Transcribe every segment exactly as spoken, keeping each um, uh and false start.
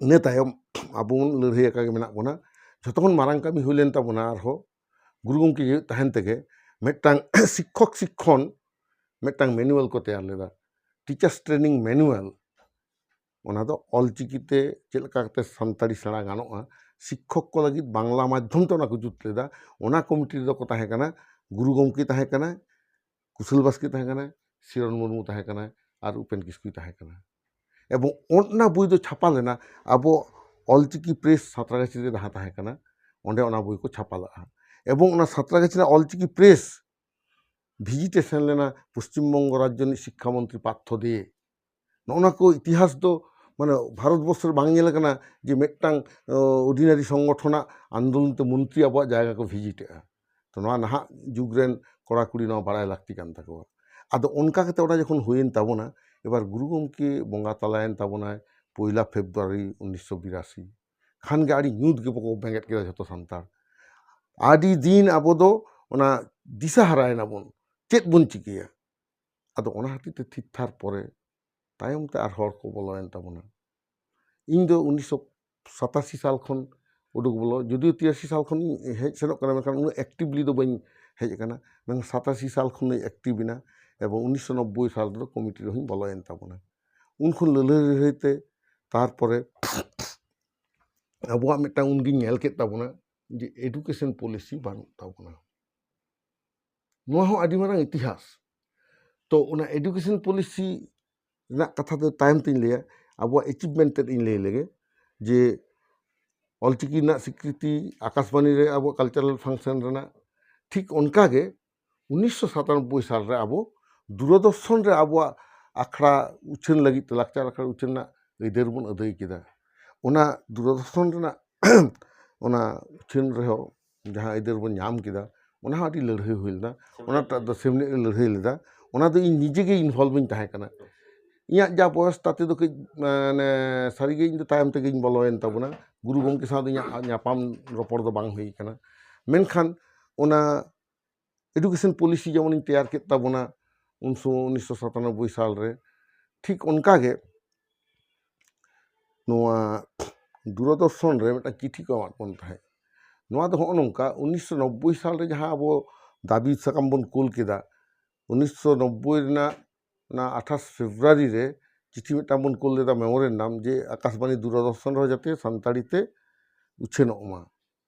ᱤᱱᱟᱹ ᱛᱟᱭᱚᱢ ᱟᱵᱚ ᱵᱚᱱ ᱞᱟᱹᱲᱦᱟᱹᱭ ᱟᱠᱟ ᱜᱮ ᱢᱮᱱᱟᱜ ᱵᱚᱱᱟ᱾ ᱡᱷᱚᱛᱚ ᱠᱷᱚᱱ ᱢᱟᱨᱟᱝ ᱠᱟᱹᱢᱤ ᱦᱩᱭ ᱞᱮᱱ ᱛᱟᱵᱚᱱᱟ ᱟᱨᱦᱚᱸ ᱜᱩᱨᱩ ᱜᱚᱢᱠᱮ ᱡᱤᱣᱮᱫ ᱛᱟᱦᱮᱱ ᱛᱮᱜᱮ ᱢᱤᱫᱴᱟᱝ ᱥᱤᱠᱠᱷᱚᱠ ᱥᱤᱠᱠᱷᱚᱱ ᱢᱤᱫᱴᱟᱝ ᱢᱮᱱᱩᱣᱟᱞ ᱠᱚ ᱛᱮᱭᱟᱨ ᱞᱮᱫᱟ, ᱴᱤᱪᱟᱨᱥ ᱴᱨᱮᱱᱤᱝ ᱢᱮᱱᱩᱣᱟᱞ᱾ ᱚᱱᱟ ᱫᱚ ᱚᱞᱪᱤᱠᱤ ᱛᱮ ᱪᱮᱫ ᱞᱮᱠᱟ ᱠᱟᱛᱮ ᱥᱟᱱᱛᱟᱲᱤ ᱥᱮᱬᱟ ᱜᱟᱱᱚᱜᱼᱟ, ᱥᱤᱠᱠᱷᱚᱠ ᱠᱚ ᱞᱟᱹᱜᱤᱫ ᱵᱟᱝᱞᱟ ᱢᱟᱫᱽᱫᱷᱚᱢ ᱛᱮ ᱚᱱᱟ ᱠᱚ ᱡᱩᱛ ᱞᱮᱫᱟ᱾ ᱚᱱᱟ ᱠᱚᱢᱤᱴᱤ ᱨᱮᱫᱚ ᱠᱚ ᱛᱟᱦᱮᱸ ᱠᱟᱱᱟ, ᱜᱩᱨᱩ ᱜᱚᱢᱠᱮ ᱛᱟᱦᱮᱸ ᱠᱟᱱᱟᱭ, ᱠᱩᱥᱟᱹᱞ ᱵᱟᱥᱠᱮ ᱛᱟᱦᱮᱸ ᱠᱟᱱᱟᱭ, ᱥᱤᱨᱚᱱ ᱢᱩᱨᱢᱩ ᱛᱟᱦᱮᱸ ᱠᱟᱱᱟᱭ ᱟᱨ ᱩᱯᱮᱱ ᱠᱤᱥᱠᱩᱭ ᱛᱟᱦᱮᱸ ᱠᱟᱱᱟ᱾ ᱮᱵᱚᱝ ᱚᱱᱟ ᱵᱳᱭ ᱫᱚ ᱪᱷᱟᱯᱟ ᱞᱮᱱᱟ ᱟᱵᱚ ᱚᱞᱪᱤᱠᱤ ᱯᱨᱮᱥ ᱥᱟᱸᱛᱨᱟᱜᱟᱪᱷᱤ ᱨᱮ ᱡᱟᱦᱟᱸ ᱛᱟᱦᱮᱸ ᱠᱟᱱᱟ, ᱚᱸᱰᱮ ᱚᱱᱟ ᱵᱳᱭ ᱠᱚ ᱪᱷᱟᱯᱟ ᱞᱮᱫᱼᱟ᱾ ᱮᱵᱚᱝ ᱚᱱᱟ ᱥᱟᱸᱛᱨᱟᱜᱟᱪᱷᱤ ᱨᱮᱱᱟᱜ ᱚᱞᱪᱤᱠᱤ ᱯᱨᱮᱥ ᱵᱷᱤᱡᱤᱴ ᱮ ᱥᱮᱱ ᱞᱮᱱᱟ ᱯᱚᱥᱪᱤᱢ ᱵᱚᱝᱜᱚ ᱨᱟᱡᱽᱡᱚ ᱨᱤᱱᱤᱡ ᱥᱤᱠᱠᱷᱟ ᱢᱚᱱᱛᱨᱤ ᱯᱟᱨᱛᱷᱚ ᱫᱮ᱾ ᱱᱚᱜᱼᱚ ᱱᱟ ᱠᱚ ᱤᱛᱤᱦᱟᱥ ᱫᱚ ᱢᱟᱱᱮ ᱵᱷᱟᱨᱚᱛ ᱵᱚᱨᱥᱚ ᱨᱮ ᱵᱟᱝ ᱧᱮᱞ ᱟᱠᱟᱱᱟ ᱡᱮ ᱢᱤᱫᱴᱟᱝ ᱚᱰᱤᱱᱟᱨᱤ ᱥᱚᱝᱜᱚᱴᱷᱚᱱᱟᱜ ᱟᱱᱫᱳᱞᱚᱱ ᱛᱮ ᱢᱚᱱᱛᱨᱤ ᱟᱵᱚᱣᱟᱜ ᱡᱟᱭᱜᱟ ᱠᱚ ᱵᱷᱤᱡᱤᱴᱮᱜᱼᱟ᱾ ᱛᱚ ᱱᱚᱣᱟ ᱱᱟᱦᱟᱜ ᱡᱩᱜᱽ ᱨᱮᱱ ᱠᱚᱲᱟ ᱠᱩᱲᱤ ᱱᱚᱣᱟ ᱵᱟᱲᱟᱭ ᱞᱟᱹᱠᱛᱤ ᱠᱟᱱ ᱛᱟᱠᱚᱣᱟ᱾ ᱟᱫᱚ ᱚᱱᱠᱟ ᱠᱟᱛᱮ ᱚᱱᱟ ᱡᱚᱠᱷᱚᱱ ᱦᱩᱭᱮᱱ ᱛᱟᱵᱚᱱᱟ, ᱮᱵᱟᱨ ᱜᱩᱨᱩ ᱜᱚᱢᱠᱮ ᱵᱚᱸᱜᱟ ᱛᱟᱞᱟᱭᱮᱱ ᱛᱟᱵᱚᱱᱟᱭ ᱯᱚᱭᱞᱟ ᱯᱷᱮᱵᱽᱨᱩᱣᱟᱨᱤ ᱩᱱᱤᱥᱥᱚ ᱵᱤᱨᱟᱥᱤ᱾ ᱠᱷᱟᱱ ᱜᱮ ᱟᱹᱰᱤ ᱧᱩᱛ ᱜᱮ ᱵᱚᱠᱚ ᱵᱮᱸᱜᱮᱫ ᱠᱮᱫᱟ ᱡᱷᱚᱛᱚ ᱥᱟᱱᱛᱟᱲ᱾ ᱟᱹᱰᱤ ᱫᱤᱱ ᱟᱵᱚ ᱫᱚ ᱚᱱᱟ ᱫᱤᱥᱟᱹ ᱦᱟᱨᱟᱭᱮᱱᱟ ᱵᱚᱱ, ᱪᱮᱫ ᱵᱚᱱ ᱪᱤᱠᱟᱹᱭᱟ? ᱟᱫᱚ ᱚᱱᱟ ᱠᱷᱟᱹᱛᱤᱨ ᱛᱮ ᱛᱷᱤᱨ ᱛᱷᱟᱨ ᱯᱚᱨᱮ ᱛᱟᱭᱚᱢ ᱛᱮ ᱟᱨ ᱦᱚᱲ ᱠᱚ ᱵᱚᱞᱚᱭᱮᱱ ᱛᱟᱵᱚᱱᱟ᱾ ᱤᱧ ᱫᱚ ᱩᱱᱤᱥᱥᱚ ᱥᱟᱛᱟᱥᱤ ᱥᱟᱞ ᱠᱷᱚᱱ ᱩᱰᱩᱠ ᱵᱚᱞᱚ, ᱡᱩᱫᱤᱭᱳ ᱛᱤᱨᱟᱥᱤ ᱥᱟᱞ ᱠᱷᱚᱱ ᱤᱧ ᱦᱮᱡ ᱥᱮᱱᱚᱜ ᱠᱟᱱᱟ, ᱢᱮᱱᱠᱷᱟᱱ ᱩᱱᱟᱹᱜ ᱮᱠᱴᱤᱵᱷᱞᱤ ᱫᱚ ᱵᱟᱹᱧ ᱦᱮᱡ ᱟᱠᱟᱱᱟ᱾ ᱢᱮᱱᱠᱷᱟᱱ ᱥᱟᱛᱟᱥᱤ ᱥᱟᱞ ᱠᱷᱚᱱ ᱤᱧ ᱮᱠᱴᱤᱵᱷ ᱮᱱᱟ ᱮᱵᱚᱝ ᱩᱱᱤᱥᱥᱚ ᱱᱚᱵᱵᱳᱭ ᱥᱟᱞ ᱨᱮᱫᱚ ᱠᱚᱢᱤᱴᱤ ᱨᱮᱦᱚᱸᱧ ᱵᱚᱞᱚᱭᱮᱱ ᱛᱟᱵᱚᱱᱟ᱾ ᱩᱱ ᱠᱷᱚᱱ ᱞᱟᱹᱲᱦᱟᱹᱭ ᱞᱟᱹᱲᱦᱟᱹᱭ ᱛᱮ ᱛᱟᱨᱯᱚᱨᱮ ᱟᱵᱚᱣᱟᱜ ᱢᱤᱫᱴᱟᱝ ᱩᱱᱜᱤᱧ ᱧᱮᱞ ᱠᱮᱫ ᱛᱟᱵᱚᱱᱟ ᱡᱮ ᱮᱰᱩᱠᱮᱥᱚᱱ ᱯᱚᱞᱤᱥᱤ ᱵᱟᱹᱱᱩᱜ ᱛᱟᱵᱚᱱᱟ᱾ ᱱᱚᱣᱟ ᱦᱚᱸ ᱟᱹᱰᱤ ᱢᱟᱨᱟᱝ ᱤᱛᱤᱦᱟᱥ᱾ ᱛᱚ ᱚᱱᱟ ᱮᱰᱩᱠᱮᱥᱚᱱ ᱯᱚᱞᱤᱥᱤ ᱨᱮᱱᱟᱜ ᱠᱟᱛᱷᱟ ᱫᱚ ᱛᱟᱭᱚᱢ ᱛᱮᱧ ᱞᱟᱹᱭᱟ, ᱟᱵᱚᱣᱟᱜ ᱮᱪᱤᱵᱷᱢᱮᱱᱴ ᱛᱮᱫ ᱤᱧ ᱞᱟᱹᱭ ᱞᱮᱜᱮ ᱡᱮ ᱚᱞᱪᱤᱠᱤ ᱨᱮᱱᱟᱜ ᱥᱤᱠᱨᱤᱛᱤ, ᱟᱠᱟᱥᱵᱟᱱᱤ ᱨᱮ ᱟᱵᱚᱣᱟᱜ ᱠᱟᱞᱪᱟᱨᱟᱞ ᱯᱷᱟᱝᱥᱮᱱ ᱨᱮᱱᱟᱜ, ᱴᱷᱤᱠ ᱚᱱᱠᱟᱜᱮ ᱩᱱᱤᱥᱥᱚ ᱥᱟᱛᱟᱱᱚᱵᱵᱳᱭ ᱥᱟᱞ ᱨᱮ ᱟᱵᱚ ᱫᱩᱨᱚᱫᱚᱨᱥᱚᱱ ᱨᱮ ᱟᱵᱚᱣᱟᱜ ᱟᱠᱷᱲᱟ ᱩᱪᱷᱟᱹᱱ ᱞᱟᱹᱜᱤᱫ ᱛᱮ, ᱞᱟᱠᱪᱟᱨ ᱟᱠᱷᱲᱟ ᱩᱪᱷᱟᱹᱱ ᱨᱮᱱᱟᱜ ᱟᱹᱭᱫᱟᱹᱨ ᱵᱚᱱ ᱟᱹᱫᱟᱹᱭ ᱠᱮᱫᱟ᱾ ᱚᱱᱟ ᱫᱩᱨᱚᱫᱚᱨᱥᱚᱱ ᱨᱮᱱᱟᱜ ᱚᱱᱟ ᱩᱪᱷᱟᱹᱱ ᱨᱮᱦᱚᱸ ᱡᱟᱦᱟᱸ ᱟᱹᱭᱫᱟᱹᱨ ᱵᱚᱱ ᱧᱟᱢ ᱠᱮᱫᱟ, ᱚᱱᱟ ᱦᱚᱸ ᱟᱹᱰᱤ ᱞᱟᱹᱲᱦᱟᱹᱭ ᱦᱩᱭ ᱞᱮᱱᱟ᱾ ᱚᱱᱟᱴᱟᱜ ᱫᱚ ᱥᱮᱢᱞᱮᱫ ᱨᱮ ᱞᱟᱹᱲᱦᱟᱹᱭ ᱞᱮᱫᱟ᱾ ᱚᱱᱟ ᱫᱚ ᱤᱧ ᱱᱤᱡᱮ ᱜᱮ ᱤᱱᱵᱷᱚᱞᱵᱷ ᱤᱧ ᱛᱟᱦᱮᱸ ᱠᱟᱱᱟ᱾ ᱤᱧᱟᱹᱜ ᱡᱟ ᱵᱚᱭᱚᱥ ᱛᱟᱛᱮ ᱫᱚ ᱠᱟᱹᱡ ᱢᱟᱱᱮ ᱥᱟᱹᱨᱤᱜᱮ ᱤᱧ ᱫᱚ ᱛᱟᱭᱚᱢ ᱛᱮᱜᱮᱧ ᱵᱚᱞᱚᱭᱮᱱ ᱛᱟᱵᱚᱱᱟ᱾ ᱜᱩᱨᱩ ᱜᱚᱢᱠᱮ ᱥᱟᱶ ᱫᱚ ᱤᱧᱟᱹᱜ ᱧᱟᱯᱟᱢ ᱨᱚᱯᱚᱲ ᱫᱚ ᱵᱟᱝ ᱦᱩᱭ ᱠᱟᱱᱟ᱾ ᱢᱮᱱᱠᱷᱟᱱ ᱚᱱᱟ ᱮᱰᱩᱠᱮᱥᱚᱱ ᱯᱚᱞᱤᱥᱤ ᱡᱮᱢᱚᱱᱤᱧ ᱛᱮᱭᱟᱨ ᱠᱮᱫ ᱛᱟᱵᱚᱱᱟ ᱩᱱ ᱥᱚᱢᱚᱭ ᱩᱱᱤᱥᱥᱚ ᱥᱟᱛᱟᱱᱚᱵᱵᱳᱭ ᱥᱟᱞ ᱨᱮ, ᱴᱷᱤᱠ ᱚᱱᱠᱟᱜᱮ ᱱᱚᱣᱟ ᱫᱩᱨᱚᱫᱚᱨᱥᱚᱱ ᱨᱮ ᱢᱤᱫᱴᱟᱝ ᱪᱤᱴᱷᱤ ᱠᱚ ᱮᱢᱟᱫ ᱵᱚᱱ ᱛᱟᱦᱮᱸᱫ᱾ ᱱᱚᱣᱟ ᱫᱚ ᱦᱚᱸᱜᱼᱚ ᱱᱚᱝᱠᱟ, ᱩᱱᱤᱥᱥᱚ ᱱᱚᱵᱵᱳᱭ ᱥᱟᱞ ᱨᱮ ᱡᱟᱦᱟᱸ ᱟᱵᱚ ᱫᱟᱹᱵᱤ ᱥᱟᱠᱟᱢ ᱵᱚᱱ ᱠᱩᱞ ᱠᱮᱫᱟ, ᱩᱱᱤᱥᱥᱚ ᱱᱚᱵᱵᱳᱭ ᱨᱮᱱᱟᱜ ᱚᱱᱟ ᱟᱴᱷᱟᱥ ᱯᱷᱮᱵᱽᱨᱩᱣᱟᱨᱤ ᱨᱮ ᱪᱤᱴᱷᱤ ᱢᱤᱫᱴᱟᱝ ᱵᱚᱱ ᱠᱩᱞ ᱞᱮᱫᱟ, ᱢᱮᱢᱳᱨᱮᱱᱰᱟᱢ, ᱡᱮ ᱟᱠᱟᱥᱵᱟᱬᱤ ᱫᱩᱨᱚᱫᱚᱨᱥᱚᱱ ᱨᱮᱦᱚᱸ ᱡᱟᱛᱮ ᱥᱟᱱᱛᱟᱲᱤ ᱛᱮ ᱩᱪᱷᱟᱹᱱᱚᱜ ᱢᱟ᱾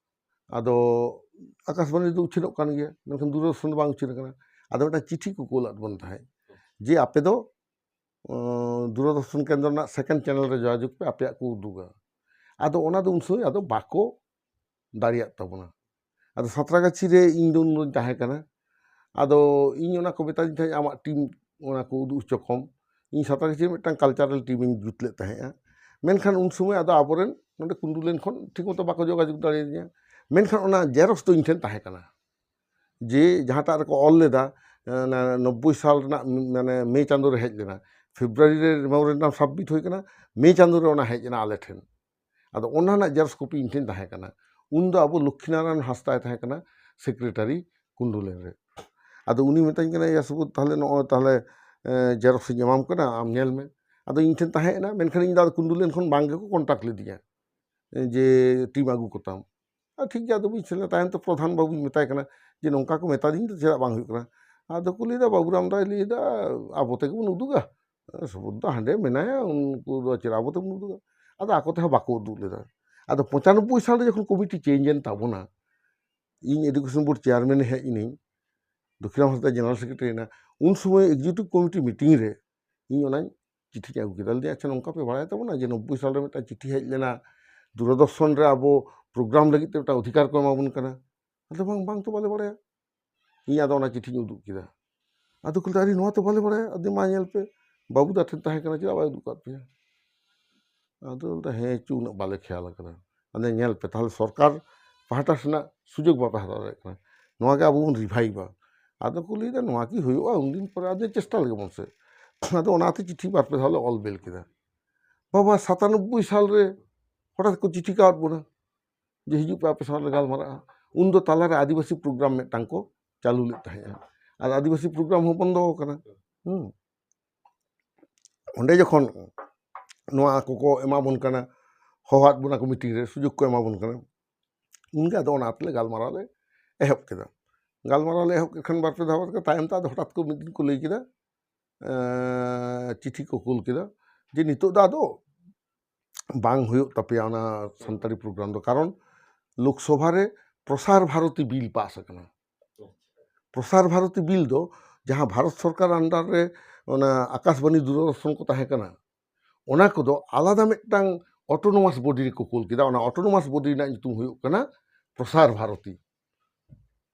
ᱟᱫᱚ ᱟᱠᱟᱥᱵᱟᱬᱤ ᱫᱚ ᱩᱪᱷᱟᱹᱱᱚᱜ ᱠᱟᱱ ᱜᱮᱭᱟ, ᱢᱮᱱᱠᱷᱟᱱ ᱫᱩᱨᱚᱫᱚᱨᱥᱚᱱ ᱫᱚ ᱵᱟᱝ ᱩᱪᱷᱟᱹᱱ ᱠᱟᱱᱟ᱾ ᱟᱫᱚ ᱢᱤᱫᱴᱟᱝ ᱪᱤᱴᱷᱤ ᱠᱚ ᱠᱩᱞᱟᱫ ᱵᱚᱱ ᱛᱟᱦᱮᱸᱫ ᱡᱮ ᱟᱯᱮ ᱫᱚ, ᱟᱸ, ᱫᱩᱨᱚᱫᱚᱨᱥᱚᱱ ᱠᱮᱱᱫᱨᱚ ᱨᱮᱱᱟᱜ ᱥᱮᱠᱮᱱᱰ ᱪᱮᱱᱮᱞ ᱨᱮ ᱡᱳᱜᱟᱡᱳᱜᱽ ᱯᱮ, ᱟᱯᱮᱭᱟᱜ ᱠᱚ ᱩᱫᱩᱜᱟ᱾ ᱟᱫᱚ ᱚᱱᱟ ᱫᱚ ᱩᱱ ᱥᱚᱢᱚᱭ ᱟᱫᱚ ᱵᱟᱠᱚ ᱫᱟᱲᱮᱭᱟᱜ ᱛᱟᱵᱚᱱᱟ᱾ ᱟᱫᱚ ᱥᱟᱸᱛᱨᱟᱜᱟᱪᱷᱤ ᱨᱮ ᱤᱧ ᱫᱚ ᱩᱱ ᱫᱚᱧ ᱛᱟᱦᱮᱸ ᱠᱟᱱᱟ᱾ ᱟᱫᱚ ᱤᱧ ᱚᱱᱟ ᱠᱚ ᱢᱮᱛᱟᱫᱤᱧ ᱛᱟᱦᱮᱸᱫ, "ᱟᱢᱟᱜ ᱴᱤᱢ ᱚᱱᱟ ᱠᱚ ᱩᱫᱩᱜ ᱦᱚᱪᱚ ᱠᱚᱢ᱾" ᱤᱧ ᱥᱟᱸᱛᱨᱟᱜᱟᱪᱷᱤ ᱨᱮ ᱢᱤᱫᱴᱟᱝ ᱠᱟᱞᱪᱟᱨᱟᱞ ᱴᱤᱢ ᱤᱧ ᱡᱩᱛ ᱞᱮᱫ ᱛᱟᱦᱮᱸᱫᱼᱟ᱾ ᱢᱮᱱᱠᱷᱟᱱ ᱩᱱ ᱥᱚᱢᱚᱭ ᱟᱫᱚ ᱟᱵᱚᱨᱮᱱ ᱱᱚᱰᱮ ᱠᱩᱱᱰᱩᱞᱮᱱ ᱠᱷᱚᱱ ᱴᱷᱤᱠ ᱢᱚᱛᱚ ᱵᱟᱠᱚ ᱡᱳᱜᱟᱡᱳᱜᱽ ᱫᱟᱲᱮᱭᱟᱫᱤᱧᱟ᱾ ᱢᱮᱱᱠᱷᱟᱱ ᱚᱱᱟ ᱡᱮᱨᱚᱠᱥ ᱫᱚ ᱤᱧ ᱴᱷᱮᱱ ᱛᱟᱦᱮᱸ ᱠᱟᱱᱟ, ᱡᱮ ᱡᱟᱦᱟᱸᱴᱟᱜ ᱨᱮᱠᱚ ᱚᱞ ᱞᱮᱫᱟ, ᱚᱱᱟ ᱱᱚᱵᱵᱳᱭ ᱥᱟᱞ ᱨᱮᱱᱟᱜ ᱢᱟᱱᱮ ᱢᱮ ᱪᱟᱸᱫᱳ ᱨᱮ ᱦᱮᱡ ᱞᱮᱱᱟ, ᱯᱷᱮᱵᱽᱨᱩᱣᱟᱨᱤ ᱨᱮ ᱢᱮᱢᱳᱨᱮᱱᱰᱟᱢ ᱥᱟᱵᱢᱤᱴ ᱦᱩᱭ ᱠᱟᱱᱟ, ᱢᱮ ᱪᱟᱸᱫᱳ ᱨᱮ ᱚᱱᱟ ᱦᱮᱡ ᱮᱱᱟ ᱟᱞᱮ ᱴᱷᱮᱱ᱾ ᱟᱫᱚ ᱚᱱᱟ ᱨᱮᱱᱟᱜ ᱡᱮᱨᱚᱠᱥ ᱠᱚᱯᱤ ᱤᱧ ᱴᱷᱮᱱ ᱛᱟᱦᱮᱸ ᱠᱟᱱᱟ᱾ ᱩᱱᱫᱚ ᱟᱵᱚ ᱞᱚᱠᱠᱷᱤᱱᱟᱨᱟᱭᱚᱱ ᱦᱟᱸᱥᱫᱟᱭ ᱛᱟᱦᱮᱸ ᱠᱟᱱᱟ ᱥᱮᱠᱨᱮᱴᱟᱨᱤ ᱠᱩᱱᱰᱩᱞᱮᱱ ᱨᱮ᱾ ᱟᱫᱚ ᱩᱱᱤ ᱢᱮᱛᱟᱹᱧ ᱠᱟᱱᱟ, "ᱭᱟ ᱥᱩᱵᱳᱫᱷ, ᱛᱟᱦᱞᱮ ᱱᱚᱜᱼᱚᱭ ᱛᱟᱦᱞᱮ, ᱮᱸ, ᱡᱮᱨᱚᱠᱥ ᱤᱧ ᱮᱢᱟᱢ ᱠᱟᱱᱟ, ᱟᱢ ᱧᱮᱞ ᱢᱮ᱾" ᱟᱫᱚ ᱤᱧ ᱴᱷᱮᱱ ᱛᱟᱦᱮᱸ ᱮᱱᱟ, ᱢᱮᱱᱠᱷᱟᱱ ᱤᱧ ᱫᱚ ᱟᱫᱚ ᱠᱩᱱᱰᱩᱞᱮᱱ ᱠᱷᱚᱱ ᱵᱟᱝ ᱜᱮᱠᱚ ᱠᱚᱱᱴᱟᱠᱴ ᱞᱤᱫᱤᱧᱟ, ᱮᱸ, ᱡᱮ ᱴᱤᱢ ᱟᱹᱜᱩ ᱠᱚᱛᱟᱢ᱾ ᱟᱨ ᱴᱷᱤᱠ ᱜᱮᱭᱟ, ᱟᱫᱚ ᱵᱟᱹᱧ ᱥᱮᱱ ᱞᱮᱱᱟ᱾ ᱛᱟᱭᱚᱢ ᱛᱮ ᱯᱨᱚᱫᱷᱟᱱ ᱵᱟᱹᱵᱩᱧ ᱢᱮᱛᱟᱭ ᱠᱟᱱᱟ ᱡᱮ, "ᱱᱚᱝᱠᱟ ᱠᱚ ᱢᱮᱛᱟᱫᱤᱧ ᱫᱚ, ᱪᱮᱫᱟᱜ ᱵᱟᱝ ᱦᱩᱭᱩᱜ ᱠᱟᱱᱟ?" ᱟᱫᱚ ᱠᱚ ᱞᱟᱹᱭᱫᱟ, "ᱵᱟᱹᱵᱩᱨᱟᱢ ᱫᱟᱭ ᱞᱟᱹᱭᱫᱟ, ᱟᱵᱚ ᱛᱮᱜᱮ ᱵᱚᱱ ᱩᱫᱩᱜᱟ, ᱥᱩᱵᱳᱫᱷ ᱫᱚ ᱦᱟᱸᱰᱮ ᱢᱮᱱᱟᱭᱟ, ᱩᱱᱠᱩ ᱫᱚ ᱪᱮᱫ ᱟᱵᱚ ᱛᱮᱵᱚᱱ ᱩᱫᱩᱜᱟ?" ᱟᱫᱚ ᱟᱠᱚ ᱛᱮᱦᱚᱸ ᱵᱟᱠᱚ ᱩᱫᱩᱜ ᱞᱮᱫᱟ᱾ ᱟᱫᱚ ᱯᱚᱸᱪᱟᱱᱚᱵᱵᱳᱭ ᱥᱟᱞ ᱨᱮ ᱡᱚᱠᱷᱚᱱ ᱠᱚᱢᱤᱴᱤ ᱪᱮᱧᱡᱽ ᱮᱱ ᱛᱟᱵᱚᱱᱟ, ᱤᱧ ᱮᱰᱩᱠᱮᱥᱚᱱ ᱵᱳᱨᱰ ᱪᱮᱭᱟᱨᱢᱮᱱ ᱦᱮᱡ ᱮᱱᱟᱹᱧ, ᱫᱚᱠᱠᱷᱤᱱ ᱦᱟᱸᱥᱫᱟ ᱡᱮᱱᱟᱨᱮᱞ ᱥᱮᱠᱨᱮᱴᱟᱨᱤ ᱮᱱᱟ, ᱩᱱ ᱥᱚᱢᱚᱭ ᱮᱠᱡᱤᱠᱤᱭᱩᱴᱤᱵᱷ ᱠᱚᱢᱤᱴᱤ ᱢᱤᱴᱤᱝ ᱨᱮ ᱤᱧ ᱚᱱᱟᱧ ᱪᱤᱴᱷᱤᱧ ᱟᱹᱜᱩ ᱠᱮᱫᱟ, ᱞᱟᱹᱭᱫᱟᱹᱧ, "ᱟᱪᱪᱷᱟ, ᱱᱚᱝᱠᱟ ᱯᱮ ᱵᱟᱲᱟᱭ ᱛᱟᱵᱚᱱᱟ ᱡᱮ ᱱᱚᱵᱵᱳᱭ ᱥᱟᱞ ᱨᱮ ᱢᱤᱫᱴᱟᱝ ᱪᱤᱴᱷᱤ ᱦᱮᱡ ᱞᱮᱱᱟ, ᱫᱩᱨᱚᱫᱚᱨᱥᱚᱱ ᱨᱮ ᱟᱵᱚ ᱯᱨᱳᱜᱨᱟᱢ ᱞᱟᱹᱜᱤᱫ ᱛᱮ ᱢᱤᱫᱴᱟᱝ ᱚᱫᱷᱤᱠᱟᱨ ᱠᱚ ᱮᱢᱟ ᱵᱚᱱ ᱠᱟᱱᱟ?" ᱟᱫᱚ, "ᱵᱟᱝ, ᱵᱟᱝ ᱛᱚ ᱵᱟᱞᱮ ᱵᱟᱲᱟᱭᱟ᱾" ᱤᱧ ᱟᱫᱚ ᱚᱱᱟ ᱪᱤᱴᱷᱤᱧ ᱩᱫᱩᱜ ᱠᱮᱫᱟ᱾ ᱟᱫᱚ ᱠᱚ ᱞᱟᱹᱭᱫᱟ, "ᱟᱨᱮ, ᱱᱚᱣᱟ ᱛᱚ ᱵᱟᱞᱮ ᱵᱟᱲᱟᱭᱟ᱾" ᱟᱫᱚ, "ᱢᱟ ᱧᱮᱞ ᱯᱮ, ᱵᱟᱹᱵᱩ ᱫᱟ ᱴᱷᱮᱱ ᱛᱟᱦᱮᱸ ᱠᱟᱱᱟ, ᱪᱮᱫᱟᱜ ᱵᱟᱭ ᱩᱫᱩᱜ ᱠᱟᱫ ᱯᱮᱭᱟ?" ᱟᱫᱚ ᱞᱟᱹᱭᱫᱟ, "ᱦᱮᱸ ᱪᱚ, ᱩᱱᱟᱹᱜ ᱵᱟᱞᱮ ᱠᱷᱮᱭᱟᱞ ᱟᱠᱟᱫᱟ᱾" ᱟᱫᱚ ᱧᱮᱞ ᱯᱮ, ᱛᱟᱦᱞᱮ ᱥᱚᱨᱠᱟᱨ ᱯᱟᱦᱴᱟ ᱥᱮᱱᱟᱜ ᱥᱩᱡᱳᱜᱽ ᱵᱟᱯᱮ ᱦᱟᱛᱟᱣ ᱫᱟᱲᱮᱭᱟᱜ ᱠᱟᱱᱟ, ᱱᱚᱣᱟ ᱜᱮ ᱟᱵᱚ ᱵᱚᱱ ᱨᱤᱵᱷᱟᱭᱤᱵᱟ᱾ ᱟᱫᱚ ᱠᱚ ᱞᱟᱹᱭᱫᱟ, "ᱱᱚᱣᱟ ᱠᱤ ᱦᱩᱭᱩᱜᱼᱟ?" ᱩᱱᱫᱤᱱ ᱯᱚᱨᱮ ᱟᱫᱚ ᱪᱮᱥᱴᱟ ᱞᱮᱜᱮ ᱵᱚᱱ ᱥᱮ᱾ ᱟᱫᱚ ᱚᱱᱟᱛᱮ ᱪᱤᱴᱷᱤ ᱵᱟᱨ ᱯᱮ ᱫᱷᱟᱣ ᱞᱮ ᱚᱞ ᱵᱮᱞ ᱠᱮᱫᱟ᱾ ᱵᱟᱵᱟ, ᱥᱟᱛᱟᱱᱚᱵᱵᱳᱭ ᱥᱟᱞ ᱨᱮ ᱦᱚᱴᱟᱛ ᱠᱚ ᱪᱤᱴᱷᱤ ᱠᱟᱣᱟᱫ ᱵᱚᱱᱟ ᱡᱮ, "ᱦᱤᱡᱩᱜ ᱯᱮ, ᱟᱯᱮ ᱥᱟᱶ ᱞᱮ ᱜᱟᱞᱢᱟᱨᱟᱜᱼᱟ᱾" ᱩᱱᱫᱚ ᱛᱟᱞᱟᱨᱮ ᱟᱹᱫᱤᱵᱟᱹᱥᱤ ᱯᱨᱳᱜᱨᱟᱢ ᱢᱤᱫᱴᱟᱝ ᱠᱚ ᱪᱟᱹᱞᱩ ᱞᱮᱫ ᱛᱟᱦᱮᱸᱫᱼᱟ, ᱟᱨ ᱟᱹᱫᱤᱵᱟᱹᱥᱤ ᱯᱨᱳᱜᱨᱟᱢ ᱦᱚᱸ ᱵᱚᱱᱫᱚ ᱟᱠᱟᱱᱟ᱾ ᱦᱩᱸ᱾ ᱚᱸᱰᱮ ᱡᱚᱠᱷᱚᱱ ᱱᱚᱣᱟ ᱠᱚᱠᱚ ᱮᱢᱟ ᱵᱚᱱ ᱠᱟᱱᱟ, ᱦᱚᱦᱚᱣᱟᱫ ᱵᱚᱱᱟ ᱠᱚ ᱢᱤᱴᱤᱝ ᱨᱮ, ᱥᱩᱡᱳᱜᱽ ᱠᱚ ᱮᱢᱟ ᱵᱚᱱ ᱠᱟᱱᱟ᱾ ᱩᱱᱜᱮ ᱟᱫᱚ ᱚᱱᱟ ᱛᱮᱞᱮ ᱜᱟᱞᱢᱟᱨᱟᱣ ᱞᱮ ᱮᱦᱚᱵ ᱠᱮᱫᱟ᱾ ᱜᱟᱞᱢᱟᱨᱟᱣ ᱞᱮ ᱮᱦᱚᱵ ᱠᱮᱫ ᱠᱷᱟᱱ ᱵᱟᱨ ᱯᱮ ᱫᱷᱟᱣ ᱠᱟᱛᱮ ᱛᱟᱭᱚᱢ ᱛᱮ ᱟᱫᱚ ᱦᱚᱴᱟᱛ ᱠᱚ ᱢᱤᱫ ᱫᱤᱱ ᱠᱚ ᱞᱟᱹᱭ ᱠᱮᱫᱟ, ᱮᱸ, ᱪᱤᱴᱷᱤ ᱠᱚ ᱠᱩᱞ ᱠᱮᱫᱟ ᱡᱮ ᱱᱤᱛᱚᱜ ᱫᱚ ᱟᱫᱚ ᱵᱟᱝ ᱦᱩᱭᱩᱜ ᱛᱟᱯᱮᱭᱟ ᱚᱱᱟ ᱥᱟᱱᱛᱟᱲᱤ ᱯᱨᱳᱜᱨᱟᱢ ᱫᱚ, ᱠᱟᱨᱚᱱ ᱞᱳᱠᱥᱚᱵᱷᱟ ᱨᱮ ᱯᱨᱚᱥᱟᱨ ᱵᱷᱟᱨᱚᱛᱤ ᱵᱤᱞ ᱯᱟᱥ ᱟᱠᱟᱱᱟ᱾ ᱯᱨᱚᱥᱟᱨ ᱵᱷᱟᱨᱚᱛᱤ ᱵᱤᱞ ᱫᱚ ᱡᱟᱦᱟᱸ ᱵᱷᱟᱨᱚᱛ ᱥᱚᱨᱠᱟᱨ under ᱨᱮ ᱚᱱᱟ ᱟᱠᱟᱥᱵᱟᱱᱤ ᱫᱩᱨᱚᱫᱚᱨᱥᱚᱱ ᱠᱚ ᱛᱟᱦᱮᱸ ᱠᱟᱱᱟ, ᱚᱱᱟ ᱠᱚᱫᱚ ᱟᱞᱟᱫᱟ ᱢᱤᱫᱴᱟᱝ autonomous body ᱨᱮᱠᱚ ᱠᱩᱞ ᱠᱮᱫᱟ᱾ ᱚᱱᱟ autonomous body ᱨᱮᱱᱟᱜ ᱧᱩᱛᱩᱢ ᱦᱩᱭᱩᱜ ᱠᱟᱱᱟ ᱯᱨᱚᱥᱟᱨ ᱵᱷᱟᱨᱚᱛᱤ᱾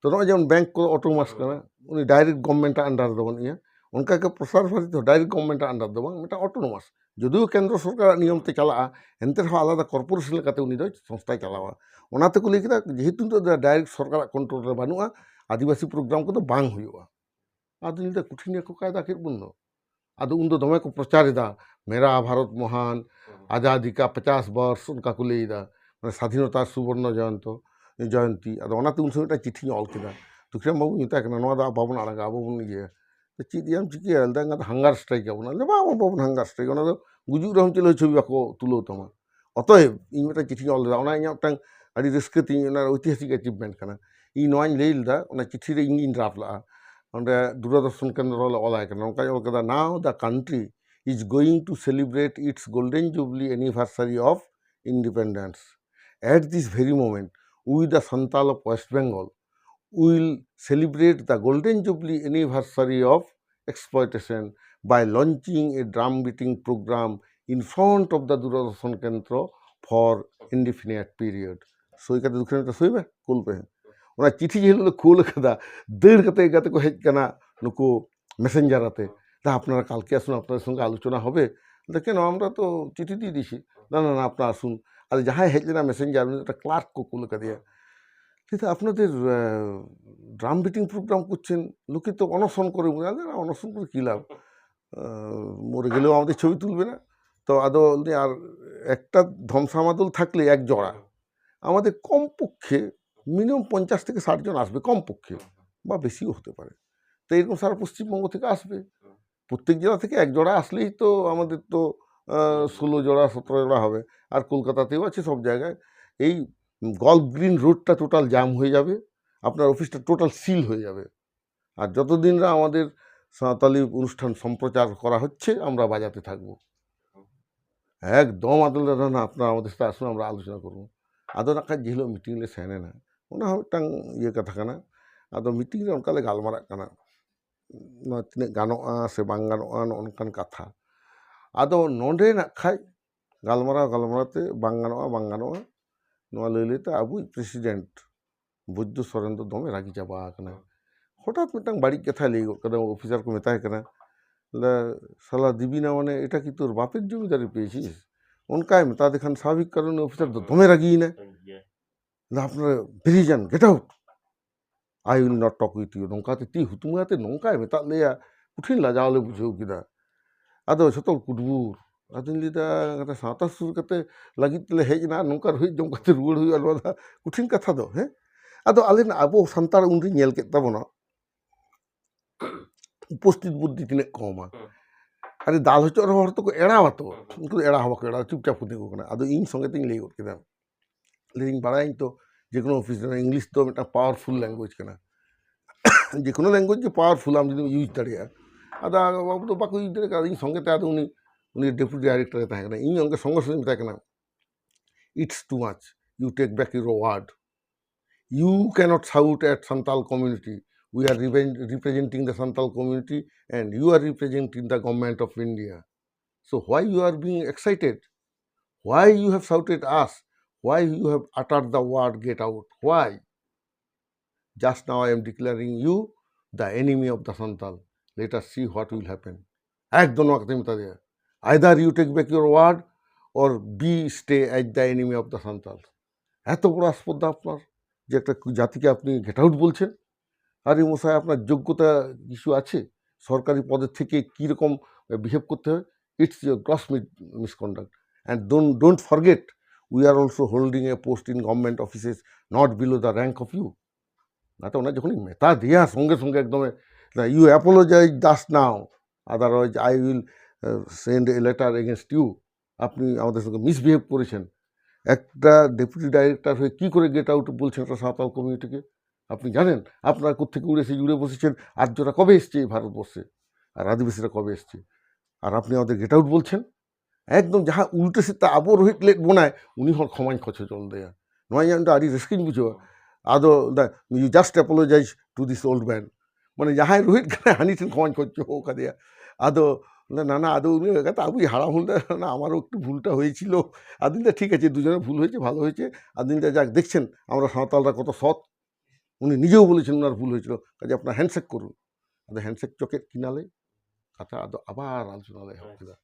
ᱛᱚ ᱱᱚᱜᱼᱚᱭ ᱡᱮᱢᱚᱱ ᱵᱮᱝᱠ ᱠᱚ autonomous ᱠᱟᱱᱟ, ᱩᱱᱤ direct government under ᱨᱮᱫᱚ ᱵᱟᱹᱱᱩᱜ ᱮᱭᱟ, ᱚᱱᱠᱟᱜᱮ ᱯᱨᱚᱥᱟᱨ ᱵᱷᱟᱨᱚᱛᱤ ᱦᱚᱸ direct government under ᱫᱚ ᱵᱟᱝ, ᱢᱤᱫᱴᱟᱝ autonomous, ᱡᱚᱫᱤᱭᱳ ᱠᱮᱱᱫᱨᱚ ᱥᱚᱨᱠᱟᱨᱟᱜ ᱱᱤᱭᱚᱢ ᱛᱮ ᱪᱟᱞᱟᱜᱼᱟ, ᱮᱱᱛᱮ ᱨᱮᱦᱚᱸ ᱟᱞᱟᱫᱟ corporation ᱞᱮᱠᱟᱛᱮ ᱩᱱᱤ ᱫᱚ ᱥᱚᱝᱥᱛᱷᱟᱭ ᱪᱟᱞᱟᱣᱟ᱾ ᱚᱱᱟ ᱛᱮᱠᱚ ᱞᱟᱹᱭ ᱠᱮᱫᱟ ᱡᱮᱦᱮᱛᱩ ᱱᱤᱛᱚᱜ ᱫᱚ direct ᱥᱚᱨᱠᱟᱨᱟᱜ control ᱨᱮ ᱵᱟᱹᱱᱩᱜᱼᱟ, ᱟᱹᱫᱤᱵᱟᱹᱥᱤ ᱯᱨᱳᱜᱨᱟᱢ ᱠᱚᱫᱚ ᱵᱟᱝ ᱦᱩᱭᱩᱜᱼᱟ᱾ ᱟᱫᱚ ᱱᱤᱛᱚᱜ ᱠᱚᱴᱷᱤᱱ ᱜᱮᱠᱚ ᱠᱟᱭᱫᱟ ᱠᱮᱫ ᱵᱚᱱ ᱫᱚ᱾ ᱟᱫᱚ ᱩᱱᱫᱚ ᱫᱚᱢᱮ ᱠᱚ ᱯᱨᱚᱪᱟᱨ ᱮᱫᱟ, ᱢᱮᱨᱟ ᱵᱷᱟᱨᱚᱛ ᱢᱚᱦᱟᱱ, ᱟᱡᱟᱫᱤ ᱠᱟ ᱯᱚᱪᱟᱥ ᱵᱚᱨᱥ, ᱚᱱᱠᱟ ᱠᱚ ᱞᱟᱹᱭ ᱮᱫᱟ, ᱢᱟᱱᱮ ᱥᱟᱫᱷᱤᱱᱚᱛᱟ ᱥᱩᱵᱚᱨᱱᱚ ᱡᱚᱭᱚᱱᱛᱚ, ᱡᱚᱭᱚᱱᱛᱤ᱾ ᱟᱫᱚ ᱚᱱᱟᱛᱮ ᱩᱱ ᱥᱚᱢᱚᱭ ᱢᱤᱫᱴᱟᱝ ᱪᱤᱴᱷᱤᱧ ᱚᱞ ᱠᱮᱫᱟ, ᱫᱩᱠᱷᱤᱨᱟᱢ ᱵᱟᱵᱩᱧ ᱢᱮᱛᱟᱭ ᱠᱟᱱᱟ, ᱱᱚᱣᱟ ᱫᱚ ᱵᱟᱵᱚᱱ ᱟᱲᱟᱜᱟ, ᱟᱵᱚ ᱵᱚᱱ ᱤᱭᱟᱹᱭᱟ᱾ ᱛᱚ ᱪᱮᱫ ᱭᱟᱢ ᱪᱤᱠᱟᱹᱭᱟ? ᱞᱟᱹᱭᱫᱟ, ᱚᱱᱟ ᱫᱚ hunger strike ᱟᱵᱚᱱ᱾ ᱟᱞᱮ ᱵᱟᱝ, ᱵᱟᱵᱚᱱ hunger strike, ᱚᱱᱟ ᱫᱚ ᱜᱩᱡᱩᱜ ᱨᱮᱦᱚᱸ ᱪᱮᱫ ᱦᱚᱸ ᱪᱷᱚᱵᱤ ᱵᱟᱠᱚ ᱛᱩᱞᱟᱹᱣ ᱛᱟᱢᱟ᱾ ᱚᱛᱚᱮᱵ ᱤᱧ ᱢᱤᱫᱴᱟᱝ ᱪᱤᱴᱷᱤᱧ ᱚᱞ ᱞᱮᱫᱟ, ᱚᱱᱟ ᱤᱧᱟᱹᱜ ᱢᱤᱫᱴᱟᱝ ᱟᱹᱰᱤ ᱨᱟᱹᱥᱠᱟᱹ ᱛᱤᱧ, ᱚᱱᱟ ᱳᱭᱛᱤᱦᱟᱥᱤᱠ achievement ᱠᱟᱱᱟ᱾ ᱤᱧ ᱱᱚᱣᱟᱧ ᱞᱟᱹᱭ ᱞᱮᱫᱟ, ᱚᱱᱟ ᱪᱤᱴᱷᱤ ᱨᱮ ᱤᱧ ᱜᱤᱧ draft ᱞᱟᱜᱼᱟ, ᱚᱸᱰᱮ ᱫᱩᱨᱚᱫᱚᱨᱥᱚᱱ ᱠᱮᱱᱫᱨᱚ ᱞᱮ ᱚᱞᱟᱭ ᱠᱟᱱᱟ, ᱱᱚᱝᱠᱟᱧ ᱚᱞ ᱠᱟᱫᱟ, "Now the country is going to celebrate its golden jubilee anniversary of independence. At this very moment, we the Santal of West Bengal will celebrate the golden jubilee anniversary of exploitation by launching a drum beating program in front of the Doordarshan Kendra for indefinite period." ᱥᱳᱭ ᱠᱟᱛᱮ ᱫᱩᱠᱷᱤᱨᱟᱢ ᱢᱮᱛᱟᱭ, "ᱥᱳᱭ ᱢᱮ, ᱠᱩᱞ ᱯᱮ᱾" ᱚᱱᱟ ᱪᱤᱴᱷᱤ ᱡᱮ ᱦᱤᱞᱳᱜ ᱞᱮ ᱠᱩᱞ ᱠᱟᱫᱟ, ᱫᱟᱹᱲ ᱠᱟᱛᱮ ᱜᱟᱛᱮ ᱠᱚ ᱦᱮᱡ ᱠᱟᱱᱟ ᱱᱩᱠᱩ ᱢᱮᱥᱮᱧᱡᱟᱨ ᱟᱛᱮ, "ᱫᱟ, আপনারা কালকে আসুন, আপনাদের সঙ্গে আলোচনা হবে।" ᱫᱮᱠᱷᱮ, ᱱᱚᱣᱟ আমরা তো চিঠি দিয়ে দিয়েছি। "না, না, না, আপনারা আসুন।" ᱟᱫᱚ ᱡᱟᱦᱟᱸᱭ ᱦᱮᱡ ᱞᱮᱱᱟ ᱢᱮᱥᱮᱧᱡᱟᱨ, ᱩᱱᱤ ᱢᱤᱫᱴᱟᱝ ᱠᱞᱟᱨᱠ ᱠᱚ ᱠᱩᱞ ᱠᱟᱫᱮᱭᱟ᱾ ᱞᱟᱹᱭᱫᱟ, "আপনাদের, আহ, ড্রাম বিটিং প্রোগ্রাম করছেন, লোকে তো অনশন করে।" বলে, "আরে না, অনশন করে কী লাভ? আহ, মরে গেলেও আমাদের ছবি তুলবে না।" তো আদৌ বলতে আর একটা ধ্বংসামাদল থাকলে এক জোড়া, আমাদের কমপক্ষে মিনিমাম পঞ্চাশ থেকে ষাট জন আসবে, কমপক্ষে, বা বেশিও হতে পারে। তো এরকম সারা পশ্চিমবঙ্গ থেকে আসবে। প্রত্যেক জেলা থেকে এক জোড়া আসলেই তো আমাদের তো ষোলো জোড়া সতেরো জোড়া হবে। আর কলকাতাতেও আছে সব জায়গায়। এই গল্ফ গ্রিন রোডটা টোটাল জাম হয়ে যাবে, আপনার অফিসটা টোটাল সিল হয়ে যাবে। আর যতদিন না আমাদের সাঁওতালি অনুষ্ঠান সম্প্রচার করা হচ্ছে, আমরা বাজাতে থাকবো। একদম ᱟᱫᱚ ᱞᱮ ᱞᱟᱹᱭᱫᱟ, ᱱᱟ, ᱟᱯᱱᱟᱨ ᱟᱢᱟᱫᱮ ᱥᱟᱛᱮ ᱟᱥᱩᱱ ᱟᱢᱨᱟ ᱟᱞᱳᱪᱚᱱᱟ ᱠᱚᱨᱵᱚ᱾ ᱟᱫᱚ ᱱᱟᱜ ᱠᱷᱟᱡ ᱡᱮ ᱦᱤᱞᱳᱜ ᱢᱤᱴᱤᱝ ᱞᱮ ᱥᱮᱱ ᱮᱱᱟ, ᱚᱱᱟ ᱦᱚᱸ ᱢᱤᱫᱴᱟᱝ ᱤᱭᱟᱹ ᱠᱟᱛᱷᱟ ᱠᱟᱱᱟ᱾ ᱟᱫᱚ ᱢᱤᱴᱤᱝ ᱨᱮ ᱚᱱᱠᱟ ᱞᱮ ᱜᱟᱞᱢᱟᱨᱟᱜ ᱠᱟᱱᱟ, ᱱᱚᱣᱟ ᱛᱤᱱᱟᱹᱜ ᱜᱟᱱᱚᱜᱼᱟ ᱥᱮ ᱵᱟᱝ ᱜᱟᱱᱚᱜᱼᱟ, ᱱᱚᱜᱼᱚ ᱱᱚᱝᱠᱟᱱ ᱠᱟᱛᱷᱟ᱾ ᱟᱫᱚ ᱱᱚᱰᱮ ᱱᱟᱜ ᱠᱷᱟᱡ ᱜᱟᱞᱢᱟᱨᱟᱣ ᱜᱟᱞᱢᱟᱨᱟᱣ ᱛᱮ ᱵᱟᱝ ᱜᱟᱱᱚᱜᱼᱟ, ᱵᱟᱝ ᱜᱟᱱᱚᱜᱼᱟ, ᱱᱚᱣᱟ ᱞᱟᱹᱭ ᱞᱟᱹᱭ ᱛᱮ ᱟᱵᱚᱭᱤᱡ ᱯᱨᱮᱥᱤᱰᱮᱱᱴ ᱵᱳᱫᱽᱫᱷᱚ ᱥᱚᱨᱮᱱ ᱫᱚ ᱫᱚᱢᱮ ᱨᱟᱹᱜᱤ ᱪᱟᱵᱟ ᱟᱠᱟᱱᱟ᱾ ᱦᱚᱴᱟᱛ ᱢᱤᱫᱴᱟᱝ ᱵᱟᱹᱲᱤᱡ ᱠᱟᱛᱷᱟᱭ ᱞᱟᱹᱭ ᱜᱚᱫ ᱠᱟᱫᱟ, ᱚᱯᱷᱤᱥᱟᱨ ᱠᱚ ᱢᱮᱛᱟᱭ ᱠᱟᱱᱟ, ᱞᱟᱹᱭᱫᱟ, "ᱥᱟᱞᱟ ᱫᱤᱵᱤᱱᱟ, ᱢᱟᱱᱮ ᱮᱴᱟ ᱠᱤ ᱛᱳᱨ ᱵᱟᱯᱮᱨ ᱡᱚᱢᱤᱫᱟᱨᱤ ᱯᱮᱭᱮᱪᱷᱤᱥ?" ᱚᱱᱠᱟᱭ ᱢᱮᱛᱟ ᱫᱮ ᱠᱷᱟᱱ ᱥᱟᱵᱷᱟᱵᱤᱠ ᱠᱟᱨᱚᱱ ᱚᱯᱷᱤᱥᱟᱨ ᱫᱚ ᱫᱚᱢᱮ ᱨᱟᱹᱜᱤᱭᱮᱱᱟ᱾ ᱞᱟᱹᱭᱫᱟ, "ᱟᱯᱱᱟᱨ ᱵᱷᱮᱨᱤᱡᱟᱱ, get out, I will not talk with you." ᱱᱚᱝᱠᱟᱛᱮ ᱛᱤ ᱦᱩᱛᱩᱢ ᱠᱟᱛᱮ ᱱᱚᱝᱠᱟᱭ ᱢᱮᱛᱟᱫ ᱞᱮᱭᱟ, ᱠᱚᱴᱷᱤᱱ ᱞᱟᱡᱟᱣ ᱞᱮ ᱵᱩᱡᱷᱟᱹᱣ ᱠᱮᱫᱟ᱾ ᱟᱫᱚ ᱡᱷᱚᱛᱚ ᱦᱚᱲ ᱠᱩᱴᱵᱩᱨ᱾ ᱟᱫᱚᱧ ᱞᱟᱹᱭᱫᱟ, ᱥᱟᱶᱛᱟ ᱥᱩᱥᱟᱹᱨ ᱠᱟᱛᱮ ᱞᱟᱹᱜᱤᱫ ᱛᱮᱞᱮ ᱦᱮᱡ ᱮᱱᱟ, ᱱᱚᱝᱠᱟ ᱨᱳᱦᱮᱫ ᱡᱚᱢ ᱠᱟᱛᱮ ᱨᱩᱣᱟᱹᱲ ᱦᱩᱭᱩᱜᱼᱟ, ᱱᱚᱣᱟ ᱫᱚ ᱠᱚᱴᱷᱤᱱ ᱠᱟᱛᱷᱟ ᱫᱚ, ᱦᱮᱸ? ᱟᱫᱚ ᱟᱞᱮ ᱨᱮᱱ ᱟᱵᱚ ᱥᱟᱱᱛᱟᱲ ᱩᱱᱨᱮ ᱧᱮᱞ ᱠᱮᱫ ᱛᱟᱵᱚᱱᱟ, ᱩᱯᱚᱥᱛᱷᱤᱛ ᱵᱩᱫᱽᱫᱷᱤ ᱛᱤᱱᱟᱹᱜ ᱠᱚᱢᱟ᱾ ᱦᱩᱸ᱾ ᱟᱨᱮ, ᱫᱟᱞ ᱦᱚᱪᱚᱜ ᱨᱮᱦᱚᱸ ᱦᱚᱲ ᱛᱚᱠᱚ ᱮᱲᱟᱣᱟ ᱛᱚ, ᱦᱩᱸ, ᱦᱩᱸ᱾ ᱩᱱᱠᱩ ᱫᱚ ᱮᱲᱟ ᱦᱚᱸ ᱵᱟᱠᱚ ᱮᱲᱟᱣᱟ, ᱪᱩᱯᱪᱟᱯ ᱠᱚ ᱛᱤᱸᱜᱩ ᱠᱟᱱᱟ᱾ ᱟᱫᱚ ᱤᱧ ᱥᱚᱸᱜᱮ ᱛᱤᱧ ᱞᱟᱹᱭ ᱜᱚᱫ ᱠᱮᱫᱟ, ᱞᱟᱹᱭᱫᱟᱹᱧ, ᱵᱟᱲᱟᱭᱟᱹᱧ ᱛᱚ, ᱡᱮᱠᱳᱱᱳ ᱚᱯᱷᱤᱥ ᱨᱮ ᱤᱝᱞᱤᱥ ᱫᱚ ᱢᱤᱫᱴᱟᱝ ᱯᱟᱣᱟᱨᱯᱷᱩᱞ ᱞᱮᱝᱜᱩᱭᱮᱡᱽ ᱠᱟᱱᱟ, ᱡᱮᱠᱳᱱᱳ ᱞᱮᱝᱜᱩᱭᱮᱡᱽ ᱜᱮ ᱯᱟᱣᱟᱨᱯᱷᱩᱞ, ᱟᱢ ᱡᱩᱫᱤᱢ ᱤᱭᱩᱡᱽ ᱫᱟᱲᱮᱭᱟᱜᱼᱟ᱾ ᱟᱫᱚ ᱟᱵᱚ ᱫᱚ ᱵᱟᱠᱚ ᱤᱭᱩᱡᱽ ᱫᱟᱲᱮ ᱠᱟᱣᱫᱟ᱾ ᱤᱧ ᱥᱚᱸᱜᱮ ᱛᱮ ᱟᱫᱚ ᱩᱱᱤ, ᱩᱱᱤ ᱰᱮᱯᱩᱴᱤ ᱰᱟᱭᱨᱮᱠᱴᱚᱨ ᱮ ᱛᱟᱦᱮᱸ ᱠᱟᱱᱟ, ᱤᱧ ᱚᱱᱠᱟ ᱥᱚᱸᱜᱮ ᱥᱚᱸᱜᱮ ᱢᱮᱛᱟᱭ ᱠᱟᱱᱟ, "It's too much, you take back your word, you cannot shout at Santal community, we are reven- representing the Santal community and you are representing the government of India. So why you are being excited? Why you have shouted us? Why you have uttered the word get out? Why? Just now I am declaring you the enemy of the Santal. Let us see what will happen." ᱮᱠᱫᱚᱢ ᱱᱚᱣᱟ ᱠᱟᱛᱷᱟᱧ ᱢᱮᱛᱟ ᱫᱮᱭᱟ, "Either you take back your word or be stay as the enemy of the Santal." এত বড় আসপর্দা আপনার, যে একটা জাতিকে আপনি গেট আউট বলছেন? আরে মশাই, আপনার যোগ্যতা কিছু আছে? সরকারি পদের থেকে কীরকম বিহেভ করতে হয়? It's your gross misconduct. And don't, don't forget, we are also holding a post in government offices not below the rank of you. ᱚᱱᱟᱛᱮ ᱚᱱᱟ ᱡᱚᱠᱷᱚᱱᱤᱧ ᱢᱮᱛᱟ ᱫᱮᱭᱟ, ᱥᱚᱸᱜᱮ ᱥᱚᱸᱜᱮ ᱮᱠᱫᱚᱢᱮ, "You apologize just now, otherwise I will send a letter against you, আপনি আমাদের সঙ্গে মিসবিহেভ করেছেন। একটা ডেপুটি ডাইরেক্টর হয়ে কি করে গেট আউট বলছেন একটা সাঁওতাল কমিউনিটিকে? আপনি জানেন আপনারা কোথেকে উড়ে এসে জুড়ে বসেছেন? আর্যরা কবে এসছে এই ভারতবর্ষে? আর আদিবাসীরা কবে এসছে? আর আপনি আমাদের গেট আউট বলছেন? একদম ᱡᱟᱦᱟᱸ ᱩᱞᱴᱟᱹ ᱥᱮᱫ ᱛᱮ ᱟᱵᱚ ᱨᱳᱦᱤᱛ ᱞᱮᱫ ᱵᱚᱱᱟᱭ, ᱩᱱᱤ ᱦᱚᱸ ᱠᱷᱚᱢᱟᱧ ᱠᱷᱚᱡᱚ ᱦᱚᱪᱚ ᱞᱮᱫᱮᱭᱟ᱾ ᱱᱚᱣᱟ ᱤᱧᱟᱹᱜ ᱢᱤᱫᱴᱟᱝ ᱟᱹᱰᱤ ᱨᱟᱹᱥᱠᱟᱹᱧ ᱵᱩᱡᱷᱟᱹᱣᱟ᱾ ᱟᱫᱚ ᱫᱟ, "You just apologize to this old man." ᱢᱟᱱᱮ ᱡᱟᱦᱟᱸᱭ ᱨᱳᱦᱤᱛ ᱠᱟᱱᱟᱭ ᱦᱟᱹᱱᱤ ᱴᱷᱮᱱ ᱠᱷᱚᱢᱟᱧ ᱠᱷᱚᱡᱚ ᱦᱚᱪᱚ ᱟᱠᱟᱫᱮᱭᱟ᱾ ᱟᱫᱚ ᱞᱟᱹᱭᱫᱟ, "না না, ᱟᱫᱚ ᱩᱱᱤ ᱠᱟᱛᱷᱟ ᱟᱵᱚᱭᱤᱡ ᱦᱟᱲᱟᱢ ᱦᱚᱲ ᱫᱚ, না আমারও একটু ভুলটা হয়েছিল।" ᱟᱫᱚᱧ ᱞᱟᱹᱭᱫᱟ, "ঠিক আছে, দুজনের ভুল হয়েছে, ভালো হয়েছে।" ᱟᱫᱚᱧ ᱞᱟᱹᱭᱫᱟ, "যাক, দেখছেন আমরা সাঁওতালরা কত সৎ।" উনি নিজেও বলেছেন ওনার ভুল হয়েছিল, কাজে আপনারা হ্যান্ডশেক করুন। ᱟᱫᱚ ᱦᱮᱱᱰᱥᱮᱠ ᱪᱚᱠᱮᱫ ᱠᱤᱱᱟᱞᱮ, ᱠᱟᱛᱷᱟ ᱟᱫᱚ ᱟᱵᱟᱨ ᱟᱞᱳᱪᱚᱱᱟ ᱞᱮ ᱮᱦᱚᱵ ᱠᱮᱫᱟ᱾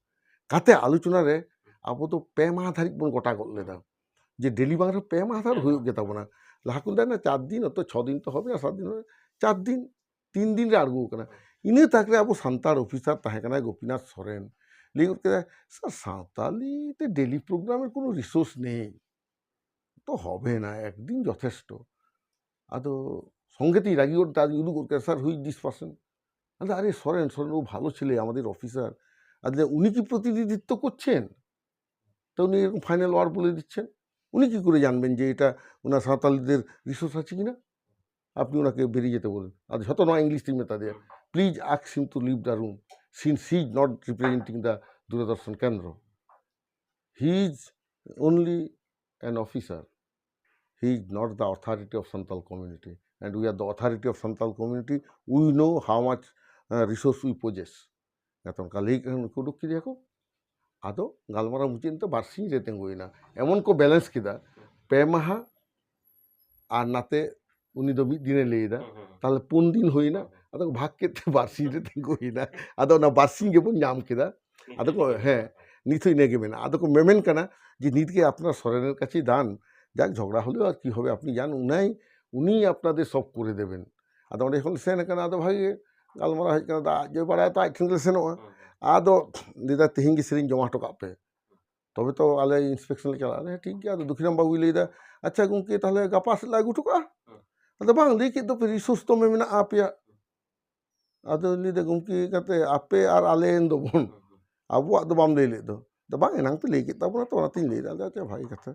ᱠᱟᱛᱮ ᱟᱞᱳᱪᱚᱱᱟ ᱨᱮ ᱟᱵᱚ ᱫᱚ ᱯᱮ ᱢᱟᱦᱟ ᱫᱷᱟᱹᱨᱤᱡ ᱵᱚᱱ ᱜᱚᱴᱟ ᱜᱚᱫ ᱞᱮᱫᱟ ᱡᱮ ᱰᱮᱞᱤ ᱵᱟᱝ ᱨᱮᱦᱚᱸ ᱯᱮ ᱢᱟᱦᱟ ᱫᱷᱟᱹᱨᱤᱡ ᱦᱩᱭᱩᱜ ᱜᱮ ᱛᱟᱵᱚᱱᱟ᱾ ᱞᱟᱦᱟ ᱠᱚ ᱞᱟᱹᱭᱟ ᱪᱟᱨ ᱫᱤᱱ, ᱚᱛᱚ ᱪᱷᱚ ᱫᱤᱱ ᱛᱚ ᱦᱚᱵᱮ ᱱᱟ, ᱥᱟᱛ ᱫᱤᱱ ᱦᱚᱵᱮ, ᱪᱟᱨ ᱫᱤᱱ, ᱛᱤᱱ ᱫᱤᱱ ᱨᱮ ᱟᱬᱜᱚ ᱟᱠᱟᱱᱟ᱾ ᱤᱱᱟᱹ ᱛᱟᱠ ᱨᱮ ᱟᱵᱚ ᱥᱟᱱᱛᱟᱲ ᱚᱯᱷᱤᱥᱟᱨ ᱛᱟᱦᱮᱸ ᱠᱟᱱᱟᱭ ᱜᱳᱯᱤᱱᱟᱛᱷ ᱥᱚᱨᱮᱱ, ᱞᱟᱹᱭ ᱜᱚᱫ ᱠᱮᱫᱟᱭ, "স্যার, সাঁওতালি তে ডেলি প্রোগ্রামের কোনো রিসোর্স নেই, তো হবে না, একদিন যথেষ্ট।" ᱟᱫᱚ ᱥᱚᱝᱜᱮ ᱛᱤᱧ ᱨᱟᱹᱜᱤ ᱜᱚᱫ ᱛᱮ ᱟᱫᱚᱧ ᱩᱫᱩᱜ ᱜᱚᱫ ᱠᱮᱫᱟ, "sir, who is this person?" ᱟᱫᱚ, "আরে, সরেন, সরেন, ও ভালো ছেলে, আমাদের অফিসার।" ᱟᱫᱚ, "উনি কি প্রতিনিধিত্ব করছেন? তো উনি এরকম ফাইনাল ওয়ার্ড বলে দিচ্ছেন, উনি কি করে জানবেন যে এটা ওনার সাঁওতালিদের রিসোর্স আছে কিনা? আপনি ওনাকে বেরিয়ে যেতে বলুন।" ᱟᱫᱚ ᱡᱷᱚᱛᱚ ᱱᱚᱣᱟ ᱤᱝᱞᱤᱥ ᱛᱤᱧ ᱢᱮᱛᱟ ᱫᱮᱭᱟ, "Please ask him to leave the room, since he is not representing the দূরদর্শন কেন্দ্র। He is only an officer. He is not the authority of Santal community. And we are the authority of Santal community. We know how much, uh, resource we possess." ᱟᱫᱚ ᱚᱱᱠᱟ ᱞᱟᱹᱭ ᱠᱟᱛᱮ ᱩᱱᱠᱩ ᱩᱰᱩᱠ ᱠᱮᱫᱮᱭᱟ ᱠᱚ᱾ ᱟᱫᱚ ᱜᱟᱞᱢᱟᱨᱟᱣ ᱢᱩᱪᱟᱹᱫ ᱮᱱᱛᱮ ᱵᱟᱨᱥᱤᱧ ᱨᱮ ᱛᱤᱸᱜᱩᱭᱮᱱᱟ᱾ ᱮᱢᱚᱱ ᱠᱚ ᱵᱮᱞᱮᱱᱥ ᱠᱮᱫᱟ, ᱯᱮ ᱢᱟᱦᱟ ᱟᱨ ᱱᱟᱛᱮ ᱩᱱᱤ ᱫᱚ ᱢᱤᱫ ᱫᱤᱱᱮ ᱞᱟᱹᱭ ᱮᱫᱟ, ᱦᱩᱸ, ᱦᱩᱸ, ᱦᱩᱸ᱾ ᱛᱟᱦᱞᱮ ᱯᱩᱱ ᱫᱤᱱ ᱦᱩᱭᱱᱟ᱾ ᱦᱩᱸ, ᱦᱩᱸ᱾ ᱟᱫᱚ ᱠᱚ ᱵᱷᱟᱜᱽ ᱠᱮᱫ ᱛᱮ ᱵᱟᱨᱥᱤᱧ ᱨᱮ ᱛᱤᱸᱜᱩᱭᱮᱱᱟ᱾ ᱟᱫᱚ ᱚᱱᱟ ᱵᱟᱨᱥᱤᱧ ᱜᱮᱵᱚᱱ ᱧᱟᱢ ᱠᱮᱫᱟ᱾ ᱟᱫᱚ ᱠᱚ, ᱦᱮᱸ, ᱱᱤᱛ ᱦᱚᱸ ᱤᱱᱟᱹᱜᱮ ᱢᱮᱱᱟᱜᱼᱟ᱾ ᱟᱫᱚ ᱠᱚ ᱢᱮᱢᱮᱱ ᱠᱟᱱᱟ ᱡᱮ, "ᱱᱤᱛ ᱜᱮ ᱟᱯᱱᱟᱨ ᱥᱚᱨᱮᱱᱮᱨ ᱠᱟᱪᱷᱮ ᱫᱟᱱ, যাক ঝগড়া হলেও আর কি হবে, আপনি যান, উনাই, উনি আপনাদের সব করে দেবেন।" ᱟᱫᱚ ᱚᱸᱰᱮ ᱠᱷᱚᱱ ᱥᱮᱱ ᱟᱠᱟᱱᱟ, ᱟᱫᱚ ᱵᱷᱟᱜᱮ ᱜᱮ ᱜᱟᱞᱢᱟᱨᱟᱣ ᱦᱮᱡ ᱟᱠᱟᱱᱟ, ᱟᱫᱚ ᱟᱡ ᱡᱮ ᱵᱟᱲᱟᱭᱟ ᱛᱚ ᱟᱡ ᱴᱷᱮᱱ ᱜᱮ ᱥᱮᱱᱚᱜᱼᱟ᱾ ᱦᱩᱸ᱾ ᱟᱫᱚ ᱞᱟᱹᱭᱫᱟ, "ᱛᱮᱦᱮᱧ ᱜᱮ ᱥᱮᱨᱮᱧ ᱡᱚᱢᱟ ᱦᱚᱴᱚ ᱠᱟᱜ ᱯᱮ, ᱛᱚᱵᱮ ᱛᱚ ᱟᱞᱮ ᱤᱱᱥᱯᱮᱠᱥᱚᱱ ᱞᱮ ᱪᱟᱞᱟᱜᱼᱟ᱾" ᱟᱞᱮ, "ᱦᱮᱸ, ᱴᱷᱤᱠ ᱜᱮᱭᱟ᱾" ᱟᱫᱚ ᱫᱩᱠᱷᱤᱨᱟᱢ ᱵᱟᱹᱵᱩᱭ ᱞᱟᱹᱭᱫᱟ, "ᱟᱪᱪᱷᱟ ᱜᱚᱢᱠᱮ, ᱛᱟᱦᱞᱮ ᱜᱟᱯᱟ ᱥᱮᱫ ᱞᱮ ᱟᱹᱜᱩ ᱦᱚᱴᱚ ᱠᱟᱜᱼᱟ?" ᱦᱩᱸ᱾ ᱟᱫᱚ, "ᱵᱟᱝ, ᱞᱟᱹᱭ ᱠᱮᱫ ᱫᱚᱯᱮ ᱨᱤᱥᱳᱨᱥ ᱫᱚᱢᱮ ᱢᱮᱱᱟᱜᱼᱟ ᱟᱯᱮᱭᱟᱜ?" ᱟᱫᱚ ᱞᱟᱹᱭᱫᱟ, "ᱜᱚᱢᱠᱮ, ᱠᱟᱛᱮ ᱟᱯᱮ ᱟᱨ ᱟᱞᱮ ᱮᱱ ᱫᱚᱵᱚᱱ, ᱦᱩᱸ, ᱦᱩᱸ᱾ ᱟᱵᱚᱣᱟᱜ ᱫᱚ ᱵᱟᱢ ᱞᱟᱹᱭ ᱞᱮᱫ ᱫᱚ᱾ ᱫᱚ ᱵᱟᱝ, ᱮᱱᱟᱝ ᱯᱮ ᱞᱟᱹᱭ ᱠᱮᱫ ᱛᱟᱵᱚᱱᱟ ᱛᱚ, ᱚᱱᱟᱛᱤᱧ ᱞᱟᱹᱭᱫᱟ᱾ ᱟᱫᱚ ᱟᱪᱪᱷᱟ, ᱵᱷᱟᱜᱮ ᱠᱟᱛᱷᱟ,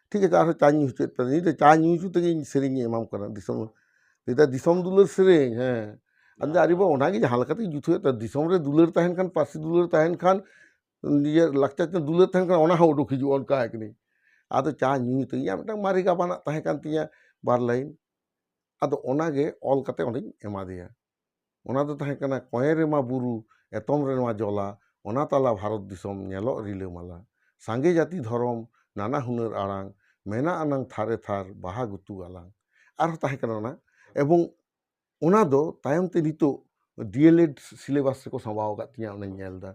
ᱴᱷᱤᱠ ᱟᱪᱷᱮ, ᱟᱨᱦᱚᱸ ᱪᱟᱧ ᱧᱩ ᱦᱚᱪᱚᱭᱮᱫ ᱯᱮᱭᱟ᱾ ᱱᱤᱭᱟᱹ ᱫᱚ ᱪᱟ ᱧᱩ ᱦᱚᱪᱚ ᱛᱮᱜᱮ ᱤᱧ ᱥᱮᱨᱮᱧ ᱤᱧ ᱮᱢᱟᱢ ᱠᱟᱱᱟ, ᱫᱤᱥᱚᱢ᱾ ᱞᱟᱹᱭᱫᱟ ᱫᱤᱥᱚᱢ ᱫᱩᱞᱟᱹᱲ ᱥᱮᱨᱮᱧ, ᱦᱮᱸ᱾ ᱟᱫᱚ ᱟᱨᱮ ᱵᱟ, ᱚᱱᱟᱜᱮ ᱡᱟᱦᱟᱸ ᱞᱮᱠᱟᱛᱮ ᱡᱩᱛ ᱦᱩᱭᱩᱜ ᱛᱟᱭᱟ, ᱫᱤᱥᱚᱢ ᱨᱮ ᱫᱩᱞᱟᱹᱲ ᱛᱟᱦᱮᱱ ᱠᱷᱟᱱ, ᱯᱟᱹᱨᱥᱤ ᱫᱩᱞᱟᱹᱲ ᱛᱟᱦᱮᱱ ᱠᱷᱟᱱ, ᱱᱤᱡᱮᱨ ᱞᱟᱠᱪᱟᱨ ᱪᱮᱛᱟᱱ ᱫᱩᱞᱟᱹᱲ ᱛᱟᱦᱮᱱ ᱠᱷᱟᱱ, ᱚᱱᱟ ᱦᱚᱸ ᱩᱰᱩᱠ ᱦᱤᱡᱩᱜᱼᱟ, ᱚᱱᱠᱟ ᱠᱟᱹᱱᱟᱹᱧ᱾ ᱟᱫᱚ ᱪᱟ ᱧᱩ ᱛᱮᱜᱮ ᱤᱧᱟᱹᱜ ᱢᱤᱫᱴᱟᱝ ᱢᱟᱨᱮ ᱜᱟᱵᱟᱱᱟᱜ ᱛᱟᱦᱮᱸ ᱠᱟᱱ ᱛᱤᱧᱟᱹ ᱵᱟᱨ ᱞᱟᱭᱤᱱ, ᱟᱫᱚ ᱚᱱᱟᱜᱮ ᱚᱞ ᱠᱟᱛᱮ ᱚᱸᱰᱮᱧ ᱮᱢᱟ ᱫᱮᱭᱟ᱾ ᱚᱱᱟ ᱫᱚ ᱛᱟᱦᱮᱸ ᱠᱟᱱᱟ, ᱠᱚᱸᱭᱮ ᱨᱮᱢᱟ ᱵᱩᱨᱩ, ᱮᱛᱚᱢ ᱨᱮᱢᱟ ᱡᱚᱞᱟ, ᱚᱱᱟ ᱛᱟᱞᱟ ᱵᱷᱟᱨᱚᱛ ᱫᱤᱥᱚᱢ ᱧᱮᱞᱚᱜ ᱨᱤᱞᱟᱹᱢᱟᱞᱟ᱾ ᱥᱟᱸᱜᱮ ᱡᱟᱹᱛᱤ ᱫᱷᱚᱨᱚᱢ, ᱱᱟᱱᱟ ᱦᱩᱱᱟᱹᱨ ᱟᱲᱟᱝ, ᱢᱮᱱᱟᱜ ᱟᱱᱟᱝ ᱛᱷᱟᱨᱮ ᱛᱷᱟᱨ ᱵᱟᱦᱟ ᱜᱩᱛᱩ ᱜᱟᱞᱟᱝ᱾ ᱟᱨᱦᱚᱸ ᱛᱟᱦᱮᱸ ᱠᱟᱱᱟ ᱚᱱᱟ᱾ ᱮᱵᱚᱝ ᱚᱱᱟ ᱫᱚ ᱛᱟᱭᱚᱢ ᱛᱮ ᱱᱤᱛᱚᱜ ᱰᱤ ᱮᱞ ᱮᱰ syllabus ᱨᱮᱠᱚ ᱥᱟᱸᱵᱟᱣ ᱟᱠᱟᱫ ᱛᱤᱧᱟᱹ, ᱚᱱᱟᱧ ᱧᱮᱞ ᱮᱫᱟ᱾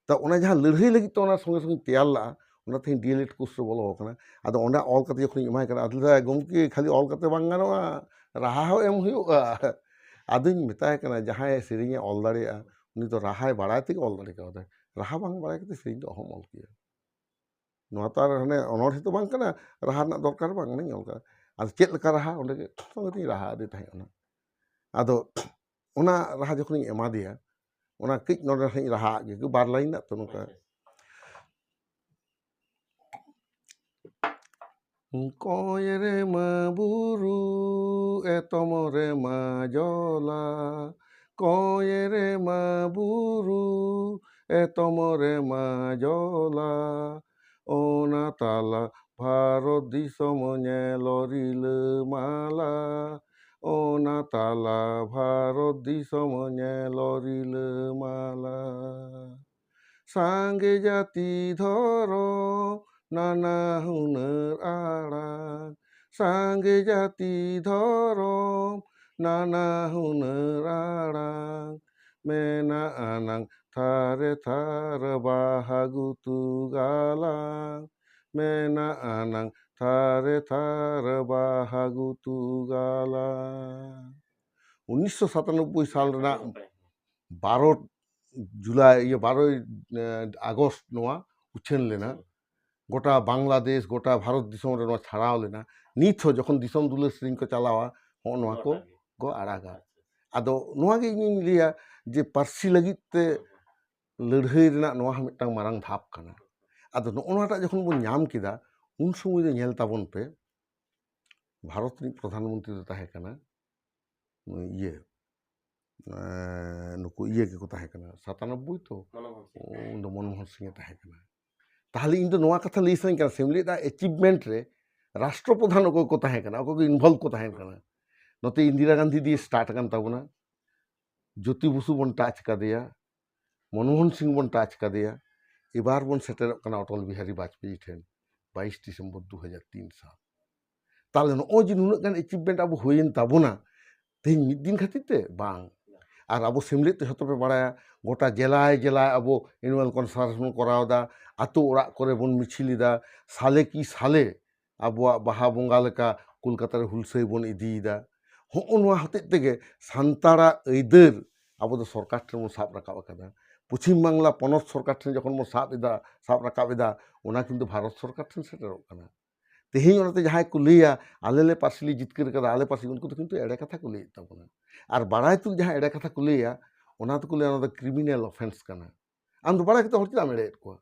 ᱛᱟ ᱚᱱᱟ ᱡᱟᱦᱟᱸ ᱞᱟᱹᱲᱦᱟᱹᱭ ᱞᱟᱹᱜᱤᱫ ᱛᱮ ᱚᱱᱟ ᱥᱚᱸᱜᱮ ᱥᱚᱸᱜᱮᱧ ᱛᱮᱭᱟᱨ ᱞᱟᱜᱼᱟ, ᱚᱱᱟ ᱛᱮᱦᱮᱧ ᱰᱤ ᱮᱞ ᱮᱰ course ᱨᱮ ᱵᱚᱞᱚ ᱟᱠᱟᱱᱟ᱾ ᱟᱫᱚ ᱚᱸᱰᱮ ᱚᱞ ᱠᱟᱛᱮ ᱡᱚᱠᱷᱚᱱᱤᱧ ᱮᱢᱟᱭ ᱠᱟᱱᱟ, ᱟᱫᱚ ᱞᱟᱹᱭᱫᱟ, "ᱜᱚᱢᱠᱮ, ᱠᱷᱟᱹᱞᱤ ᱚᱞ ᱠᱟᱛᱮ ᱵᱟᱝ ᱜᱟᱱᱚᱜᱼᱟ, ᱨᱟᱦᱟ ᱦᱚᱸ ᱮᱢ ᱦᱩᱭᱩᱜᱼᱟ᱾" ᱟᱫᱚᱧ ᱢᱮᱛᱟᱭ ᱠᱟᱱᱟ, ᱡᱟᱦᱟᱸᱭ ᱥᱮᱨᱮᱧᱮ ᱚᱞ ᱫᱟᱲᱮᱭᱟᱜᱼᱟ, ᱩᱱᱤ ᱫᱚ ᱨᱟᱦᱟᱭ ᱵᱟᱲᱟᱭ ᱛᱮᱜᱮ ᱚᱞ ᱫᱟᱲᱮ ᱠᱟᱣᱫᱟᱭ, ᱨᱟᱦᱟ ᱵᱟᱝ ᱵᱟᱲᱟᱭ ᱠᱟᱛᱮ ᱥᱮᱨᱮᱧ ᱫᱚ ᱚᱦᱚᱢ ᱚᱞ ᱠᱮᱭᱟ᱾ ᱱᱚᱣᱟ ᱛᱚ ᱟᱨ ᱦᱟᱱᱮ ᱚᱱᱚᱬᱦᱮ ᱫᱚ ᱵᱟᱝ ᱠᱟᱱᱟ, ᱨᱟᱦᱟ ᱨᱮᱱᱟᱜ ᱫᱚᱨᱠᱟᱨ ᱵᱟᱝ, ᱚᱱᱟᱧ ᱚᱞ ᱠᱟᱫᱟ᱾ ᱟᱫᱚ ᱪᱮᱫ ᱞᱮᱠᱟ ᱨᱟᱦᱟ, ᱚᱸᱰᱮ ᱜᱮ ᱥᱚᱸᱜᱮ ᱛᱤᱧ ᱨᱟᱦᱟ ᱟᱫᱮ ᱛᱟᱦᱮᱸ ᱠᱟᱱᱟ᱾ ᱟᱫᱚ ᱚᱱᱟ ᱨᱟᱦᱟ ᱡᱚᱠᱷᱚᱱᱤᱧ ᱮᱢᱟ ᱫᱮᱭᱟ, ᱚᱱᱟ ᱠᱟᱹᱡ ᱱᱚᱰᱮ ᱦᱟᱸᱜ ᱤᱧ ᱨᱟᱦᱟ ᱟᱫ ᱜᱮ, ᱵᱟᱨ ᱞᱟᱭᱤᱱ ᱨᱮᱱᱟᱜ ᱛᱚ ᱱᱚᱝᱠᱟ᱾ ᱠᱚᱸᱭᱮ ᱨᱮᱢᱟ ᱵᱩᱨᱩ, ᱮᱛᱚᱢ ᱨᱮᱢᱟ ᱡᱚᱞᱟ, ᱠᱚᱸᱭᱮ ᱨᱮᱢᱟ ᱵᱩᱨᱩ, ᱮᱛᱚᱢ ᱨᱮᱢᱟ ᱡᱚᱞᱟ, ᱚᱱᱟ ᱛᱟᱞᱟ ᱵᱷᱟᱨᱚᱛ ᱫᱤᱥᱚᱢ ᱧᱮᱞᱚᱜ ᱨᱤᱞᱟᱹᱢᱟᱞᱟ, ᱚᱱᱟ ᱛᱟᱞᱟ ᱵᱷᱟᱨᱚᱛ ᱫᱤᱥᱚᱢ ᱧᱮᱞᱚᱜ ᱨᱤᱞᱟᱹᱢᱟᱞᱟ᱾ ᱥᱟᱸᱜᱮ ᱡᱟᱹᱛᱤ ᱫᱷᱚᱨᱚᱢ, ᱱᱟᱱᱟ ᱦᱩᱱᱟᱹᱨ ᱟᱲᱟᱝ, ᱥᱟᱸᱜᱮ ᱡᱟᱹᱛᱤ ᱫᱷᱚᱨᱚᱢ, ᱱᱟᱱᱟ ᱦᱩᱱᱟᱹᱨ ᱟᱲᱟᱝ, ᱢᱮᱱᱟᱜ ᱟᱱᱟᱝ ᱛᱷᱟᱨᱮ ᱛᱷᱟᱨ ᱵᱟᱦᱟ ᱜᱩᱛᱩ ᱜᱟᱞᱟᱝ, ᱢᱮᱱᱟᱜ ᱟᱱᱟᱝ ᱛᱷᱟᱨᱮ ᱛᱷᱟᱨ ᱵᱟᱦᱟ ᱜᱩᱛᱩ ᱜᱟᱞᱟᱝ᱾ ᱩᱱᱤᱥᱥᱚ ᱥᱟᱛᱟᱱᱚᱵᱵᱳᱭ ᱥᱟᱞ ᱨᱮᱱᱟᱜ ᱵᱟᱨᱚ ᱡᱩᱞᱟᱭ, ᱤᱭᱟᱹ, ᱵᱟᱨᱚᱭ, ᱮ, ᱟᱜᱚᱥᱴ ᱱᱚᱣᱟ ᱩᱪᱷᱟᱹᱱ ᱞᱮᱱᱟ᱾ ᱜᱚᱴᱟ ᱵᱟᱝᱞᱟᱫᱮᱥ, ᱜᱚᱴᱟ ᱵᱷᱟᱨᱚᱛ ᱫᱤᱥᱚᱢ ᱨᱮ ᱱᱚᱣᱟ ᱪᱷᱟᱲᱟᱣ ᱞᱮᱱᱟ᱾ ᱱᱤᱛ ᱦᱚᱸ ᱡᱚᱠᱷᱚᱱ ᱫᱤᱥᱚᱢ ᱫᱩᱞᱟᱹᱲ ᱥᱮᱨᱮᱧ ᱠᱚ ᱪᱟᱞᱟᱣᱟ, ᱦᱚᱸᱜᱼᱚ ᱱᱚᱣᱟ ᱠᱚ ᱠᱚ ᱟᱲᱟᱜᱟ᱾ ᱟᱫᱚ ᱱᱚᱣᱟ ᱜᱮ ᱤᱧᱤᱧ ᱞᱟᱹᱭᱟ ᱡᱮ ᱯᱟᱹᱨᱥᱤ ᱞᱟᱹᱜᱤᱫ ᱛᱮ ᱞᱟᱹᱲᱦᱟᱹᱭ ᱨᱮᱱᱟᱜ ᱱᱚᱣᱟ ᱦᱚᱸ ᱢᱤᱫᱴᱟᱝ ᱢᱟᱨᱟᱝ ᱫᱷᱟᱯ ᱠᱟᱱᱟ᱾ ᱟᱫᱚ ᱱᱚᱜᱼᱚ ᱱᱚᱣᱟᱴᱟᱜ ᱡᱚᱠᱷᱚᱱ ᱵᱚᱱ ᱧᱟᱢ ᱠᱮᱫᱟ, ᱩᱱ ᱥᱚᱢᱚᱭ ᱫᱚ ᱧᱮᱞ ᱛᱟᱵᱚᱱ ᱯᱮ, ᱵᱷᱟᱨᱚᱛ ᱨᱤᱱᱤᱡ ᱯᱨᱚᱫᱷᱟᱱ ᱢᱚᱱᱛᱨᱤ ᱫᱚ ᱛᱟᱦᱮᱸ ᱠᱟᱱᱟ ᱱᱩᱭ ᱤᱭᱟᱹ, ᱮᱸ, ᱱᱩᱠᱩ ᱤᱭᱟᱹ ᱜᱮᱠᱚ ᱛᱟᱦᱮᱸ ᱠᱟᱱᱟ, ᱥᱟᱛᱟᱱᱚᱵᱵᱳᱭ ᱛᱚ, ᱢᱚᱱᱢᱳᱦᱚᱱ ᱥᱤᱝ᱾ ᱩᱱ ᱫᱚ ᱢᱚᱱᱢᱳᱦᱚᱱ ᱥᱤᱝ ᱮ ᱛᱟᱦᱮᱸ ᱠᱟᱱᱟ᱾ ᱛᱟᱦᱞᱮ ᱤᱧ ᱫᱚ ᱱᱚᱣᱟ ᱠᱟᱛᱷᱟ ᱞᱟᱹᱭ ᱥᱟᱱᱟᱧ ᱠᱟᱱᱟ, ᱥᱮᱢᱞᱮᱫ ᱟᱜ ᱮᱪᱤᱵᱷᱢᱮᱱᱴ ᱨᱮ ᱨᱟᱥᱴᱨᱚ ᱯᱨᱚᱫᱷᱟᱱ ᱚᱠᱚᱭ ᱠᱚ ᱛᱟᱦᱮᱸ ᱠᱟᱱᱟ, ᱚᱠᱚᱭ ᱠᱚ ᱤᱱᱵᱷᱚᱞᱵᱷ ᱠᱚ ᱛᱟᱦᱮᱸ ᱠᱟᱱᱟ? ᱱᱚᱛᱮ ᱤᱱᱫᱤᱨᱟ ᱜᱟᱱᱫᱷᱤ ᱫᱤᱭᱮ ᱥᱴᱟᱨᱴ ᱟᱠᱟᱱ ᱛᱟᱵᱚᱱᱟ, ᱡᱳᱛᱤ ᱵᱚᱥᱩ ᱵᱚᱱ ᱴᱟᱪ ᱠᱟᱫᱮᱭᱟ, ᱢᱚᱱᱢᱳᱦᱚᱱ ᱥᱤᱝ ᱵᱚᱱ ᱴᱟᱪ ᱠᱟᱫᱮᱭᱟ, ᱮᱵᱟᱨ ᱵᱚᱱ ᱥᱮᱴᱮᱨᱚᱜ ᱠᱟᱱᱟ ᱚᱴᱚᱞ ᱵᱤᱦᱟᱨᱤ ᱵᱟᱡᱽᱯᱮᱭᱤ ᱴᱷᱮᱱ, ᱵᱟᱭᱤᱥ ᱰᱤᱥᱮᱢᱵᱚᱨ ᱫᱩ ᱦᱟᱡᱟᱨ ᱛᱤᱱ ᱥᱟᱞ᱾ ᱛᱟᱦᱞᱮ ᱱᱚᱜᱼᱚᱭ ᱡᱮ ᱱᱩᱱᱟᱹᱜ ᱜᱟᱱ ᱮᱪᱤᱵᱷᱢᱮᱱᱴ ᱟᱵᱚ ᱦᱩᱭᱮᱱ ᱛᱟᱵᱚᱱᱟ, ᱛᱮᱦᱮᱧ ᱢᱤᱫ ᱫᱤᱱ ᱠᱷᱟᱹᱛᱤᱨ ᱛᱮ? ᱵᱟᱝ᱾ ᱟᱨ ᱟᱵᱚ ᱥᱮᱢᱞᱮᱫ ᱛᱮ ᱡᱷᱚᱛᱚ ᱯᱮ ᱵᱟᱲᱟᱭᱟ, ᱜᱚᱴᱟ ᱡᱮᱞᱟᱭ ᱡᱮᱞᱟᱭ ᱟᱵᱚ ᱮᱱᱩᱣᱟᱞ ᱠᱚᱱᱯᱷᱟᱨᱮᱱᱥ ᱵᱚᱱ ᱠᱚᱨᱟᱣ ᱮᱫᱟ, ᱟᱛᱳ ᱚᱲᱟᱜ ᱠᱚᱨᱮ ᱵᱚᱱ ᱢᱤᱪᱷᱤᱞ ᱮᱫᱟ, ᱥᱟᱞᱮ ᱠᱤ ᱥᱟᱞᱮ ᱟᱵᱚᱣᱟᱜ ᱵᱟᱦᱟ ᱵᱚᱸᱜᱟ ᱞᱮᱠᱟ ᱠᱳᱞᱠᱟᱛᱟ ᱨᱮ ᱦᱩᱞᱥᱟᱹᱭ ᱵᱚᱱ ᱤᱫᱤᱭᱮᱫᱟ᱾ ᱦᱚᱸᱜᱼᱚ ᱱᱚᱣᱟ ᱦᱚᱛᱮᱡ ᱛᱮᱜᱮ ᱥᱟᱱᱛᱟᱲᱟᱜ ᱟᱹᱭᱫᱟᱹᱨ ᱟᱵᱚ ᱫᱚ ᱥᱚᱨᱠᱟᱨ ᱴᱷᱮᱱ ᱵᱚᱱ ᱥᱟᱵ ᱨᱟᱠᱟᱵ ᱟᱠᱟᱫᱟ᱾ ᱯᱚᱪᱷᱤᱢ ᱵᱟᱝᱞᱟ ᱯᱚᱱᱚᱛ ᱥᱚᱨᱠᱟᱨ ᱴᱷᱮᱱ ᱡᱚᱠᱷᱚᱱ ᱵᱚᱱ ᱥᱟᱵ ᱮᱫᱟ, ᱥᱟᱵ ᱨᱟᱠᱟᱵ ᱮᱫᱟ, ᱚᱱᱟ ᱠᱤᱱᱛᱩ ᱵᱷᱟᱨᱚᱛ ᱥᱚᱨᱠᱟᱨ ᱴᱷᱮᱱ ᱥᱮᱴᱮᱨᱚᱜ ᱠᱟᱱᱟ᱾ ᱛᱮᱦᱮᱧ ᱚᱱᱟᱛᱮ ᱡᱟᱦᱟᱸᱭ ᱠᱚ ᱞᱟᱹᱭᱟ, "ᱟᱞᱮ ᱞᱮ ᱯᱟᱹᱨᱥᱤ ᱞᱮ ᱡᱤᱛᱠᱟᱹᱨ ᱠᱟᱫᱟ, ᱟᱞᱮ ᱯᱟᱹᱨᱥᱤ", ᱩᱱᱠᱩ ᱫᱚ ᱠᱤᱱᱛᱩ ᱮᱲᱮ ᱠᱟᱛᱷᱟ ᱠᱚ ᱞᱟᱹᱭᱮᱫ ᱛᱟᱵᱚᱱᱟ᱾ ᱟᱨ ᱵᱟᱲᱟᱭ ᱛᱩᱞᱩᱡ ᱡᱟᱦᱟᱸ ᱮᱲᱮ ᱠᱟᱛᱷᱟ ᱠᱚ ᱞᱟᱹᱭᱟ, ᱚᱱᱟ ᱫᱚᱠᱚ ᱞᱟᱹᱭᱟ ᱚᱱᱟ ᱫᱚ ᱠᱨᱤᱢᱤᱱᱟᱞ ᱚᱯᱷᱮᱱᱥ ᱠᱟᱱᱟ᱾ ᱟᱢ ᱫᱚ ᱵᱟᱲᱟᱭ ᱠᱟᱛᱮ ᱦᱚᱲ ᱪᱮᱫᱟᱜ ᱮᱢ ᱮᱲᱮᱭᱮᱫ ᱠᱚᱣᱟ?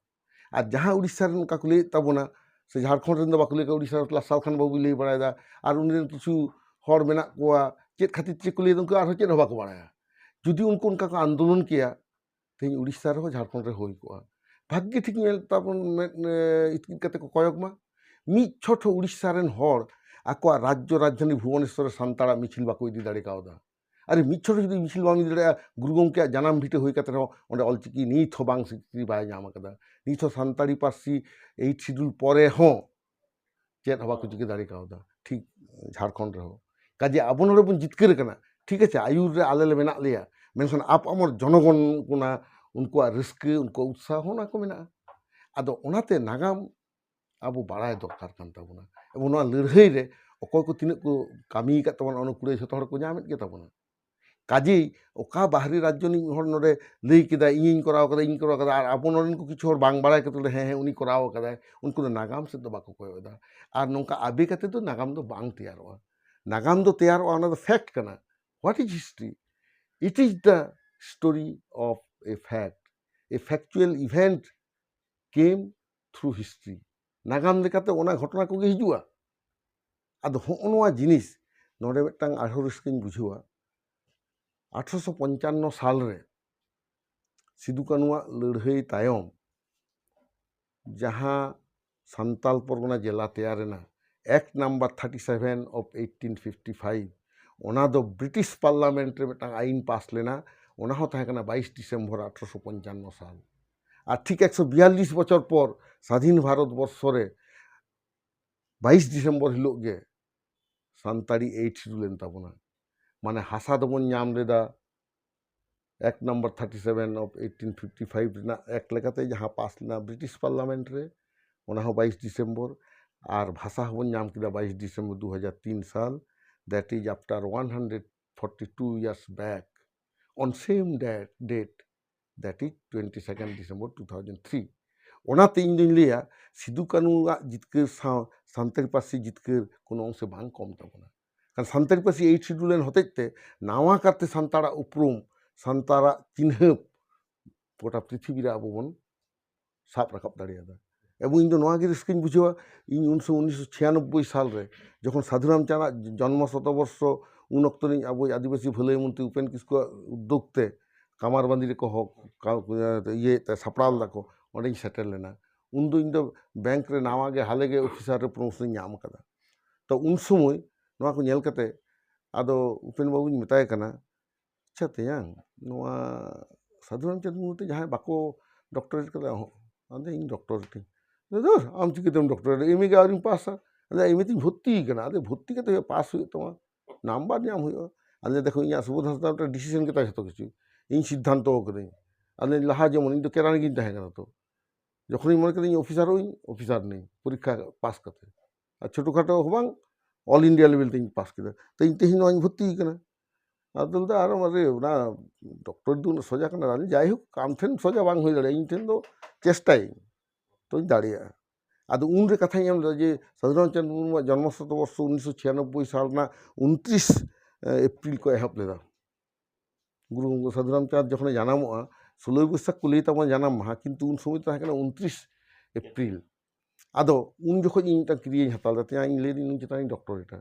ᱟᱨ ᱡᱟᱦᱟᱸ ᱩᱲᱤᱥᱥᱟ ᱨᱮᱱ ᱚᱱᱠᱟ ᱠᱚ ᱞᱟᱹᱭᱮᱫ ᱛᱟᱵᱚᱱᱟ, ᱥᱮ ᱡᱷᱟᱲᱠᱷᱚᱸᱰ ᱨᱮᱱ ᱫᱚ ᱵᱟᱠᱚ ᱞᱟᱹᱭ ᱠᱟᱜ, ᱩᱲᱤᱥᱥᱟ ᱨᱮ ᱞᱟᱥᱟᱞ ᱠᱷᱟᱱ ᱵᱟᱹᱵᱩᱭ ᱞᱟᱹᱭ ᱵᱟᱲᱟᱭᱮᱫᱟ, ᱟᱨ ᱩᱱᱤ ᱨᱮᱱ ᱠᱤᱪᱷᱩ ᱦᱚᱲ ᱢᱮᱱᱟᱜ ᱠᱚᱣᱟ, ᱪᱮᱫ ᱠᱷᱟᱹᱛᱤᱨ ᱪᱮᱫ ᱠᱚ ᱞᱟᱹᱭᱮᱫᱟ, ᱩᱱᱠᱩ ᱟᱨᱦᱚᱸ ᱪᱮᱫ ᱦᱚᱸ ᱵᱟᱠᱚ ᱵᱟᱲᱟᱭᱟ᱾ ᱡᱩᱫᱤ ᱩᱱᱠᱩ ᱚᱱᱠᱟ ᱠᱚ ᱟᱱᱫᱳᱞᱚᱱ ᱠᱮᱭᱟ, ᱛᱮᱦᱮᱧ ᱩᱲᱤᱥᱥᱟ ᱨᱮᱦᱚᱸ ᱡᱷᱟᱲᱠᱷᱚᱸᱰ ᱨᱮ ᱦᱩᱭ ᱠᱚᱜᱼᱟ᱾ ᱵᱷᱟᱜᱽᱜᱤ ᱴᱷᱤᱠ ᱧᱮᱞ ᱛᱟᱵᱚᱱ, ᱢᱮᱫ, ᱮ, ᱤᱛᱠᱤᱨ ᱠᱟᱛᱮ ᱠᱚ ᱠᱚᱭᱚᱜ ᱢᱟ᱾ ᱢᱤᱫ ᱪᱷᱚᱴ ᱦᱚᱸ ᱩᱲᱤᱥᱥᱟ ᱨᱮᱱ ᱦᱚᱲ ᱟᱠᱚᱣᱟᱜ ᱨᱟᱡᱽᱡᱚ ᱨᱟᱡᱽᱫᱷᱟᱱᱤ ᱵᱷᱩᱵᱚᱱᱮᱥᱥᱚᱨ ᱨᱮ ᱥᱟᱱᱛᱟᱲᱟᱜ ᱢᱤᱪᱷᱤᱞ ᱵᱟᱠᱚ ᱤᱫᱤ ᱫᱟᱲᱮ ᱠᱟᱣᱫᱟ᱾ ᱟᱨ ᱢᱤᱫ ᱪᱷᱚᱴ ᱦᱚᱸ ᱡᱩᱫᱤ ᱢᱤᱪᱷᱤᱞ ᱵᱟᱢ ᱤᱫᱤ ᱫᱟᱲᱮᱭᱟᱜᱼᱟ, ᱜᱩᱨᱩ ᱜᱚᱢᱠᱮᱭᱟᱜ ᱡᱟᱱᱟᱢ ᱵᱷᱤᱴᱟᱹ ᱦᱩᱭ ᱠᱟᱛᱮ ᱨᱮᱦᱚᱸ ᱚᱸᱰᱮ ᱚᱞᱪᱤᱠᱤ ᱱᱤᱛ ᱦᱚᱸ ᱵᱟᱝ ᱥᱤᱠᱨᱤᱛᱤ ᱵᱟᱭ ᱧᱟᱢ ᱟᱠᱟᱫᱟ᱾ ᱱᱤᱛ ᱦᱚᱸ ᱥᱟᱱᱛᱟᱲᱤ ᱯᱟᱹᱨᱥᱤ ᱮᱭᱤᱴ ᱥᱤᱰᱩᱞ ᱯᱚᱨᱮ ᱦᱚᱸ ᱪᱮᱫ ᱦᱚᱸ ᱵᱟᱠᱚ ᱪᱤᱠᱟᱹ ᱫᱟᱲᱮ ᱠᱟᱣᱫᱟ, ᱴᱷᱤᱠ ᱡᱷᱟᱲᱠᱷᱚᱸᱰ ᱨᱮᱦᱚᱸ᱾ ᱠᱟᱡᱮ ᱟᱵᱚ ᱱᱚᱰᱮ ᱵᱚᱱ ᱡᱤᱛᱠᱟᱹᱨ ᱠᱟᱱᱟ, ᱴᱷᱤᱠ ᱟᱪᱷᱮ, ᱟᱹᱭᱩᱨ ᱨᱮ ᱟᱞᱮ ᱞᱮ ᱢᱮᱱᱟᱜ ᱞᱮᱭᱟ, ᱢᱮᱱᱠᱷᱟᱱ ᱟᱯ ᱟᱢᱚᱨ ᱡᱚᱱᱚᱜᱚᱱ ᱠᱚᱱᱟ ᱩᱱᱠᱩᱣᱟᱜ ᱨᱟᱹᱥᱠᱟᱹ, ᱩᱱᱠᱩᱣᱟᱜ ᱩᱛᱥᱟᱦᱚ, ᱚᱱᱟ ᱠᱚ ᱢᱮᱱᱟᱜᱼᱟ᱾ ᱟᱫᱚ ᱚᱱᱟᱛᱮ ᱱᱟᱜᱟᱢ ᱟᱵᱚ ᱵᱟᱲᱟᱭ ᱫᱚᱨᱠᱟᱨ ᱠᱟᱱ ᱛᱟᱵᱚᱱᱟ᱾ ᱮᱵᱚᱝ ᱱᱚᱣᱟ ᱞᱟᱹᱲᱦᱟᱹᱭ ᱨᱮ ᱚᱠᱚᱭ ᱠᱚ ᱛᱤᱱᱟᱹᱜ ᱠᱚ ᱠᱟᱹᱢᱤ ᱟᱠᱟᱫ ᱛᱟᱵᱚᱱᱟ, ᱚᱱᱟ ᱠᱩᱲᱟᱹᱭ ᱡᱷᱚᱛᱚ ᱦᱚᱲ ᱠᱚ ᱧᱟᱢᱮᱫ ᱜᱮ ᱛᱟᱵᱚᱱᱟ᱾ ᱠᱟᱡᱮᱭ ᱚᱠᱟ ᱵᱟᱦᱨᱮ ᱨᱟᱡᱽᱡᱚ ᱨᱤᱱᱤᱡ ᱦᱚᱲ ᱱᱚᱰᱮ ᱞᱟᱹᱭ ᱠᱮᱫᱟᱭ, "ᱤᱧᱤᱧ ᱠᱚᱨᱟᱣ ᱠᱟᱫᱟ, ᱤᱧ ᱠᱚᱨᱟᱣ ᱠᱟᱫᱟ", ᱟᱨ ᱟᱵᱚ ᱱᱚᱰᱮᱱ ᱠᱚ ᱠᱤᱪᱷᱩ ᱦᱚᱲ ᱵᱟᱝ ᱵᱟᱲᱟᱭ ᱠᱟᱛᱮ ᱞᱮ, "ᱦᱮᱸ, ᱦᱮᱸ, ᱩᱱᱤ ᱠᱚᱨᱟᱣ ᱠᱟᱫᱟᱭ", ᱩᱱᱠᱩ ᱫᱚ ᱱᱟᱜᱟᱢ ᱥᱮᱫ ᱫᱚ ᱵᱟᱠᱚ ᱠᱚᱭᱚᱜ ᱮᱫᱟ᱾ ᱟᱨ ᱱᱚᱝᱠᱟ ᱟᱵᱮ ᱠᱟᱛᱮ ᱫᱚ ᱱᱟᱜᱟᱢ ᱫᱚ ᱵᱟᱝ ᱛᱮᱭᱟᱨᱚᱜᱼᱟ᱾ ᱱᱟᱜᱟᱢ ᱫᱚ ᱛᱮᱭᱟᱨᱚᱜᱼᱟ, ᱚᱱᱟ ᱫᱚ ᱯᱷᱮᱠᱴ ᱠᱟᱱᱟ᱾ What is history? It is the story of a fact. A factual event came through history. ᱱᱟᱜᱟᱢ ᱞᱮᱠᱟᱛᱮ ᱚᱱᱟ ᱜᱷᱚᱴᱚᱱᱟ ᱠᱚᱜᱮ ᱦᱤᱡᱩᱜᱼᱟ᱾ ᱟᱫᱚ ᱦᱚᱸᱜᱼᱚ ᱱᱚᱣᱟ ᱡᱤᱱᱤᱥ ᱱᱚᱰᱮ ᱢᱤᱫᱴᱟᱝ ᱟᱨᱦᱚᱸ ᱨᱟᱹᱥᱠᱟᱹᱧ ᱵᱩᱡᱷᱟᱹᱣᱟ, ᱟᱴᱷᱨᱚᱥᱚ ᱯᱚᱧᱪᱟᱱᱱᱚ ᱥᱟᱞ ᱨᱮ ᱥᱤᱫᱩ ᱠᱟᱹᱱᱩᱣᱟᱜ ᱞᱟᱹᱲᱦᱟᱹᱭ ᱛᱟᱭᱚᱢ ᱡᱟᱦᱟᱸ ᱥᱟᱱᱛᱟᱞ ᱯᱚᱨᱜᱚᱱᱟ ᱡᱮᱞᱟ ᱛᱮᱭᱟᱨ ᱮᱱᱟ, Act number thirty seven of eighteen fifty five, ᱚᱱᱟ ᱫᱚ ᱵᱨᱤᱴᱤᱥ ᱯᱟᱨᱞᱟᱢᱮᱱᱴ ᱨᱮ ᱢᱤᱫᱴᱟᱝ ᱟᱭᱤᱱ ᱯᱟᱥ ᱞᱮᱱᱟ᱾ ᱚᱱᱟ ᱦᱚᱸ ᱛᱟᱦᱮᱸ ᱠᱟᱱᱟ ᱵᱟᱭᱤᱥ ᱰᱤᱥᱮᱢᱵᱚᱨ ᱟᱴᱷᱨᱚᱥᱚ ᱯᱚᱧᱪᱟᱱᱱᱚ ᱥᱟᱞ᱾ ᱟᱨ ᱴᱷᱤᱠ ᱮᱠᱥᱚ ᱵᱤᱭᱟᱞᱞᱤᱥ ᱵᱚᱪᱷᱚᱨ ᱯᱚᱨ ᱥᱟᱫᱷᱤᱱ ᱵᱷᱟᱨᱚᱛ ᱵᱚᱨᱥᱚ ᱨᱮ ᱵᱟᱭᱤᱥ ᱰᱤᱥᱮᱢᱵᱚᱨ ᱦᱤᱞᱳᱜ ᱜᱮ ᱥᱟᱱᱛᱟᱲᱤ ᱮᱭᱤᱴ ᱥᱤᱰᱩᱞ ᱮᱱ ᱛᱟᱵᱚᱱᱟ᱾ ᱢᱟᱱᱮ ᱦᱟᱥᱟ ᱫᱚᱵᱚᱱ ᱧᱟᱢ ᱞᱮᱫᱟ, Act number thirty seven of eighteen fifty five ᱨᱮᱱᱟᱜ ᱮᱠᱴ ᱞᱮᱠᱟᱛᱮ ᱡᱟᱦᱟᱸ ᱯᱟᱥ ᱞᱮᱱᱟ ᱵᱨᱤᱴᱤᱥ ᱯᱟᱨᱞᱟᱢᱮᱱᱴ ᱨᱮ, ᱚᱱᱟ ᱦᱚᱸ ᱵᱟᱭᱤᱥ ᱰᱤᱥᱮᱢᱵᱚᱨ, ᱟᱨ ᱵᱷᱟᱥᱟ ᱦᱚᱸᱵᱚᱱ ᱧᱟᱢ ᱠᱮᱫᱟ ᱵᱟᱭᱤᱥ ᱰᱤᱥᱮᱢᱵᱚᱨ ᱫᱩ ᱦᱟᱡᱟᱨ ᱛᱤᱱ ᱥᱟᱞ, that is after one hundred forty two years back, on same date, date, that is twenty second December two thousand three. ᱚᱱᱟᱛᱮ ᱤᱧ ᱫᱩᱧ ᱞᱟᱹᱭᱟ, ᱥᱤᱫᱩ ᱠᱟᱹᱱᱩᱣᱟᱜ ᱡᱤᱛᱠᱟᱹᱨ ᱥᱟᱶ ᱥᱟᱱᱛᱟᱲᱤ ᱯᱟᱹᱨᱥᱤ ᱡᱤᱛᱠᱟᱹᱨ ᱠᱳᱱᱳ ᱚᱝᱥᱮ ᱵᱟᱝ ᱠᱚᱢ ᱛᱟᱵᱚᱱᱟ᱾ ᱠᱟᱨᱚᱱ ᱥᱟᱱᱛᱟᱲᱤ ᱯᱟᱹᱨᱥᱤ ᱮᱭᱤᱴ ᱥᱤᱰᱩᱞ ᱮᱱ ᱦᱚᱛᱮᱡ ᱛᱮ ᱱᱟᱣᱟ ᱠᱟᱨᱛᱮ ᱥᱟᱱᱛᱟᱲᱟᱜ ᱩᱯᱨᱩᱢ, ᱥᱟᱱᱛᱟᱲᱟᱜ ᱪᱤᱱᱦᱟᱹᱯ ᱜᱚᱴᱟ ᱯᱨᱤᱛᱷᱤᱵᱤ ᱨᱮ ᱟᱵᱚ ᱵᱚᱱ ᱥᱟᱵ ᱨᱟᱠᱟᱵ ᱫᱟᱲᱮᱭᱟᱫᱟ᱾ ᱮᱵᱚᱝ ᱤᱧ ᱫᱚ ᱱᱚᱣᱟ ᱜᱮ ᱨᱟᱹᱥᱠᱟᱹᱧ ᱵᱩᱡᱷᱟᱹᱣᱟ, ᱤᱧ ᱩᱱ ᱥᱚᱢᱚᱭ ᱩᱱᱤᱥᱥᱚ ᱪᱷᱤᱭᱟᱱᱚᱵᱵᱳᱭ ᱥᱟᱞ ᱨᱮ ᱡᱚᱠᱷᱚᱱ ᱥᱟᱫᱷᱩ ᱨᱟᱢᱪᱟᱸᱫᱽ ᱟᱜ ᱡᱚᱱᱢᱚ ᱥᱚᱛᱚᱵᱚᱨᱥᱚ, ᱩᱱ ᱚᱠᱛᱚ ᱨᱤᱧ ᱟᱵᱚᱭᱤᱡ ᱟᱹᱫᱤᱵᱟᱹᱥᱤ ᱵᱷᱟᱹᱞᱟᱹᱭ ᱢᱚᱱᱛᱨᱤ ᱩᱯᱮᱱ ᱠᱤᱥᱠᱩᱣᱟᱜ ᱩᱫᱽᱫᱳᱜᱽ ᱛᱮ ᱠᱟᱢᱟᱨ ᱵᱟᱸᱫᱤ ᱨᱮᱠᱚ ᱦᱚ-, ᱠᱟ-, ᱤᱭᱟᱹᱭᱮᱫ ᱛᱟᱦᱮᱸ, ᱥᱟᱯᱲᱟᱣ ᱞᱮᱫᱟ ᱠᱚ, ᱚᱸᱰᱮᱧ ᱥᱮᱴᱮᱨ ᱞᱮᱱᱟ᱾ ᱩᱱᱫᱚ ᱤᱧ ᱫᱚ ᱵᱮᱝᱠ ᱨᱮ ᱱᱟᱣᱟ ᱜᱮ ᱦᱟᱞᱮ ᱜᱮ ᱚᱯᱷᱤᱥᱟᱨ ᱨᱮ ᱯᱨᱚᱢᱳᱥᱚᱱ ᱤᱧ ᱧᱟᱢ ᱟᱠᱟᱫᱟ᱾ ᱛᱚ ᱩᱱ ᱥᱚᱢᱚᱭ ᱱᱚᱣᱟ ᱠᱚ ᱧᱮᱞ ᱠᱟᱛᱮ ᱟᱫᱚ ᱩᱯᱮᱱ ᱵᱟᱹᱵᱩᱧ ᱢᱮᱛᱟᱭ ᱠᱟᱱᱟ, "ᱟᱪᱪᱷᱟ ᱛᱮᱭᱟᱝ, ᱱᱚᱣᱟ ᱥᱟᱫᱷᱩ ᱨᱟᱢᱪᱟᱸᱫᱽ ᱢᱩᱨᱢᱩ ᱛᱮ ᱡᱟᱦᱟᱸᱭ ᱵᱟᱠᱚ ᱰᱚᱠᱴᱚᱨᱮᱴ ᱠᱟᱫᱟ?" "ᱚᱦᱚᱸ, ᱟᱫᱚ ᱤᱧ ᱰᱚᱠᱴᱚᱨᱮᱴ ᱤᱧ᱾" "ᱫᱩᱨ, ᱟᱢ ᱪᱤᱠᱟᱹᱛᱮᱢ ᱰᱚᱠᱴᱚᱨᱮᱴ? ᱮᱢ ᱮ ᱜᱮ ᱟᱹᱣᱨᱤᱧ ᱯᱟᱥᱟ᱾" "ᱟᱫᱚ ᱮᱢ ᱮ ᱛᱤᱧ ᱵᱷᱚᱨᱛᱤ ᱠᱟᱱᱟ?" "ᱟᱫᱚ ᱵᱷᱚᱨᱛᱤ ᱠᱟᱛᱮ ᱯᱟᱥ ᱦᱩᱭᱩᱜ ᱛᱟᱢᱟ, ᱱᱟᱢᱵᱟᱨ ᱧᱟᱢ ᱦᱩᱭᱩᱜᱼᱟ᱾" ᱟᱫᱚ ᱫᱮᱠᱷᱚ, ᱤᱧᱟᱹᱜ ᱥᱩᱵᱳᱫᱷ ᱦᱟᱸᱥᱫᱟ ᱢᱤᱫᱴᱟᱝ ᱰᱤᱥᱤᱥᱚᱱ ᱠᱮᱫᱟ, ᱡᱷᱚᱛᱚ ᱠᱤᱪᱷᱩ ᱤᱧ ᱥᱤᱫᱽᱫᱷᱟᱱᱛᱚ ᱠᱟᱹᱫᱟᱹᱧ᱾ ᱟᱫᱚ ᱞᱟᱦᱟ ᱡᱮᱢᱚᱱ ᱤᱧ ᱫᱚ ᱠᱮᱨᱟᱱᱤ ᱜᱤᱧ ᱛᱟᱦᱮᱸ ᱠᱟᱱᱟ, ᱛᱚ ᱡᱚᱠᱷᱚᱱᱤᱧ ᱢᱚᱱᱮ ᱠᱮᱫᱟ ᱤᱧ ᱚᱯᱷᱤᱥᱟᱨᱚᱜ ᱟᱹᱧ, ᱚᱯᱷᱤᱥᱟᱨ ᱱᱟᱹᱧ ᱯᱚᱨᱤᱠᱠᱷᱟ ᱯᱟᱥ ᱠᱟᱛᱮ, ᱟᱨ ᱪᱷᱳᱴᱳ ᱠᱷᱟᱴᱳ ᱦᱚᱸ ᱵᱟᱝ, ᱚᱞ ᱤᱱᱰᱤᱭᱟ ᱞᱮᱵᱮᱞ ᱛᱮᱧ ᱯᱟᱥ ᱠᱮᱫᱟ᱾ ᱛᱚ ᱤᱧ ᱛᱮᱦᱮᱧ ᱱᱚᱣᱟᱧ ᱵᱷᱚᱨᱛᱤ ᱠᱟᱱᱟ᱾ ᱟᱫᱚ ᱞᱟᱹᱭᱫᱟ, "ᱟᱨ ᱢᱟᱨᱮ ᱚᱱᱟ ᱰᱚᱠᱴᱚᱨ ᱫᱚ ᱩᱱᱟᱹᱜ ᱥᱚᱡᱟ ᱠᱟᱱᱟ?" ᱟᱫᱚ ᱡᱟᱭᱦᱳᱠ, ᱟᱢ ᱴᱷᱮᱱ ᱥᱚᱡᱟ ᱵᱟᱝ ᱦᱩᱭ ᱫᱟᱲᱮᱭᱟᱜᱼᱟ, ᱤᱧ ᱴᱷᱮᱱ ᱫᱚ ᱪᱮᱥᱴᱟᱭᱟᱹᱧ, ᱛᱚᱧ ᱫᱟᱲᱮᱭᱟᱜᱼᱟ᱾ ᱟᱫᱚ ᱩᱱᱨᱮ ᱠᱟᱛᱷᱟᱧ ᱮᱢ ᱞᱮᱫᱟ ᱡᱮ ᱥᱟᱫᱷᱩ ᱨᱟᱢᱪᱟᱸᱫᱽ ᱢᱩᱨᱢᱩᱣᱟᱜ ᱡᱚᱱᱢᱚ ᱥᱚᱛᱚᱵᱚᱨᱥᱚ ᱩᱱᱤᱥᱥᱚ ᱪᱷᱤᱭᱟᱱᱚᱵᱵᱳᱭ ᱥᱟᱞ ᱨᱮᱱᱟᱜ ᱩᱱᱛᱨᱤᱥ ᱮᱯᱨᱤᱞ ᱠᱚ ᱮᱦᱚᱵ ᱞᱮᱫᱟ᱾ ᱜᱩᱨᱩ ᱜᱚᱢᱠᱮ ᱥᱟᱫᱷᱩ ᱨᱟᱢᱪᱟᱸᱫᱽ ᱡᱚᱠᱷᱚᱱᱮ ᱡᱟᱱᱟᱢᱚᱜᱼᱟ, ᱥᱳᱞᱳᱭ ᱵᱳᱭᱥᱟᱠᱷ ᱠᱚ ᱞᱟᱹᱭ ᱛᱟᱵᱚᱱᱟ ᱡᱟᱱᱟᱢ ᱢᱟᱦᱟ, ᱠᱤᱱᱛᱩ ᱩᱱ ᱥᱚᱢᱚᱭ ᱛᱟᱦᱮᱸ ᱠᱟᱱᱟ ᱩᱱᱛᱨᱤᱥ ᱮᱯᱨᱤᱞ᱾ ᱟᱫᱚ ᱩᱱ ᱡᱚᱠᱷᱚᱱ ᱤᱧ ᱢᱤᱫᱴᱟᱝ ᱠᱨᱤᱭᱟᱹᱧ ᱦᱟᱛᱟᱣ ᱞᱮᱫᱟ, ᱛᱮᱦᱮᱧ ᱤᱧ ᱞᱟᱹᱭ ᱫᱟᱹᱧ ᱩᱱ ᱪᱮᱛᱟᱱ ᱤᱧ ᱰᱚᱠᱴᱚᱨᱮᱴᱟ᱾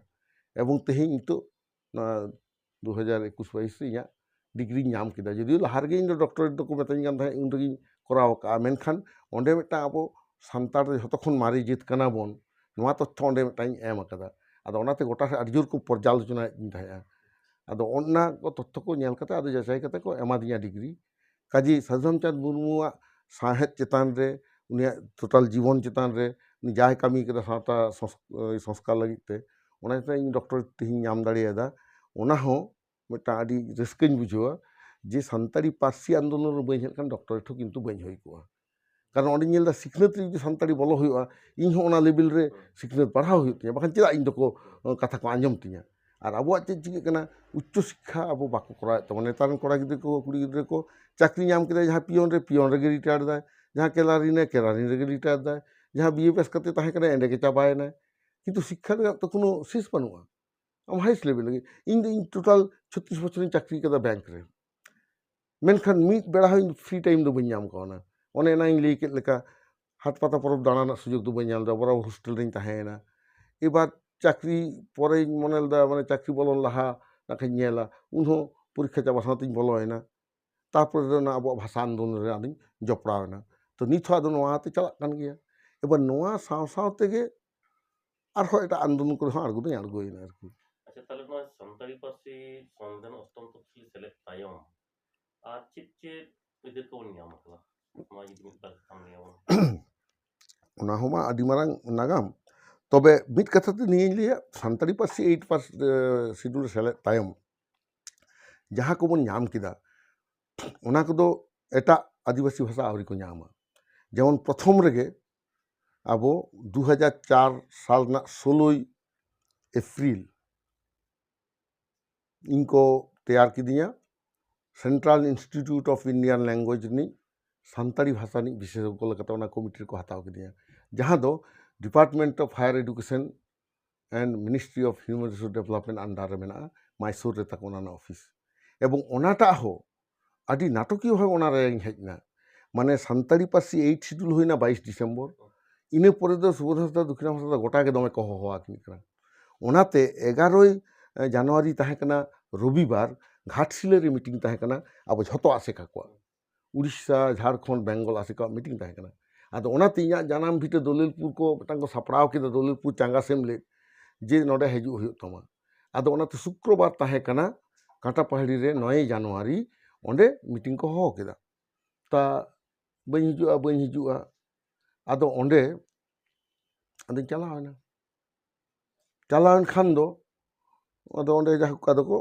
ᱮᱵᱚᱝ ᱛᱮᱦᱮᱧ ᱱᱤᱛᱚᱜ ᱱᱚᱣᱟ ᱫᱩ ᱦᱟᱡᱟᱨ ᱮᱠᱩᱥ ᱵᱟᱭᱤᱥ ᱨᱮ ᱤᱧᱟᱹᱜ ᱰᱤᱜᱽᱨᱤᱧ ᱧᱟᱢ ᱠᱮᱫᱟ᱾ ᱡᱚᱫᱤᱭᱳ ᱞᱟᱦᱟ ᱨᱮᱜᱮ ᱤᱧ ᱫᱚ ᱰᱚᱠᱴᱚᱨᱮᱴ ᱫᱚᱠᱚ ᱢᱮᱛᱟᱧ ᱠᱟᱱ ᱛᱟᱦᱮᱸᱫ, ᱩᱱ ᱨᱮᱜᱮᱧ ᱠᱚᱨᱟᱣ ᱟᱠᱟᱫᱼᱟ᱾ ᱢᱮᱱᱠᱷᱟᱱ ᱚᱸᱰᱮ ᱢᱤᱫᱴᱟᱝ ᱟᱵᱚ ᱥᱟᱱᱛᱟᱲ ᱨᱮ ᱡᱷᱚᱛᱚ ᱠᱷᱚᱱ ᱢᱟᱨᱮ ᱡᱟᱹᱛ ᱠᱟᱱᱟ ᱵᱚᱱ, ᱱᱚᱣᱟ ᱛᱚᱛᱛᱷᱚ ᱚᱸᱰᱮ ᱢᱤᱫᱴᱟᱝ ᱤᱧ ᱮᱢ ᱟᱠᱟᱫᱟ᱾ ᱟᱫᱚ ᱚᱱᱟᱛᱮ ᱜᱚᱴᱟ ᱥᱮᱫ ᱟᱹᱰᱤ ᱡᱳᱨ ᱠᱚ ᱯᱚᱨᱡᱟᱞᱳᱪᱚᱱᱟᱭᱮᱫ ᱛᱤᱧ ᱛᱟᱦᱮᱸᱫᱼᱟ᱾ ᱟᱫᱚ ᱚᱱᱟ ᱠᱚ ᱛᱚᱛᱛᱷᱚ ᱠᱚ ᱧᱮᱞ ᱠᱟᱛᱮ ᱟᱫᱚ ᱡᱟᱪᱟᱭ ᱠᱟᱛᱮ ᱠᱚ ᱮᱢᱟᱫᱤᱧᱟ ᱰᱤᱜᱽᱨᱤ᱾ ᱠᱟᱡᱮ ᱥᱟᱹᱫᱷᱩ ᱨᱟᱢᱪᱟᱸᱫᱽ ᱢᱩᱨᱢᱩᱣᱟᱜ ᱥᱟᱶᱦᱮᱫ ᱪᱮᱛᱟᱱ ᱨᱮ, ᱩᱱᱤᱭᱟᱜ ᱴᱳᱴᱟᱞ ᱡᱤᱵᱚᱱ ᱪᱮᱛᱟᱱ ᱨᱮ, ᱩᱱᱤ ᱡᱟᱭ ᱠᱟᱹᱢᱤ ᱠᱟᱫᱟ ᱥᱟᱶᱛᱟ ᱥᱚᱝᱥ-, ᱥᱚᱝᱥᱠᱟᱨ ᱞᱟᱹᱜᱤᱫ ᱛᱮ, ᱚᱱᱟ ᱪᱮᱛᱟᱱ ᱤᱧ ᱰᱚᱠᱴᱚᱨᱮᱴ ᱛᱮᱦᱮᱧ ᱧᱟᱢ ᱫᱟᱲᱮᱭᱟᱫᱟ᱾ ᱚᱱᱟ ᱦᱚᱸ ᱢᱤᱫᱴᱟᱝ ᱟᱹᱰᱤ ᱨᱟᱹᱥᱠᱟᱹᱧ ᱵᱩᱡᱷᱟᱹᱣᱟ ᱡᱮ ᱥᱟᱱᱛᱟᱲᱤ ᱯᱟᱹᱨᱥᱤ ᱟᱱᱫᱳᱞᱚᱱ ᱨᱮ ᱵᱟᱹᱧ ᱦᱮᱡ ᱞᱮᱱᱠᱷᱟᱱ ᱰᱚᱠᱴᱚᱨᱮᱴ ᱦᱚᱸ ᱠᱤᱱᱛᱩ ᱵᱟᱹᱧ ᱦᱩᱭ ᱠᱚᱜᱼᱟ᱾ ᱠᱟᱨᱚᱱ ᱚᱸᱰᱮᱧ ᱧᱮᱞ ᱮᱫᱟ ᱥᱤᱠᱷᱱᱟᱹᱛ ᱨᱮ ᱡᱩᱫᱤ ᱥᱟᱱᱛᱟᱲᱤ ᱵᱚᱞᱚ ᱦᱩᱭᱩᱜᱼᱟ, ᱤᱧ ᱦᱚᱸ ᱚᱱᱟ ᱞᱮᱵᱮᱞ ᱨᱮ ᱥᱤᱠᱷᱱᱟᱹᱛ ᱯᱟᱲᱦᱟᱣ ᱦᱩᱭᱩᱜ ᱛᱤᱧᱟ, ᱵᱟᱠᱷᱟᱱ ᱪᱮᱫᱟᱜ ᱤᱧ ᱫᱚᱠᱚ, ᱠᱟᱛᱷᱟ ᱠᱚ ᱟᱸᱡᱚᱢ ᱛᱤᱧᱟ? ᱟᱨ ᱟᱵᱚᱣᱟᱜ ᱪᱮᱫ ᱪᱤᱠᱟᱹᱜ ᱠᱟᱱᱟ? ᱩᱪᱪᱚ ᱥᱤᱠᱠᱷᱟ ᱟᱵᱚ ᱵᱟᱠᱚ ᱠᱚᱨᱟᱣᱮᱫ ᱛᱟᱵᱚᱱᱟ᱾ ᱱᱮᱛᱟᱨ ᱨᱮᱱ ᱠᱚᱲᱟ ᱜᱤᱫᱽᱨᱟᱹ ᱠᱚ, ᱠᱩᱲᱤ ᱜᱤᱫᱽᱨᱟᱹ ᱠᱚ ᱪᱟᱹᱠᱨᱤ ᱧᱟᱢ ᱠᱮᱫᱟᱭ, ᱡᱟᱦᱟᱸ ᱯᱤᱭᱚᱱ ᱨᱮ, ᱯᱤᱭᱚᱱ ᱨᱮᱜᱮ ᱨᱤᱴᱟᱭᱟᱨ ᱫᱟᱭ, ᱡᱟᱦᱟᱸ ᱠᱮᱞᱟᱨᱤᱱ ᱨᱮ, ᱠᱮᱞᱟᱨᱤᱱ ᱨᱮᱜᱮ ᱨᱤᱴᱟᱭᱟᱨ ᱫᱟᱭ, ᱡᱟᱦᱟᱸ ᱵᱤ ᱮᱯᱷ ᱮᱥ ᱠᱟᱛᱮ ᱛᱟᱦᱮᱸ ᱠᱟᱱᱟᱭ, ᱮᱸᱰᱮ ᱜᱮ ᱪᱟᱵᱟᱭᱮᱱᱟᱭ᱾ ᱠᱤᱱᱛᱩ ᱥᱤᱠᱠᱷᱟ ᱨᱮᱱᱟᱜ ᱛᱚ ᱠᱳᱱᱳ ᱥᱮᱥ ᱵᱟᱹᱱᱩᱜᱼᱟ᱾ ᱟᱢ ᱦᱟᱭᱮᱥᱴ ᱞᱮᱵᱮᱞ ᱞᱟᱹᱜᱤᱫ, ᱤᱧ ᱫᱚ, ᱤᱧ ᱴᱳᱴᱟᱞ ᱪᱷᱚᱛᱨᱤᱥ ᱵᱚᱪᱷᱚᱨᱤᱧ ᱪᱟᱹᱠᱨᱤ ᱠᱟᱫᱟ ᱵᱮᱝᱠ ᱨᱮ, ᱢᱮᱱᱠᱷᱟᱱ ᱢᱤᱫ ᱵᱮᱲᱟ ᱦᱚᱸ ᱤᱧ ᱯᱷᱨᱤ ᱴᱟᱭᱤᱢ ᱫᱚ ᱵᱟᱹᱧ ᱧᱟᱢ ᱠᱟᱣᱱᱟ᱾ ᱚᱱᱮ ᱮᱱᱟᱝ ᱤᱧ ᱞᱟᱹᱭ ᱠᱮᱫ ᱞᱮᱠᱟ, ᱦᱟᱴ ᱯᱟᱛᱟ ᱯᱚᱨᱚᱵᱽ ᱫᱟᱬᱟᱱ ᱨᱮᱱᱟᱜ ᱥᱩᱡᱳᱜᱽ ᱫᱚ ᱵᱟᱹᱧ ᱧᱟᱢ ᱞᱮᱫᱟ, ᱵᱚᱨᱚᱝ ᱦᱳᱥᱴᱮᱞ ᱨᱤᱧ ᱛᱟᱦᱮᱸᱭᱮᱱᱟ᱾ ᱮᱵᱟᱨ ᱪᱟᱹᱠᱨᱤ ᱯᱚᱨᱮᱧ ᱢᱚᱱᱮ ᱞᱮᱫᱟ, ᱢᱟᱱᱮ ᱪᱟᱹᱠᱨᱤ ᱵᱚᱞᱚᱱ ᱞᱟᱦᱟ ᱱᱟᱜ ᱠᱷᱟᱱ ᱧᱮᱞᱟ, ᱩᱱᱦᱚᱸ ᱯᱚᱨᱤᱠᱠᱷᱟ ᱪᱟᱵᱟ ᱥᱟᱶᱛᱮᱧ ᱵᱚᱞᱚᱭᱮᱱᱟ᱾ ᱛᱟᱨᱯᱚᱨᱮ ᱫᱚ ᱚᱱᱟ ᱟᱵᱚᱣᱟᱜ ᱵᱷᱟᱥᱟ ᱟᱱᱫᱳᱞᱚᱱ ᱨᱮ ᱟᱫᱚᱧ ᱡᱚᱯᱲᱟᱣ ᱮᱱᱟ᱾ ᱛᱚ ᱱᱤᱛ ᱦᱚᱸ ᱟᱫᱚ ᱱᱚᱣᱟ ᱛᱮ ᱪᱟᱞᱟᱜ ᱠᱟᱱ ᱜᱮᱭᱟ᱾ ᱮᱵᱟᱨ ᱱᱚᱣᱟ ᱥᱟᱶ ᱥᱟᱶ ᱛᱮᱜᱮ ᱟᱨᱦᱚᱸ ᱮᱴᱟᱜ ᱟᱱᱫᱳᱞᱚᱱ ᱠᱚᱨᱮ ᱦᱚᱸ ᱟᱬᱜᱚ ᱫᱚᱧ ᱟᱬᱜᱚᱭᱮᱱᱟ ᱟᱨᱠᱤ᱾ ᱟᱪᱪᱷᱟ, ᱛᱟᱦᱞᱮ ᱱᱚᱣᱟ ᱥᱟᱱᱛᱟᱲᱤ ᱯᱟᱹᱨᱥᱤ ᱥᱚᱝᱵᱤᱫᱷᱟᱱ ᱚᱥᱴᱚᱢ ᱛᱚᱯᱥᱤᱞ ᱥᱮᱞᱮᱫ ᱛᱟᱭᱚᱢ ᱟᱨ ᱪᱮᱫ ᱪᱮᱫ ᱟᱹᱭᱫᱟᱹᱨ ᱠᱚᱵᱚᱱ ᱧᱟᱢ ᱟᱠᱟᱫᱟ? ᱱᱚᱣᱟ ᱡᱩᱫᱤ ᱢᱤᱫ ᱵᱟᱨ ᱠᱟᱛᱷᱟᱢ ᱞᱟᱹᱭ ᱟᱵᱚᱱᱟ᱾ ᱚᱱᱟ ᱦᱚᱸ ᱢᱟ ᱟᱹᱰᱤ ᱢᱟᱨᱟᱝ ᱱᱟᱜᱟᱢ᱾ ᱛᱚᱵᱮ ᱢᱤᱫ ᱠᱟᱛᱷᱟ ᱛᱮ ᱱᱤᱭᱟᱹᱧ ᱞᱟᱹᱭᱟ, ᱥᱟᱱᱛᱟᱲᱤ ᱯᱟᱹᱨᱥᱤ ᱮᱭᱤᱴ ᱯᱟᱨᱥ-, ᱮ, ᱥᱤᱰᱩᱞ ᱨᱮ ᱥᱮᱞᱮᱫ ᱛᱟᱭᱚᱢ ᱡᱟᱦᱟᱸ ᱠᱚᱵᱚᱱ ᱧᱟᱢ ᱠᱮᱫᱟ, ᱚᱱᱟ ᱠᱚᱫᱚ ᱮᱴᱟᱜ ᱟᱹᱫᱤᱵᱟᱹᱥᱤ ᱵᱷᱟᱥᱟ ᱟᱹᱣᱨᱤ ᱠᱚ ᱧᱟᱢᱟ᱾ ᱡᱮᱢᱚᱱ ᱯᱨᱚᱛᱷᱚᱢ ᱨᱮᱜᱮ ᱟᱵᱚ ᱫᱩ ᱦᱟᱡᱟᱨ ᱪᱟᱨ ᱥᱟᱞ ᱨᱮᱱᱟᱜ ᱥᱳᱞᱳᱭ ᱮᱯᱨᱤᱞ ᱤᱧ ᱠᱚ ᱛᱮᱭᱟᱨ ᱠᱤᱫᱤᱧᱟ, Central Institute of Indian Language ᱨᱤᱱᱤᱡ ᱥᱟᱱᱛᱟᱲᱤ ᱵᱷᱟᱥᱟ ᱨᱤᱱᱤᱡ ᱵᱤᱥᱮᱥᱚᱜᱽᱜᱚ ᱞᱮᱠᱟᱛᱮ ᱚᱱᱟ ᱠᱚᱢᱤᱴᱤ ᱨᱮᱠᱚ ᱦᱟᱛᱟᱣ ᱠᱤᱫᱤᱧᱟ, ᱡᱟᱦᱟᱸ ᱫᱚ Department of Higher Education and Ministry of Human Resource Development under ᱨᱮ ᱢᱮᱱᱟᱜᱼᱟ, ᱢᱟᱭᱥᱳᱨ ᱨᱮ ᱛᱟᱠᱚ ᱚᱱᱟ ᱨᱮᱱᱟᱜ ᱚᱯᱷᱤᱥ᱾ ᱮᱵᱚᱝ ᱚᱱᱟᱴᱟᱜ ᱦᱚᱸ ᱟᱹᱰᱤ ᱱᱟᱴᱚᱠᱤᱭᱚ ᱵᱷᱟᱵᱮ ᱚᱱᱟ ᱨᱮᱧ ᱦᱮᱡ ᱮᱱᱟ᱾ ᱢᱟᱱᱮ ᱥᱟᱱᱛᱟᱲᱤ ᱯᱟᱹᱨᱥᱤ ᱮᱭᱤᱴ ᱥᱤᱰᱩᱞ ᱦᱩᱭᱱᱟ ᱵᱟᱭᱤᱥ ᱰᱤᱥᱮᱢᱵᱚᱨ, ᱤᱱᱟᱹ ᱯᱚᱨᱮ ᱫᱚ ᱥᱩᱵᱳᱫᱷᱟ ᱦᱟᱸᱥᱫᱟ, ᱫᱩᱠᱷᱤᱨᱟᱢ ᱦᱟᱸᱥᱫᱟ ᱜᱚᱴᱟ ᱜᱮ ᱫᱚᱢᱮ ᱠᱚ ᱦᱚᱦᱚᱣᱟᱠᱤᱱ ᱠᱟᱱᱟ᱾ ᱚᱱᱟᱛᱮ ᱮᱜᱟᱨᱳᱭ ᱡᱟᱱᱩᱣᱟᱨᱤ ᱛᱟᱦᱮᱸ ᱠᱟᱱᱟ ᱨᱚᱵᱤᱵᱟᱨ, ᱜᱷᱟᱴᱥᱤᱞᱟᱹ ᱨᱮ ᱢᱤᱴᱤᱝ ᱛᱟᱦᱮᱸ ᱠᱟᱱᱟ ᱟᱵᱚ ᱡᱷᱚᱛᱚ ᱟᱥᱮᱠᱟ ᱠᱚᱣᱟᱜ, ᱩᱲᱤᱥᱥᱟ, ᱡᱷᱟᱲᱠᱷᱚᱸᱰ, ᱵᱮᱝᱜᱚᱞ ᱟᱥᱮᱠᱟᱣᱟᱜ ᱢᱤᱴᱤᱝ ᱛᱟᱦᱮᱸ ᱠᱟᱱᱟ᱾ ᱟᱫᱚ ᱚᱱᱟᱛᱮ ᱤᱧᱟᱹᱜ ᱡᱟᱱᱟᱢ ᱵᱷᱤᱴᱟᱹ ᱫᱚᱞᱤᱞᱯᱩᱨ ᱠᱚ ᱢᱤᱫᱴᱟᱝ ᱠᱚ ᱥᱟᱯᱲᱟᱣ ᱠᱮᱫᱟ, ᱫᱚᱞᱤᱞᱯᱩᱨ ᱪᱟᱸᱜᱟ ᱥᱮᱢᱞᱮᱫ, ᱡᱮ ᱱᱚᱰᱮ ᱦᱤᱡᱩᱜ ᱦᱩᱭᱩᱜ ᱛᱟᱢᱟ᱾ ᱟᱫᱚ ᱚᱱᱟᱛᱮ ᱥᱩᱠᱨᱚᱵᱟᱨ ᱛᱟᱦᱮᱸ ᱠᱟᱱᱟ ᱠᱟᱸᱴᱟᱯᱟᱦᱟᱲᱤ ᱨᱮ ᱱᱚᱭᱮᱭ ᱡᱟᱱᱩᱣᱟᱨᱤ, ᱚᱸᱰᱮ ᱢᱤᱴᱤᱝ ᱠᱚ ᱦᱚᱦᱚ ᱠᱮᱫᱟ᱾ ᱛᱟ ᱵᱟᱹᱧ ᱦᱤᱡᱩᱜᱼᱟ, ᱵᱟᱹᱧ ᱦᱤᱡᱩᱜᱼᱟ᱾ ᱟᱫᱚ ᱚᱸᱰᱮ ᱟᱫᱚᱧ ᱪᱟᱞᱟᱣ ᱮᱱᱟ᱾ ᱪᱟᱞᱟᱣᱮᱱ ᱠᱷᱟᱱ ᱫᱚ ᱟᱫᱚ ᱚᱸᱰᱮ ᱡᱟᱭᱦᱳᱠ ᱟᱫᱚ ᱠᱚ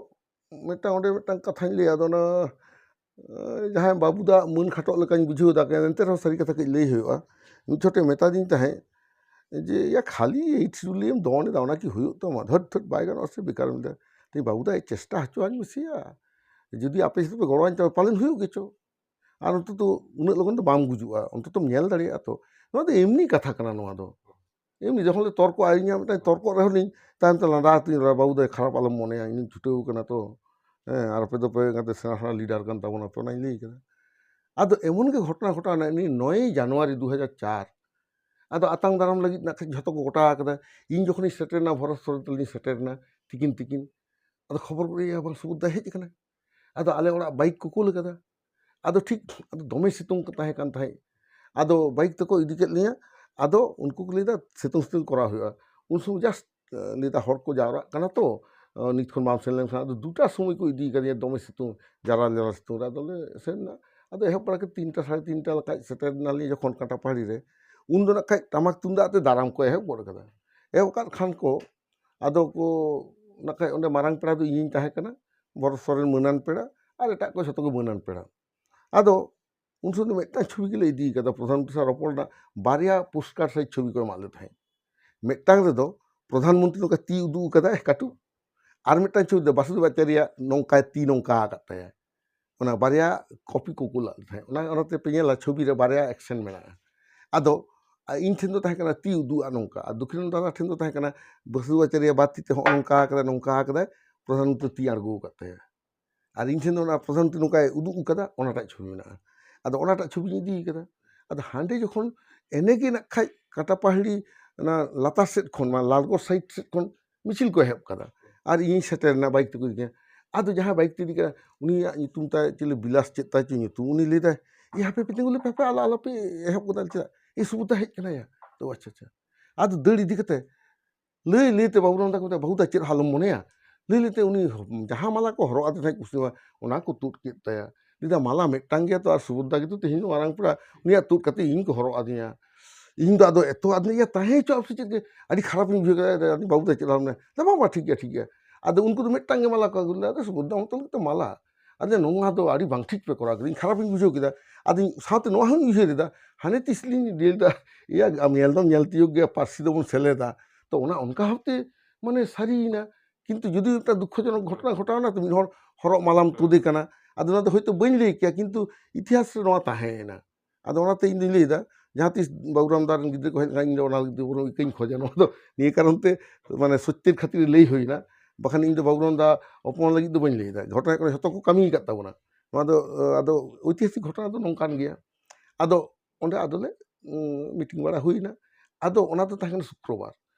ᱢᱤᱫᱴᱟᱝ, ᱚᱸᱰᱮ ᱢᱤᱫᱴᱟᱝ ᱠᱟᱛᱷᱟᱧ ᱞᱟᱹᱭᱟ, ᱟᱫᱚ ᱚᱱᱟ ᱮ, ᱡᱟᱦᱟᱸᱭ ᱵᱟᱹᱵᱩ ᱫᱟᱜ ᱢᱟᱹᱱ ᱠᱷᱟᱴᱚᱜ ᱞᱮᱠᱟᱧ ᱵᱩᱡᱷᱟᱹᱣ ᱮᱫᱟ, ᱮᱱᱛᱮ ᱨᱮᱦᱚᱸ ᱥᱟᱹᱨᱤ ᱠᱟᱛᱷᱟ ᱠᱟᱹᱡ ᱞᱟᱹᱭ ᱦᱩᱭᱩᱜᱼᱟ᱾ ᱢᱤᱫ ᱪᱷᱚᱴᱮ ᱢᱮᱛᱟᱫᱤᱧ ᱛᱟᱦᱮᱸᱫ ᱡᱮ, "ᱭᱟ, ᱠᱷᱟᱹᱞᱤ ᱮᱭᱤᱴ ᱥᱤᱰᱩᱞ ᱮᱢ ᱫᱚᱱ ᱮᱫᱟ, ᱚᱱᱟ ᱠᱤ ᱦᱩᱭᱩᱜ ᱛᱟᱢᱟ? ᱫᱷᱟᱹᱴ ᱫᱷᱟᱹᱴ, ᱵᱟᱭ ᱜᱟᱱᱚᱜᱼᱟ ᱥᱮ, ᱵᱮᱠᱟᱨ ᱮᱢ ᱞᱟᱹᱭᱟ᱾" ᱛᱮ ᱵᱟᱹᱵᱩ ᱫᱟ, ᱪᱮᱥᱴᱟ ᱦᱚᱪᱚᱣᱟᱹᱧ ᱢᱮᱥᱮᱭᱟ, ᱡᱩᱫᱤ ᱟᱯᱮ ᱥᱟᱛᱮ ᱯᱮ ᱜᱚᱲᱚᱣᱟᱹᱧ ᱛᱟᱢᱟ, ᱯᱟᱞᱮᱱ ᱦᱩᱭᱩᱜ ᱜᱮᱪᱚ᱾ ᱟᱨ ᱚᱱᱛᱚᱛᱚ ᱩᱱᱟᱹᱜ ᱞᱚᱜᱚᱱ ᱫᱚ ᱵᱟᱢ ᱜᱩᱡᱩᱜᱼᱟ, ᱚᱱᱛᱚᱛᱚᱢ ᱧᱮᱞ ᱫᱟᱲᱮᱭᱟᱜᱼᱟ ᱛᱚ᱾ ᱱᱚᱣᱟ ᱫᱚ ᱮᱢᱱᱤ ᱠᱟᱛᱷᱟ ᱠᱟᱱᱟ᱾ ᱱᱚᱣᱟ ᱫᱚ ᱮᱢᱱᱤ ᱡᱚᱠᱷᱚᱱ ᱞᱮ ᱛᱚᱨᱠᱚ ᱟᱹᱨᱤᱧᱟ, ᱢᱤᱫᱴᱟᱝ ᱛᱚᱨᱠᱚ ᱨᱮᱦᱚᱸ ᱞᱤᱧ ᱛᱟᱭᱚᱢ ᱛᱮ ᱞᱟᱸᱫᱟ ᱟᱹᱛᱤᱧ ᱨᱚᱲᱟ, "ᱵᱟᱹᱵᱩ ᱫᱚ ᱠᱷᱟᱨᱟᱯ ᱟᱞᱚᱢ ᱢᱚᱱᱮᱭᱟ, ᱤᱧᱤᱧ ᱪᱷᱩᱴᱟᱹᱣ ᱠᱟᱱᱟ ᱛᱚ, ᱦᱮᱸ, ᱟᱨ ᱟᱯᱮ ᱫᱚᱯᱮ ᱜᱟᱛᱮ ᱥᱮᱬᱟ ᱥᱮᱬᱟ ᱞᱤᱰᱟᱨ ᱠᱟᱱ ᱛᱟᱵᱚᱱᱟ ᱯᱮ", ᱚᱱᱟᱧ ᱞᱟᱹᱭ ᱠᱟᱫᱟ᱾ ᱟᱫᱚ ᱮᱢᱚᱱ ᱜᱮ ᱜᱷᱚᱴᱚᱱᱟ ᱜᱷᱚᱴᱟᱣ ᱮᱱᱟ, ᱱᱚᱭᱮᱭ ᱡᱟᱱᱩᱣᱟᱨᱤ ᱫᱩ ᱦᱟᱡᱟᱨ ᱪᱟᱨ, ᱟᱫᱚ ᱟᱛᱟᱝ ᱫᱟᱨᱟᱢ ᱞᱟᱹᱜᱤᱫ ᱱᱟᱜ ᱠᱷᱟᱱ ᱡᱷᱚᱛᱚ ᱠᱚ ᱜᱚᱴᱟ ᱟᱠᱟᱫᱟ᱾ ᱤᱧ ᱡᱚᱠᱷᱚᱱᱤᱧ ᱥᱮᱴᱮᱨ ᱮᱱᱟ, ᱵᱷᱚᱨᱚᱛ ᱥᱚᱨᱮᱱ ᱛᱟᱹᱞᱤᱧ ᱥᱮᱴᱮᱨ ᱮᱱᱟ ᱛᱤᱠᱤᱱ ᱛᱤᱠᱤᱱ, ᱟᱫᱚ ᱠᱷᱚᱵᱚᱨ ᱠᱚ ᱞᱟᱹᱭᱟ, "ᱵᱟᱝ, ᱥᱩᱵᱩᱫᱷ ᱫᱟᱭ ᱦᱮᱡ ᱟᱠᱟᱱᱟ᱾" ᱟᱫᱚ ᱟᱞᱮ ᱚᱲᱟᱜ ᱵᱟᱭᱤᱠ ᱠᱚ ᱠᱩᱞ ᱟᱠᱟᱫᱟ᱾ ᱟᱫᱚ ᱴᱷᱤᱠ ᱟᱫᱚ ᱫᱚᱢᱮ ᱥᱤᱛᱩᱝ ᱠᱚ ᱛᱟᱦᱮᱸ ᱠᱟᱱ ᱛᱟᱦᱮᱸᱫ᱾ ᱟᱫᱚ ᱵᱟᱭᱤᱠ ᱛᱮᱠᱚ ᱤᱫᱤ ᱠᱮᱫ ᱞᱤᱧᱟ᱾ ᱟᱫᱚ ᱩᱱᱠᱩ ᱠᱚ ᱞᱟᱹᱭᱫᱟ, "ᱥᱤᱛᱩᱝ ᱥᱤᱛᱩᱝ ᱠᱚᱨᱟᱣ ᱦᱩᱭᱩᱜᱼᱟ᱾" ᱩᱱ ᱥᱚᱢᱚᱭ ᱡᱟᱥᱴ ᱞᱟᱹᱭᱫᱟ, "ᱦᱚᱲ ᱠᱚ ᱡᱟᱣᱨᱟᱜ ᱠᱟᱱᱟ ᱛᱚ, ᱱᱤᱛ ᱠᱷᱚᱱ ᱵᱟᱢ ᱥᱮᱱ ᱞᱮᱱᱠᱷᱟᱱ", ᱟᱫᱚ ᱫᱩᱴᱟ ᱥᱚᱢᱚᱭ ᱠᱚ ᱤᱫᱤ ᱠᱟᱫᱤᱧᱟ, ᱫᱚᱢᱮ ᱥᱤᱛᱩᱝ, ᱡᱟᱨᱟᱞ ᱡᱟᱨᱟᱞ ᱥᱤᱛᱩᱝ ᱨᱮ᱾ ᱟᱫᱚᱞᱮ ᱥᱮᱱ ᱮᱱᱟ᱾ ᱟᱫᱚ ᱮᱦᱚᱵ ᱵᱟᱲᱟ ᱠᱟᱛᱮ ᱛᱤᱱᱴᱟ, ᱥᱟᱲᱮ ᱛᱤᱱᱴᱟ ᱞᱮᱠᱟ ᱥᱮᱴᱮᱨ ᱮᱱᱟᱞᱤᱧ ᱡᱚᱠᱷᱚᱱ ᱠᱟᱸᱴᱟᱯᱟᱦᱟᱲᱤ ᱨᱮ, ᱩᱱ ᱫᱚ ᱱᱟᱜ ᱠᱷᱟᱡ ᱴᱟᱢᱟᱠ ᱛᱩᱢᱫᱟᱜ ᱛᱮ ᱫᱟᱨᱟᱢ ᱠᱚ ᱮᱦᱚᱵ ᱜᱚᱫ ᱠᱟᱫᱟ᱾ ᱮᱦᱚᱵ ᱠᱟᱫ ᱠᱷᱟᱱ ᱠᱚ, ᱟᱫᱚ ᱠᱚ ᱱᱟᱜ ᱠᱷᱟᱡ ᱚᱸᱰᱮ ᱢᱟᱨᱟᱝ ᱯᱮᱲᱟ ᱫᱚ ᱤᱧᱤᱧ ᱛᱟᱦᱮᱸ ᱠᱟᱱᱟ, ᱵᱷᱚᱨᱚᱛ ᱥᱚᱨᱮᱱ ᱢᱟᱹᱱᱟᱱ ᱯᱮᱲᱟ, ᱟᱨ ᱮᱴᱟᱜ ᱠᱚ ᱡᱷᱚᱛᱚ ᱜᱮ ᱢᱟᱹᱱᱟᱱ ᱯᱮᱲᱟ᱾ ᱟᱫᱚ ᱩᱱ ᱥᱚᱢᱚᱭ ᱫᱚ ᱢᱤᱫᱴᱟᱝ ᱪᱷᱚᱵᱤ ᱜᱮᱞᱮ ᱤᱫᱤ ᱠᱟᱫᱟ, ᱯᱨᱚᱫᱷᱟᱱ ᱢᱚᱱᱛᱨᱤ ᱥᱟᱶ ᱨᱚᱯᱚᱲ ᱨᱮᱱᱟᱜ ᱵᱟᱨᱭᱟ ᱯᱳᱥᱴ ᱠᱟᱨᱰ ᱥᱟᱭᱤᱡ ᱪᱷᱚᱵᱤ ᱠᱚ ᱮᱢᱟᱜ ᱞᱮ ᱛᱟᱦᱮᱸᱫ᱾ ᱢᱤᱫᱴᱟᱝ ᱨᱮᱫᱚ ᱯᱨᱚᱫᱷᱟᱱ ᱢᱚᱱᱛᱨᱤ ᱱᱚᱝᱠᱟ ᱛᱤ ᱩᱫᱩᱜ ᱠᱟᱫᱟᱭ ᱠᱟᱹᱴᱩᱵ, ᱟᱨ ᱢᱤᱫᱴᱟᱝ ᱪᱷᱚᱵᱤ ᱫᱚ ᱵᱟᱥᱩᱫᱮᱵ ᱟᱪᱟᱨᱭᱟ ᱱᱚᱝᱠᱟᱭ ᱛᱤ ᱱᱚᱝᱠᱟ ᱟᱠᱟᱫ ᱛᱟᱭᱟ᱾ ᱚᱱᱟ ᱵᱟᱨᱭᱟ ᱠᱚᱯᱤ ᱠᱚ ᱠᱩᱞᱟᱫ ᱞᱮ ᱛᱟᱦᱮᱸᱫ᱾ ᱚᱱᱟ, ᱚᱱᱟᱛᱮ ᱯᱮ ᱧᱮᱞᱟ ᱪᱷᱚᱵᱤ ᱨᱮ ᱵᱟᱨᱭᱟ ᱮᱠᱥᱮᱱ ᱢᱮᱱᱟᱜᱼᱟ᱾ ᱟᱫᱚ ᱤᱧ ᱴᱷᱮᱱ ᱫᱚ ᱛᱟᱦᱮᱸ ᱠᱟᱱᱟ ᱛᱤ ᱩᱫᱩᱜ ᱟᱜ ᱱᱚᱝᱠᱟ, ᱟᱨ ᱫᱚᱠᱷᱤᱱ ᱫᱟᱫᱟ ᱴᱷᱮᱱ ᱫᱚ ᱛᱟᱦᱮᱸ ᱠᱟᱱᱟ ᱵᱟᱥᱩᱫᱮᱵ ᱟᱪᱟᱨᱭᱟ ᱵᱟᱨ ᱛᱤ ᱛᱮ ᱦᱚᱸᱜᱼᱚ ᱱᱚᱝᱠᱟ ᱟᱠᱟᱫᱟᱭ, ᱱᱚᱝᱠᱟ ᱟᱠᱟᱫᱟᱭ, ᱯᱨᱚᱫᱷᱟᱱ ᱢᱚᱱᱛᱨᱤ ᱛᱤ ᱟᱬᱜᱚ ᱟᱠᱟᱫ ᱛᱟᱭᱟ᱾ ᱟᱨ ᱤᱧ ᱴᱷᱮᱱ ᱫᱚ ᱚᱱᱟ ᱯᱨᱚᱫᱷᱟᱱ ᱢᱚᱱᱛᱨᱤ ᱱᱚᱝᱠᱟᱭ ᱩᱫᱩᱜ ᱟᱠᱟᱫᱟ, ᱚᱱᱟᱴᱟᱜ ᱪᱷᱚᱵᱤ ᱢᱮᱱᱟᱜᱼᱟ᱾ ᱟᱫᱚ ᱚᱱᱟᱴᱟᱜ ᱪᱷᱚᱵᱤᱧ ᱤᱫᱤ ᱠᱟᱫᱟ᱾ ᱟᱫᱚ ᱦᱟᱸᱰᱮ ᱡᱚᱠᱷᱚᱱ ᱮᱱᱮ ᱜᱮ ᱱᱟᱜ ᱠᱷᱟᱡ ᱠᱟᱴᱟᱯᱟᱦᱟᱲᱤ ᱚᱱᱟ ᱞᱟᱛᱟᱨ ᱥᱮᱫ ᱠᱷᱚᱱ, ᱢᱟᱱᱮ ᱞᱟᱞᱜᱚᱲ ᱥᱟᱭᱤᱰ ᱥᱮᱫ ᱠᱷᱚᱱ ᱢᱤᱪᱷᱤᱞ ᱠᱚ ᱮᱦᱚᱵ ᱠᱟᱫᱟ᱾ ᱟᱨ ᱤᱧᱤᱧ ᱥᱮᱴᱮᱨ ᱮᱱᱟ, ᱵᱟᱭᱤᱠ ᱛᱮᱠᱚ ᱤᱫᱤ ᱠᱮᱫᱟ᱾ ᱟᱫᱚ ᱡᱟᱦᱟᱸᱭ ᱵᱟᱭᱤᱠ ᱛᱮ ᱤᱫᱤ ᱠᱟᱱᱟ, ᱩᱱᱤᱭᱟᱜ ᱧᱩᱛᱩᱢ ᱛᱟᱭ ᱪᱤᱞᱤ, ᱵᱤᱞᱟᱥ ᱪᱮᱫ ᱛᱟᱭ ᱪᱚ ᱧᱩᱛᱩᱢ, ᱩᱱᱤ ᱞᱟᱹᱭ ᱫᱟᱭ, "ᱮ, ᱦᱟᱯᱮ ᱯᱮ ᱛᱤᱸᱜᱩ ᱞᱮᱯᱮ, ᱦᱟᱯᱮ ᱟᱞᱚ, ᱟᱞᱚᱯᱮ ᱮᱦᱚᱵ ᱜᱚᱫᱟ, ᱪᱮᱫᱟᱜ? ᱮ, ᱥᱩᱵᱩᱫᱷᱟ ᱦᱮᱡ ᱠᱟᱱᱟᱭᱟ᱾" ᱛᱚ ᱟᱪᱪᱷᱟ, ᱟᱪᱪᱷᱟ᱾ ᱟᱫᱚ ᱫᱟᱹᱲ ᱤᱫᱤ ᱠᱟᱛᱮ ᱞᱟᱹᱭ, ᱞᱟᱹᱭ ᱛᱮ ᱵᱟᱹᱵᱩᱨᱟᱢ ᱫᱟ ᱠᱚ ᱢᱮᱛᱟᱭᱟ, "ᱵᱟᱹᱵᱩ ᱫᱟ, ᱪᱮᱫ ᱦᱚᱸ ᱟᱞᱚᱢ ᱢᱚᱱᱮᱭᱟ᱾" ᱞᱟᱹᱭ, ᱞᱟᱹᱭ ᱛᱮ ᱩᱱᱤ ᱡᱟᱦᱟᱸ ᱢᱟᱞᱟ ᱠᱚ ᱦᱚᱨᱚᱜ ᱟᱫᱮ ᱛᱟᱦᱮᱸᱫ ᱠᱩᱥᱱᱤ ᱢᱟᱞᱟ, ᱚᱱᱟ ᱠᱚ ᱛᱩᱫ ᱠᱮᱫ ᱛᱟᱭᱟ᱾ ᱞᱟᱹᱭ ᱫᱟ, "ᱢᱟᱞᱟ ᱢᱤᱫᱴᱟᱝ ᱜᱮᱭᱟ ᱛᱚ, ᱟᱨ ᱥᱩᱵᱷᱚᱫᱨᱟ ᱜᱮᱛᱚ ᱛᱮᱦᱮᱧ ᱫᱚ ᱢᱟᱨᱟᱝ ᱯᱮᱲᱟ, ᱩᱱᱤᱭᱟᱜ ᱛᱩᱫ ᱠᱟᱛᱮ ᱤᱧ ᱠᱚ ᱦᱚᱨᱚᱜ ᱟᱹᱫᱤᱧᱟ᱾ ᱤᱧ ᱫᱚ ᱟᱫᱚ ᱮᱛᱚ ᱟᱫᱚ ᱤᱭᱟᱹ ᱛᱟᱦᱮᱸ ᱦᱚᱪᱚ ᱟᱯᱮ ᱪᱮᱫ ᱜᱮ, ᱟᱹᱰᱤ ᱠᱷᱟᱨᱟᱯ ᱤᱧ ᱵᱩᱡᱷᱟᱹᱣ ᱠᱮᱫᱟ, ᱟᱫᱚ ᱵᱟᱹᱵᱩ ᱫᱟ ᱪᱮᱫ ᱦᱚᱸ ᱢᱮᱱᱟ, ᱵᱟᱝ, ᱵᱟᱝ, ᱴᱷᱤᱠ ᱜᱮᱭᱟ, ᱴᱷᱤᱠ ᱜᱮᱭᱟ᱾" ᱟᱫᱚ ᱩᱱᱠᱩ ᱫᱚ ᱢᱤᱫᱴᱟᱝ ᱜᱮ ᱢᱟᱞᱟ ᱠᱚ ᱟᱹᱜᱩ ᱞᱮᱫᱟ, ᱟᱫᱚ ᱥᱩᱵᱷᱚᱫᱨᱟ ᱢᱚᱛᱚ ᱞᱟᱹᱜᱤᱫ ᱛᱮ ᱢᱟᱞᱟ᱾ ᱟᱫᱚ ᱱᱚᱣᱟ ᱫᱚ ᱟᱹᱰᱤ ᱵᱟᱝ ᱴᱷᱤᱠ ᱯᱮ ᱠᱚᱨᱟᱣ ᱠᱮᱫᱟ, ᱤᱧ ᱠᱷᱟᱨᱟᱯ ᱤᱧ ᱵᱩᱡᱷᱟᱹᱣ ᱠᱮᱫᱟ᱾ ᱟᱫᱚ ᱤᱧ ᱥᱟᱶᱛᱮ ᱱᱚᱣᱟ ᱦᱚᱸᱧ ᱩᱭᱦᱟᱹᱨ ᱮᱫᱟ, ᱦᱟᱱᱮ ᱛᱤᱥ ᱞᱤᱧ ᱞᱟᱹᱭ ᱞᱮᱫᱟ, ᱤᱭᱟᱹ, ᱟᱢ ᱧᱮᱞ ᱫᱚᱢ ᱧᱮᱞ ᱛᱤᱭᱳᱜ ᱜᱮᱭᱟ, ᱯᱟᱹᱨᱥᱤ ᱫᱚᱵᱚᱱ ᱥᱮᱞᱮᱫᱟ᱾ ᱛᱚ ᱚᱱᱟ ᱚᱱᱠᱟ ᱵᱷᱟᱵᱛᱮ ᱢᱟᱱᱮ ᱥᱟᱹᱨᱤᱭᱮᱱᱟ᱾ ᱠᱤᱱᱛᱩ ᱡᱩᱫᱤ ᱢᱤᱫᱴᱟᱝ ᱫᱩᱠᱠᱷᱚᱡᱚᱱᱚᱠ ᱜᱷᱚᱴᱚᱱᱟ ᱜᱷᱚᱴᱟᱣᱱᱟ, ᱛᱚ ᱢᱤᱫ ᱦᱚᱲ ᱦᱚᱨᱚᱜ ᱢᱟᱞᱟᱢ ᱛᱩᱫᱮ ᱠᱟᱱᱟ, ᱟᱫᱚ ᱚᱱᱟ ᱫᱚ ᱦᱚᱭᱛᱳ ᱵᱟᱹᱧ ᱞᱟᱹᱭ ᱠᱮᱭᱟ, ᱠᱤᱱᱛᱩ ᱤᱛᱤᱦᱟᱥ ᱨᱮ ᱱᱚᱣᱟ ᱛᱟᱦᱮᱸᱭᱮᱱᱟ᱾ ᱟᱫᱚ ᱚᱱᱟᱛᱮ ᱤᱧ ᱫᱩᱧ ᱞᱟᱹᱭᱫᱟ, ᱡᱟᱦᱟᱸ ᱛᱤᱥ ᱵᱟᱹᱵᱩᱨᱟᱢ ᱫᱟ ᱨᱮᱱ ᱜᱤᱫᱽᱨᱟᱹ ᱠᱚ ᱦᱮᱡ ᱞᱮᱱᱠᱷᱟᱱ, ᱤᱧ ᱫᱚ ᱚᱱᱟ ᱞᱟᱹᱜᱤᱫ ᱫᱚ ᱵᱚᱨᱚᱝ ᱤᱠᱟᱹᱧ ᱠᱷᱚᱡᱟ᱾ ᱱᱚᱣᱟ ᱫᱚ ᱱᱤᱭᱟᱹ ᱠᱟᱨᱚᱱ ᱛᱮ, ᱢᱟᱱᱮ ᱥᱚᱛᱭᱮᱨ ᱠᱷᱟᱹᱛᱤᱨ ᱞᱟᱹᱭ ᱦᱩᱭᱱᱟ, ᱵᱟᱠᱷᱟᱱ ᱤᱧ ᱫᱚ ᱵᱟᱹᱵᱩᱨᱟᱢ ᱫᱟ ᱚᱯᱚᱢᱟᱱ ᱞᱟᱹᱜᱤᱫ ᱫᱚ ᱵᱟᱹᱧ ᱞᱟᱹᱭᱫᱟ᱾ ᱜᱷᱚᱴᱚᱱᱟ ᱠᱟᱱᱟ, ᱡᱷᱚᱛᱚ ᱠᱚ ᱠᱟᱹᱢᱤ ᱟᱠᱟᱫ ᱛᱟᱵᱚᱱᱟ᱾ ᱱᱚᱣᱟ ᱫᱚ, ᱟᱫᱚ ᱳᱭᱛᱤᱦᱟᱥᱤᱠ ᱜᱷᱚᱴᱚᱱᱟ ᱫᱚ ᱱᱚᱝᱠᱟᱱ ᱜᱮᱭᱟ᱾ ᱟᱫᱚ ᱚᱸᱰᱮ ᱟᱫᱚᱞᱮ, ᱩᱸ, ᱢᱤᱴᱤᱝ ᱵᱟᱲᱟ ᱦᱩᱭᱱᱟ᱾ ᱟᱫᱚ ᱚᱱᱟ ᱫᱚ ᱛᱟᱦᱮᱸ ᱠᱟᱱᱟ ᱥᱩᱠᱨᱚᱵᱟᱨ᱾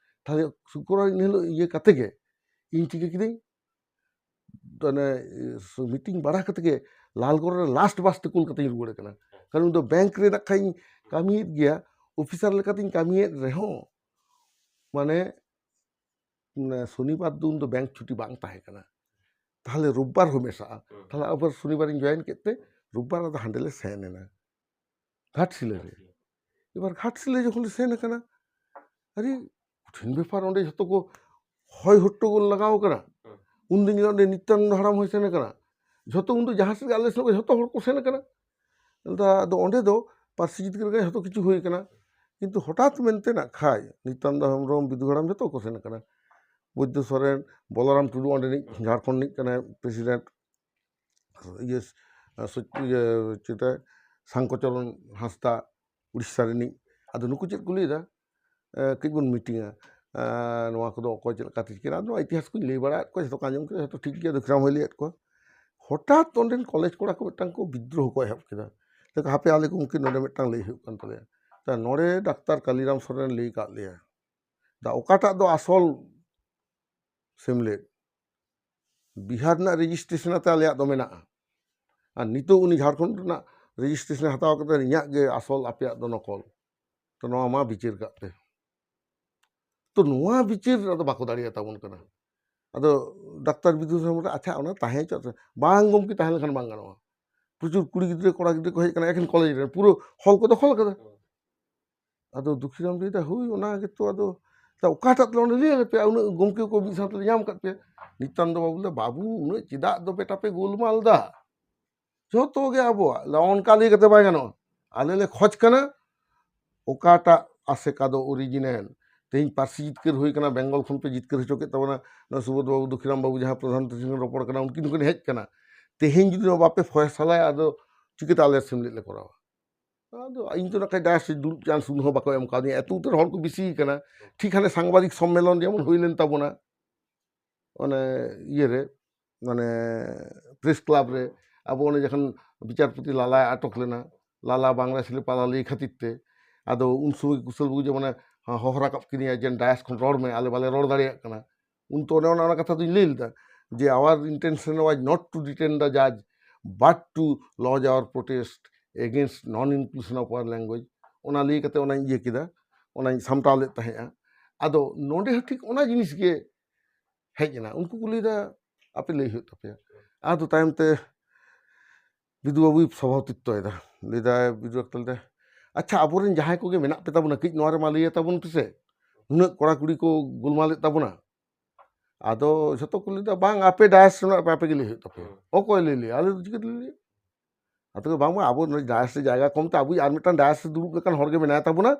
ᱛᱟᱦᱞᱮ ᱥᱩᱠᱨᱚᱵᱟᱨ ᱤᱱᱟᱹ ᱦᱤᱞᱳᱜ ᱤᱭᱟᱹ ᱠᱟᱛᱮ ᱜᱮ ᱤᱧ ᱪᱤᱠᱟᱹ ᱠᱤᱫᱟᱹᱧ, ᱢᱟᱱᱮ, ᱥᱩ-, ᱢᱤᱴᱤᱝ ᱵᱟᱲᱟ ᱠᱟᱛᱮ ᱜᱮ ᱞᱟᱞᱜᱚᱲ ᱨᱮ ᱞᱟᱥᱴ ᱵᱟᱥ ᱛᱮ ᱠᱳᱞᱠᱟᱛᱟᱧ ᱨᱩᱣᱟᱹᱲ ᱠᱟᱱᱟ᱾ ᱠᱟᱨᱚᱱ ᱩᱱ ᱫᱚ ᱵᱮᱝᱠ ᱨᱮ ᱱᱟᱜ ᱠᱷᱟᱱ ᱤᱧ ᱠᱟᱹᱢᱤᱭᱮᱫ ᱜᱮᱭᱟ, ᱚᱯᱷᱤᱥᱟᱨ ᱞᱮᱠᱟᱛᱤᱧ ᱠᱟᱹᱢᱤᱭᱮᱫ ᱨᱮᱦᱚᱸ, ᱢᱟᱱᱮ, ᱢᱟᱱᱮ, ᱥᱚᱱᱤᱵᱟᱨ ᱫᱚ ᱩᱱ ᱫᱚ ᱵᱮᱝᱠ ᱪᱷᱩᱴᱤ ᱵᱟᱝ ᱛᱟᱦᱮᱸ ᱠᱟᱱᱟ᱾ ᱛᱟᱦᱞᱮ ᱨᱳᱵᱵᱟᱨ ᱦᱚᱸ ᱢᱮᱥᱟᱜᱼᱟ᱾ ᱦᱩᱸ᱾ ᱛᱟᱦᱞᱮ ᱟᱵᱟᱨ ᱥᱚᱱᱤᱵᱟᱨᱤᱧ ᱡᱚᱭᱮᱱ ᱠᱮᱫ ᱛᱮ ᱨᱳᱵᱵᱟᱨ ᱟᱫᱚ ᱦᱟᱸᱰᱮ ᱞᱮ ᱥᱮᱱ ᱮᱱᱟ᱾ ᱜᱷᱟᱴᱥᱤᱞᱟᱹ ᱨᱮ᱾ ᱮᱵᱟᱨ ᱜᱷᱟᱴᱥᱤᱞᱟᱹ ᱡᱚᱠᱷᱚᱱ ᱞᱮ ᱥᱮᱱ ᱟᱠᱟᱱᱟ, ᱟᱹᱰᱤ ᱠᱚᱴᱷᱤᱱ ᱵᱮᱯᱟᱨ, ᱚᱸᱰᱮ ᱡᱷᱚᱛᱚ ᱠᱚ ᱦᱚᱭ ᱦᱚᱴᱴᱚᱜᱳᱞ ᱞᱟᱜᱟᱣ ᱟᱠᱟᱱᱟ᱾ ᱦᱩᱸ᱾ ᱩᱱᱫᱚ ᱧᱮᱞᱚᱜ ᱚᱸᱰᱮ ᱱᱤᱛᱭᱟᱱᱚᱱᱫ ᱦᱟᱲᱟᱢ ᱦᱚᱸᱭ ᱥᱮᱱ ᱟᱠᱟᱱᱟ᱾ ᱡᱷᱚᱛᱚ ᱩᱱᱫᱚ ᱡᱟᱦᱟᱸ ᱥᱮᱫ ᱜᱮ ᱟᱞᱮ ᱥᱮᱱ ᱠᱷᱚᱱ ᱡᱷᱚᱛᱚ ᱦᱚᱲ ᱠᱚ ᱥᱮᱱ ᱟᱠᱟᱱᱟ᱾ ᱟᱫᱚ, ᱟᱫᱚ ᱚᱸᱰᱮ ᱫᱚ ᱯᱟᱹᱨᱥᱤ ᱡᱤᱛᱠᱟᱹᱨ ᱨᱮᱜᱮ ᱡᱷᱚᱛᱚ ᱠᱤᱪᱷᱩ ᱦᱩᱭ ᱟᱠᱟᱱᱟ᱾ ᱠᱤᱱᱛᱩ ᱦᱚᱴᱟᱛ ᱢᱮᱱᱛᱮ ᱱᱟᱜ ᱠᱷᱟᱡ ᱱᱤᱛᱭᱟᱱᱚᱱᱫ ᱦᱮᱢᱵᱨᱚᱢ, ᱵᱤᱫᱩ ᱦᱟᱲᱟᱢ ᱡᱷᱚᱛᱚ ᱠᱚ ᱥᱮᱱ ᱟᱠᱟᱱᱟ᱾ ᱵᱳᱫᱽᱫᱷᱚ ᱥᱚᱨᱮᱱ, ᱵᱚᱞᱚᱨᱟᱢ ᱴᱩᱰᱩ ᱚᱸᱰᱮᱱᱤᱡ ᱡᱷᱟᱲᱠᱷᱚᱸᱰ ᱨᱤᱱᱤᱡ ᱠᱟᱱᱟᱭ president, ᱤᱭᱟᱹ, ᱥᱚᱪ-, ᱤᱭᱟᱹ, ᱪᱮᱫ, ᱥᱟᱝᱠᱚᱪᱚᱨᱚᱱ ᱦᱟᱸᱥᱫᱟ, ᱩᱲᱤᱥᱥᱟ ᱨᱤᱱᱤᱡ᱾ ᱟᱫᱚ ᱱᱩᱠᱩ ᱪᱮᱫ ᱠᱚ ᱞᱟᱹᱭᱫᱟ, ᱮ, ᱠᱟᱹᱡ ᱵᱚᱱ ᱢᱤᱴᱤᱝᱟ, ᱮ, ᱱᱚᱣᱟ ᱠᱚᱫᱚ ᱚᱠᱚᱭ ᱪᱮᱫ ᱞᱮᱠᱟ ᱛᱤᱠᱤᱱᱟ, ᱟᱫᱚ ᱱᱚᱣᱟ ᱤᱛᱤᱦᱟᱥ ᱠᱚᱧ ᱞᱟᱹᱭ ᱵᱟᱲᱟᱭᱟᱫ ᱠᱚᱣᱟ, ᱡᱷᱚᱛᱚ ᱠᱚ ᱟᱸᱡᱚᱢ ᱠᱮᱫᱟ, ᱡᱷᱚᱛᱚ ᱴᱷᱤᱠ ᱜᱮᱭᱟ, ᱫᱚᱠᱷᱤᱨᱟᱢ ᱦᱚᱸᱭ ᱞᱟᱹᱭᱟᱫ ᱠᱚᱣᱟ᱾ ᱦᱚᱴᱟᱛ ᱚᱸᱰᱮᱱ ᱠᱚᱞᱮᱡᱽ ᱠᱚᱲᱟ ᱠᱚ ᱢᱤᱫᱴᱟᱝ ᱠᱚ ᱵᱤᱫᱽᱫᱨᱳᱦᱚ ᱠᱚ ᱮᱦᱚᱵ ᱠᱮᱫᱟ᱾ ᱞᱟᱹᱭ ᱠᱚ, "ᱦᱟᱯᱮ, ᱟᱞᱮ ᱜᱚᱢᱠᱮ, ᱱᱚᱰᱮ ᱢᱤᱫᱴᱟᱝ ᱞᱟᱹᱭ ᱦᱩᱭᱩᱜ ᱠᱟᱱ ᱛᱟᱞᱮᱭᱟ᱾ ᱛᱟ ᱱᱚᱰᱮ ᱰᱟᱠᱛᱟᱨ ᱠᱟᱞᱤᱨᱟᱢ ᱥᱚᱨᱮᱱ ᱞᱟᱹᱭ ᱠᱟᱜ ᱞᱮᱭᱟ, ᱫᱟ ᱚᱠᱟᱴᱟᱜ ᱫᱚ ᱟᱥᱚᱞ ᱥᱮᱢᱞᱮᱫ? ᱵᱤᱦᱟᱨ ᱨᱮᱱᱟᱜ ᱨᱮᱡᱤᱥᱴᱨᱮᱥᱚᱱ ᱟᱛᱮ ᱟᱞᱮᱭᱟᱜ ᱫᱚ ᱢᱮᱱᱟᱜᱼᱟ, ᱟᱨ ᱱᱤᱛᱚᱜ ᱩᱱᱤ ᱡᱷᱟᱲᱠᱷᱚᱸᱰ ᱨᱮᱱᱟᱜ ᱨᱮᱡᱤᱥᱴᱨᱮᱥᱚᱱ ᱦᱟᱛᱟᱣ ᱠᱟᱛᱮ ᱤᱧᱟᱹᱜ ᱜᱮ ᱟᱥᱚᱞ, ᱟᱯᱮᱭᱟᱜ ᱫᱚ ᱱᱚᱠᱚᱞ᱾ ᱛᱚ ᱱᱚᱣᱟ ᱢᱟ ᱵᱤᱪᱟᱹᱨ ᱠᱟᱜ ᱯᱮ᱾" ᱛᱚ ᱱᱚᱣᱟ ᱵᱤᱪᱟᱹᱨ ᱟᱫᱚ ᱵᱟᱠᱚ ᱫᱟᱲᱮᱭᱟᱛᱟ ᱵᱚᱱ ᱠᱟᱱᱟ᱾ ᱟᱫᱚ ᱰᱟᱠᱛᱟᱨ ᱵᱤᱫᱩ ᱥᱟᱢᱟᱝ ᱨᱮ, "ᱟᱪᱪᱷᱟ, ᱚᱱᱟ ᱛᱟᱦᱮᱸ ᱦᱚᱪᱚ, ᱵᱟᱝ ᱜᱚᱢᱠᱮ, ᱛᱟᱦᱮᱸ ᱞᱮᱱᱠᱷᱟᱱ ᱵᱟᱝ ᱜᱟᱱᱚᱜᱼᱟ᱾ ᱯᱨᱚᱪᱩᱨ ᱠᱩᱲᱤ ᱜᱤᱫᱽᱨᱟᱹ ᱠᱚᱲᱟ ᱜᱤᱫᱽᱨᱟᱹ ᱠᱚ ᱦᱮᱡ ᱟᱠᱟᱱᱟ, ᱮᱠᱮᱱ ᱠᱚᱞᱮᱡᱽ ᱨᱮᱱ, ᱯᱩᱨᱟᱹ ᱦᱚᱞ ᱠᱚ ᱫᱚᱠᱷᱚᱞ ᱟᱠᱟᱫᱟ᱾" ᱟᱫᱚ ᱫᱩᱠᱷᱤᱨᱟᱢ ᱞᱟᱹᱭᱫᱟ, "ᱦᱳᱭ, ᱚᱱᱟ ᱜᱮᱛᱚ, ᱟᱫᱚ ᱛᱟ ᱚᱠᱟᱴᱟᱜ ᱛᱟᱦᱞᱮ ᱚᱸᱰᱮ ᱞᱟᱹᱭ ᱟᱞᱮ ᱯᱮ, ᱩᱱᱟᱹᱜ ᱜᱚᱢᱠᱮ ᱠᱚ ᱢᱤᱫ ᱥᱟᱶᱛᱮ ᱞᱮ ᱧᱟᱢ ᱟᱠᱟᱫ ᱯᱮᱭᱟ?" ᱱᱤᱛᱟᱱᱫᱚ ᱵᱟᱵᱩ ᱞᱟᱹᱭᱫᱟ, "ᱵᱟᱹᱵᱩ, ᱩᱱᱟᱹᱜ ᱪᱮᱫᱟᱜ ᱫᱚ ᱵᱮᱴᱟ ᱯᱮ ᱜᱳᱞᱢᱟᱞ ᱫᱟ? ᱡᱚᱛᱚ ᱜᱮ ᱟᱵᱚᱣᱟᱜ᱾ ᱚᱱᱠᱟ ᱞᱟᱹᱭ ᱠᱟᱛᱮ ᱵᱟᱭ ᱜᱟᱱᱚᱜᱼᱟ᱾ ᱟᱞᱮ ᱞᱮ ᱠᱷᱚᱡᱽ ᱠᱟᱱᱟ ᱚᱠᱟᱴᱟᱜ ᱟᱥᱮᱠᱟ ᱫᱚ ᱚᱨᱤᱡᱤᱱᱟᱞ᱾ ᱛᱮᱦᱮᱧ ᱯᱟᱹᱨᱥᱤ ᱡᱤᱛᱠᱟᱹᱨ ᱦᱩᱭ ᱠᱟᱱᱟ, ᱵᱮᱝᱜᱚᱞ ᱠᱷᱚᱱ ᱯᱮ ᱡᱤᱛᱠᱟᱹᱨ ᱦᱚᱪᱚ ᱠᱮᱫ ᱛᱟᱵᱚᱱᱟ, ᱱᱚᱣᱟ ᱥᱩᱵᱳᱫᱷ ᱵᱟᱵᱩ, ᱫᱩᱠᱷᱤᱨᱟᱢ ᱵᱟᱵᱩ, ᱡᱟᱦᱟᱸ ᱯᱨᱚᱫᱷᱟᱱ ᱢᱚᱱᱛᱨᱤ ᱴᱷᱮᱱ ᱨᱚᱯᱚᱲ ᱠᱟᱱᱟ, ᱩᱱᱠᱤᱱ ᱦᱚᱸᱠᱤᱱ ᱦᱮᱡ ᱠᱟᱱᱟ᱾ ᱛᱮᱦᱮᱧ ᱡᱩᱫᱤ ᱱᱚᱣᱟ ᱵᱟᱯᱮ ᱯᱷᱚᱭᱥᱟᱞᱟᱭᱟ, ᱟᱫᱚ ᱪᱤᱠᱟᱹᱛᱮ ᱟᱞᱮ ᱥᱮᱢᱞᱮᱫ ᱞᱮ ᱠᱚᱨᱟᱣᱟ?" ᱟᱫᱚ ᱤᱧ ᱫᱚ ᱱᱟᱠᱷᱟᱡ ᱰᱟᱭᱟᱥ ᱨᱮ ᱫᱩᱲᱩᱵ ᱪᱟᱱᱥ ᱩᱱ ᱦᱚᱸ ᱵᱟᱠᱚ ᱮᱢ ᱠᱟᱣᱫᱤᱧᱟ, ᱮᱛᱚ ᱩᱛᱟᱹᱨ ᱦᱚᱲ ᱠᱚ ᱵᱤᱥᱤ ᱠᱟᱱᱟ᱾ ᱴᱷᱤᱠ ᱦᱟᱱᱮ ᱥᱟᱝᱵᱟᱫᱤᱠ ᱥᱚᱢᱢᱮᱞᱚᱱ ᱡᱮᱢᱚᱱ ᱦᱩᱭ ᱞᱮᱱ ᱛᱟᱵᱚᱱᱟ, ᱚᱱᱮ ᱤᱭᱟᱹᱨᱮ, ᱢᱟᱱᱮ ᱯᱨᱮᱥ ᱠᱞᱟᱵᱽ ᱨᱮ, ᱟᱵᱚ ᱚᱱᱮ ᱡᱚᱠᱷᱚᱱ ᱵᱤᱪᱟᱨᱯᱚᱛᱤ ᱞᱟᱞᱟᱭ ᱟᱴᱚᱠ ᱞᱮᱱᱟ, ᱞᱟᱞᱟ ᱵᱟᱝᱞᱟ ᱥᱤᱞᱟᱹ ᱯᱟᱞᱟ ᱞᱟᱹᱭ ᱠᱷᱟᱹᱛᱤᱨ ᱛᱮ, ᱟᱫᱚ ᱩᱱ ᱥᱚᱢᱚᱭ ᱠᱩᱥᱚᱞ ᱵᱟᱹᱵᱩ ᱡᱮᱢᱚᱱᱮ ᱦᱚᱦᱚ ᱨᱟᱠᱟᱵ ᱠᱤᱫᱤᱧᱟ ᱡᱮ, "ᱰᱟᱭᱟᱥ ᱠᱷᱚᱱ ᱨᱚᱲ ᱢᱮ, ᱟᱞᱮ ᱵᱟᱞᱮ ᱨᱚᱲ ᱫᱟᱲᱮᱭᱟᱜ ᱠᱟᱱᱟ᱾" ᱩᱱ ᱛᱚ ᱚᱱᱮ ᱚᱱᱟ, ᱚᱱᱟ ᱠᱟᱛᱷᱟ ᱫᱚᱧ ᱞᱟᱹᱭ ᱞᱮᱫᱟ ᱡᱮ, "Our intention was not to detain the judge, but to lodge our protest against non inclusion of our language." ᱚᱱᱟ ᱞᱟᱹᱭ ᱠᱟᱛᱮ ᱚᱱᱟᱧ ᱤᱭᱟᱹ ᱠᱮᱫᱟ, ᱚᱱᱟᱧ ᱥᱟᱢᱴᱟᱣ ᱞᱮᱫ ᱛᱟᱦᱮᱸᱫᱼᱟ᱾ ᱟᱫᱚ ᱱᱚᱰᱮ ᱦᱚᱸ ᱴᱷᱤᱠ ᱚᱱᱟ ᱡᱤᱱᱤᱥ ᱜᱮ ᱦᱮᱡ ᱮᱱᱟ᱾ ᱩᱱᱠᱩ ᱠᱚ ᱞᱟᱹᱭᱫᱟ, "ᱟᱯᱮ ᱞᱟᱹᱭ ᱦᱩᱭᱩᱜ ᱛᱟᱯᱮᱭᱟ᱾" ᱟᱫᱚ ᱛᱟᱭᱚᱢ ᱛᱮ ᱵᱤᱫᱩ ᱵᱟᱵᱩᱭ ᱥᱚᱵᱷᱟᱯᱚᱛᱤᱛᱛᱚᱭᱮᱫᱟ, ᱞᱟᱹᱭᱫᱟᱭ, ᱵᱤᱫᱩ ᱰᱟᱠᱛᱟᱨ ᱞᱟᱹᱭᱫᱟᱭ, "ᱟᱪᱪᱷᱟ, ᱟᱵᱚᱨᱮᱱ ᱡᱟᱦᱟᱸᱭ ᱠᱚᱜᱮ ᱢᱮᱱᱟᱜ ᱯᱮ ᱛᱟᱵᱚᱱᱟ, ᱠᱟᱹᱡ ᱱᱚᱣᱟ ᱨᱮ ᱢᱟ ᱞᱟᱹᱭ ᱟᱛᱟᱵᱚᱱ ᱯᱮᱥᱮ, ᱱᱩᱱᱟᱹᱜ ᱠᱚᱲᱟ ᱠᱩᱲᱤ ᱠᱚ ᱜᱳᱞᱢᱟᱞᱮᱫ ᱛᱟᱵᱚᱱᱟ᱾" ᱟᱫᱚ ᱡᱷᱚᱛᱚ ᱠᱚ ᱞᱟᱹᱭᱫᱟ, "ᱵᱟᱝ, ᱟᱯᱮ ᱰᱟᱭᱟᱥ ᱨᱮᱱᱟᱜ ᱯᱮ, ᱟᱯᱮ ᱜᱮ ᱞᱟᱹᱭ ᱦᱩᱭᱩᱜ ᱛᱟᱯᱮᱭᱟ, ᱚᱠᱚᱭ ᱞᱟᱹᱭ ᱞᱮᱭᱟ, ᱟᱞᱮ ᱫᱚ ᱪᱤᱠᱟᱹ ᱛᱮᱞᱮ ᱞᱟᱹᱭᱟ?" ᱟᱫᱚ ᱠᱚ, "ᱵᱟᱝ, ᱵᱟᱝ, ᱟᱵᱚ ᱱᱚᱰᱮ ᱰᱟᱭᱟᱥ ᱨᱮ ᱡᱟᱭᱜᱟ ᱠᱚᱢ ᱛᱮ ᱟᱵᱚᱭᱤᱡ ᱟᱨ ᱢᱤᱫᱴᱟᱝ ᱰᱟᱭᱟᱥ ᱨᱮ ᱫᱩᱲᱩᱵ ᱞᱮᱠᱟᱱ ᱦᱚᱲ ᱜᱮ ᱢᱮᱱᱟᱭ ᱛᱟᱵᱚᱱᱟ,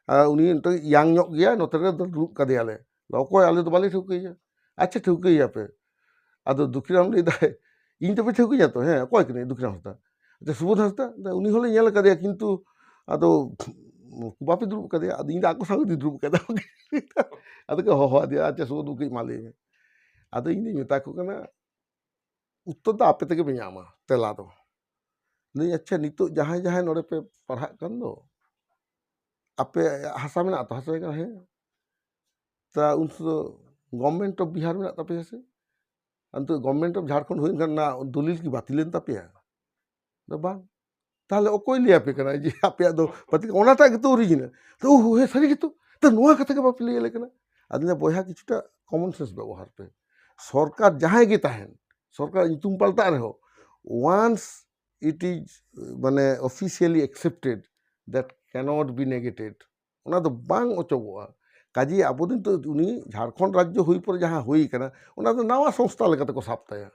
ᱟᱨ ᱩᱱᱤ ᱱᱤᱛᱚᱜ ᱤᱭᱟᱝ ᱧᱚᱜ ᱜᱮᱭᱟ, ᱱᱚᱛᱮ ᱨᱮ ᱫᱩᱲᱩᱵ ᱠᱟᱫᱮᱭᱟᱞᱮ, ᱚᱠᱚᱭ, ᱟᱞᱮ ᱫᱚ ᱵᱟᱞᱮ ᱴᱷᱟᱹᱣᱠᱟᱹᱭᱟ᱾" "ᱟᱪᱪᱷᱟ, ᱴᱷᱟᱹᱣᱠᱟᱹᱭᱮᱭᱟᱯᱮ?" ᱟᱫᱚ ᱫᱩᱠᱷᱤᱨᱟᱢ ᱞᱟᱹᱭ ᱫᱟᱭ, "ᱤᱧ ᱛᱚᱯᱮ ᱴᱷᱟᱹᱣᱠᱟᱹᱧᱟ ᱛᱚ?" "ᱦᱮᱸ, ᱚᱠᱚᱭ ᱠᱟᱱᱟᱭ ᱫᱩᱠᱷᱤᱨᱟᱢ ᱦᱟᱸᱥᱫᱟ?" "ᱟᱪᱪᱷᱟ, ᱥᱩᱵᱳᱫᱷ ᱦᱟᱸᱥᱫᱟ?" "ᱩᱱᱤ ᱦᱚᱸᱞᱮ ᱧᱮᱞ ᱟᱠᱟᱫᱮᱭᱟ, ᱠᱤᱱᱛᱩ ᱟᱫᱚ ᱵᱟᱯᱮ ᱫᱩᱲᱩᱵ ᱟᱠᱟᱫᱮᱭᱟ?" ᱟᱫᱚ ᱤᱧ ᱫᱚ ᱟᱠᱚ ᱥᱟᱶ ᱜᱤᱧ ᱫᱩᱲᱩᱵ ᱟᱠᱟᱫᱟ᱾ ᱟᱫᱚ ᱠᱚ ᱦᱚᱦᱚ ᱟᱫᱮᱭᱟ, "ᱟᱪᱪᱷᱟ, ᱥᱩᱵᱳᱫᱷ, ᱠᱟᱹᱡ ᱢᱟ ᱞᱟᱹᱭ ᱢᱮ᱾" ᱟᱫᱚ ᱤᱧ ᱫᱚᱧ ᱢᱮᱛᱟ ᱠᱚ ᱠᱟᱱᱟ, ᱩᱛᱛᱚᱨ ᱫᱚ ᱟᱯᱮ ᱛᱮᱜᱮ ᱯᱮ ᱧᱟᱢᱟ, ᱛᱮᱞᱟ ᱫᱚ᱾ ᱞᱟᱹᱭ, ᱟᱪᱪᱷᱟ, ᱱᱤᱛᱚᱜ ᱡᱟᱦᱟᱸᱭ ᱡᱟᱦᱟᱸᱭ ᱱᱚᱰᱮ ᱯᱮ ᱯᱟᱲᱦᱟᱜ ᱠᱟᱱ ᱫᱚ, ᱟᱯᱮ ᱦᱟᱥᱟ ᱢᱮᱱᱟᱜ ᱛᱚ? ᱦᱟᱥᱟ ᱠᱟᱱᱟ, ᱦᱮᱸ᱾ ᱛᱟ ᱩᱱ ᱥᱚᱢᱚᱭ ᱫᱚ Government of Bihar ᱢᱮᱱᱟᱜ ᱛᱟᱯᱮᱭᱟ ᱥᱮ? ᱟᱨ ᱱᱤᱛᱚᱜ Government of Jharkhand ᱦᱩᱭᱮᱱ ᱠᱷᱟᱱ ᱚᱱᱟ ᱫᱚᱞᱤᱞ ᱠᱤ ᱵᱟᱹᱛᱤᱞᱮᱱ ᱛᱟᱯᱮᱭᱟ? ᱫᱚ ᱵᱟᱝ᱾ ᱛᱟᱦᱞᱮ ᱚᱠᱚᱭ ᱞᱟᱹᱭ ᱟᱯᱮ ᱠᱟᱱᱟ ᱡᱮ ᱟᱯᱮᱭᱟᱜ ᱫᱚ ᱵᱟᱹᱛᱤᱞ? ᱚᱱᱟᱴᱟᱜ ᱜᱮᱛᱚ original᱾ ᱛᱚ, ᱳ ᱦᱮᱸ, ᱥᱟᱹᱨᱤ ᱜᱮᱛᱚ᱾ ᱛᱚ, ᱱᱚᱣᱟ ᱠᱟᱛᱷᱟ ᱜᱮ ᱵᱟᱯᱮ ᱞᱟᱹᱭ ᱟᱞᱮ ᱠᱟᱱᱟ? ᱟᱫᱚ ᱞᱟᱹᱭᱟ, ᱵᱚᱭᱦᱟ, ᱠᱤᱪᱷᱩᱴᱟ common sense ᱵᱮᱵᱚᱦᱟᱨ ᱯᱮ᱾ ᱥᱚᱨᱠᱟᱨ ᱡᱟᱦᱟᱸᱭ ᱜᱮ ᱛᱟᱦᱮᱱ, ᱥᱚᱨᱠᱟᱨ ᱧᱩᱛᱩᱢ ᱯᱟᱞᱴᱟᱜ ᱨᱮᱦᱚᱸ, once it is, ᱢᱟᱱᱮ, officially accepted, that cannot be negated, ᱚᱱᱟ ᱫᱚ ᱵᱟᱝ ᱚᱪᱚᱜᱚᱜᱼᱟ᱾ ᱠᱟᱡᱮ ᱟᱵᱚ ᱫᱤᱱ ᱛᱚ ᱩᱱᱤ ᱡᱷᱟᱲᱠᱷᱚᱸᱰ ᱨᱟᱡᱽᱡᱚ ᱦᱩᱭ ᱯᱚᱨᱮ ᱡᱟᱦᱟᱸ ᱦᱩᱭ ᱠᱟᱱᱟ, ᱚᱱᱟ ᱫᱚ ᱱᱟᱣᱟ ᱥᱚᱝᱥᱛᱷᱟ ᱞᱮᱠᱟᱛᱮ ᱠᱚ ᱥᱟᱵ ᱛᱟᱭᱟ᱾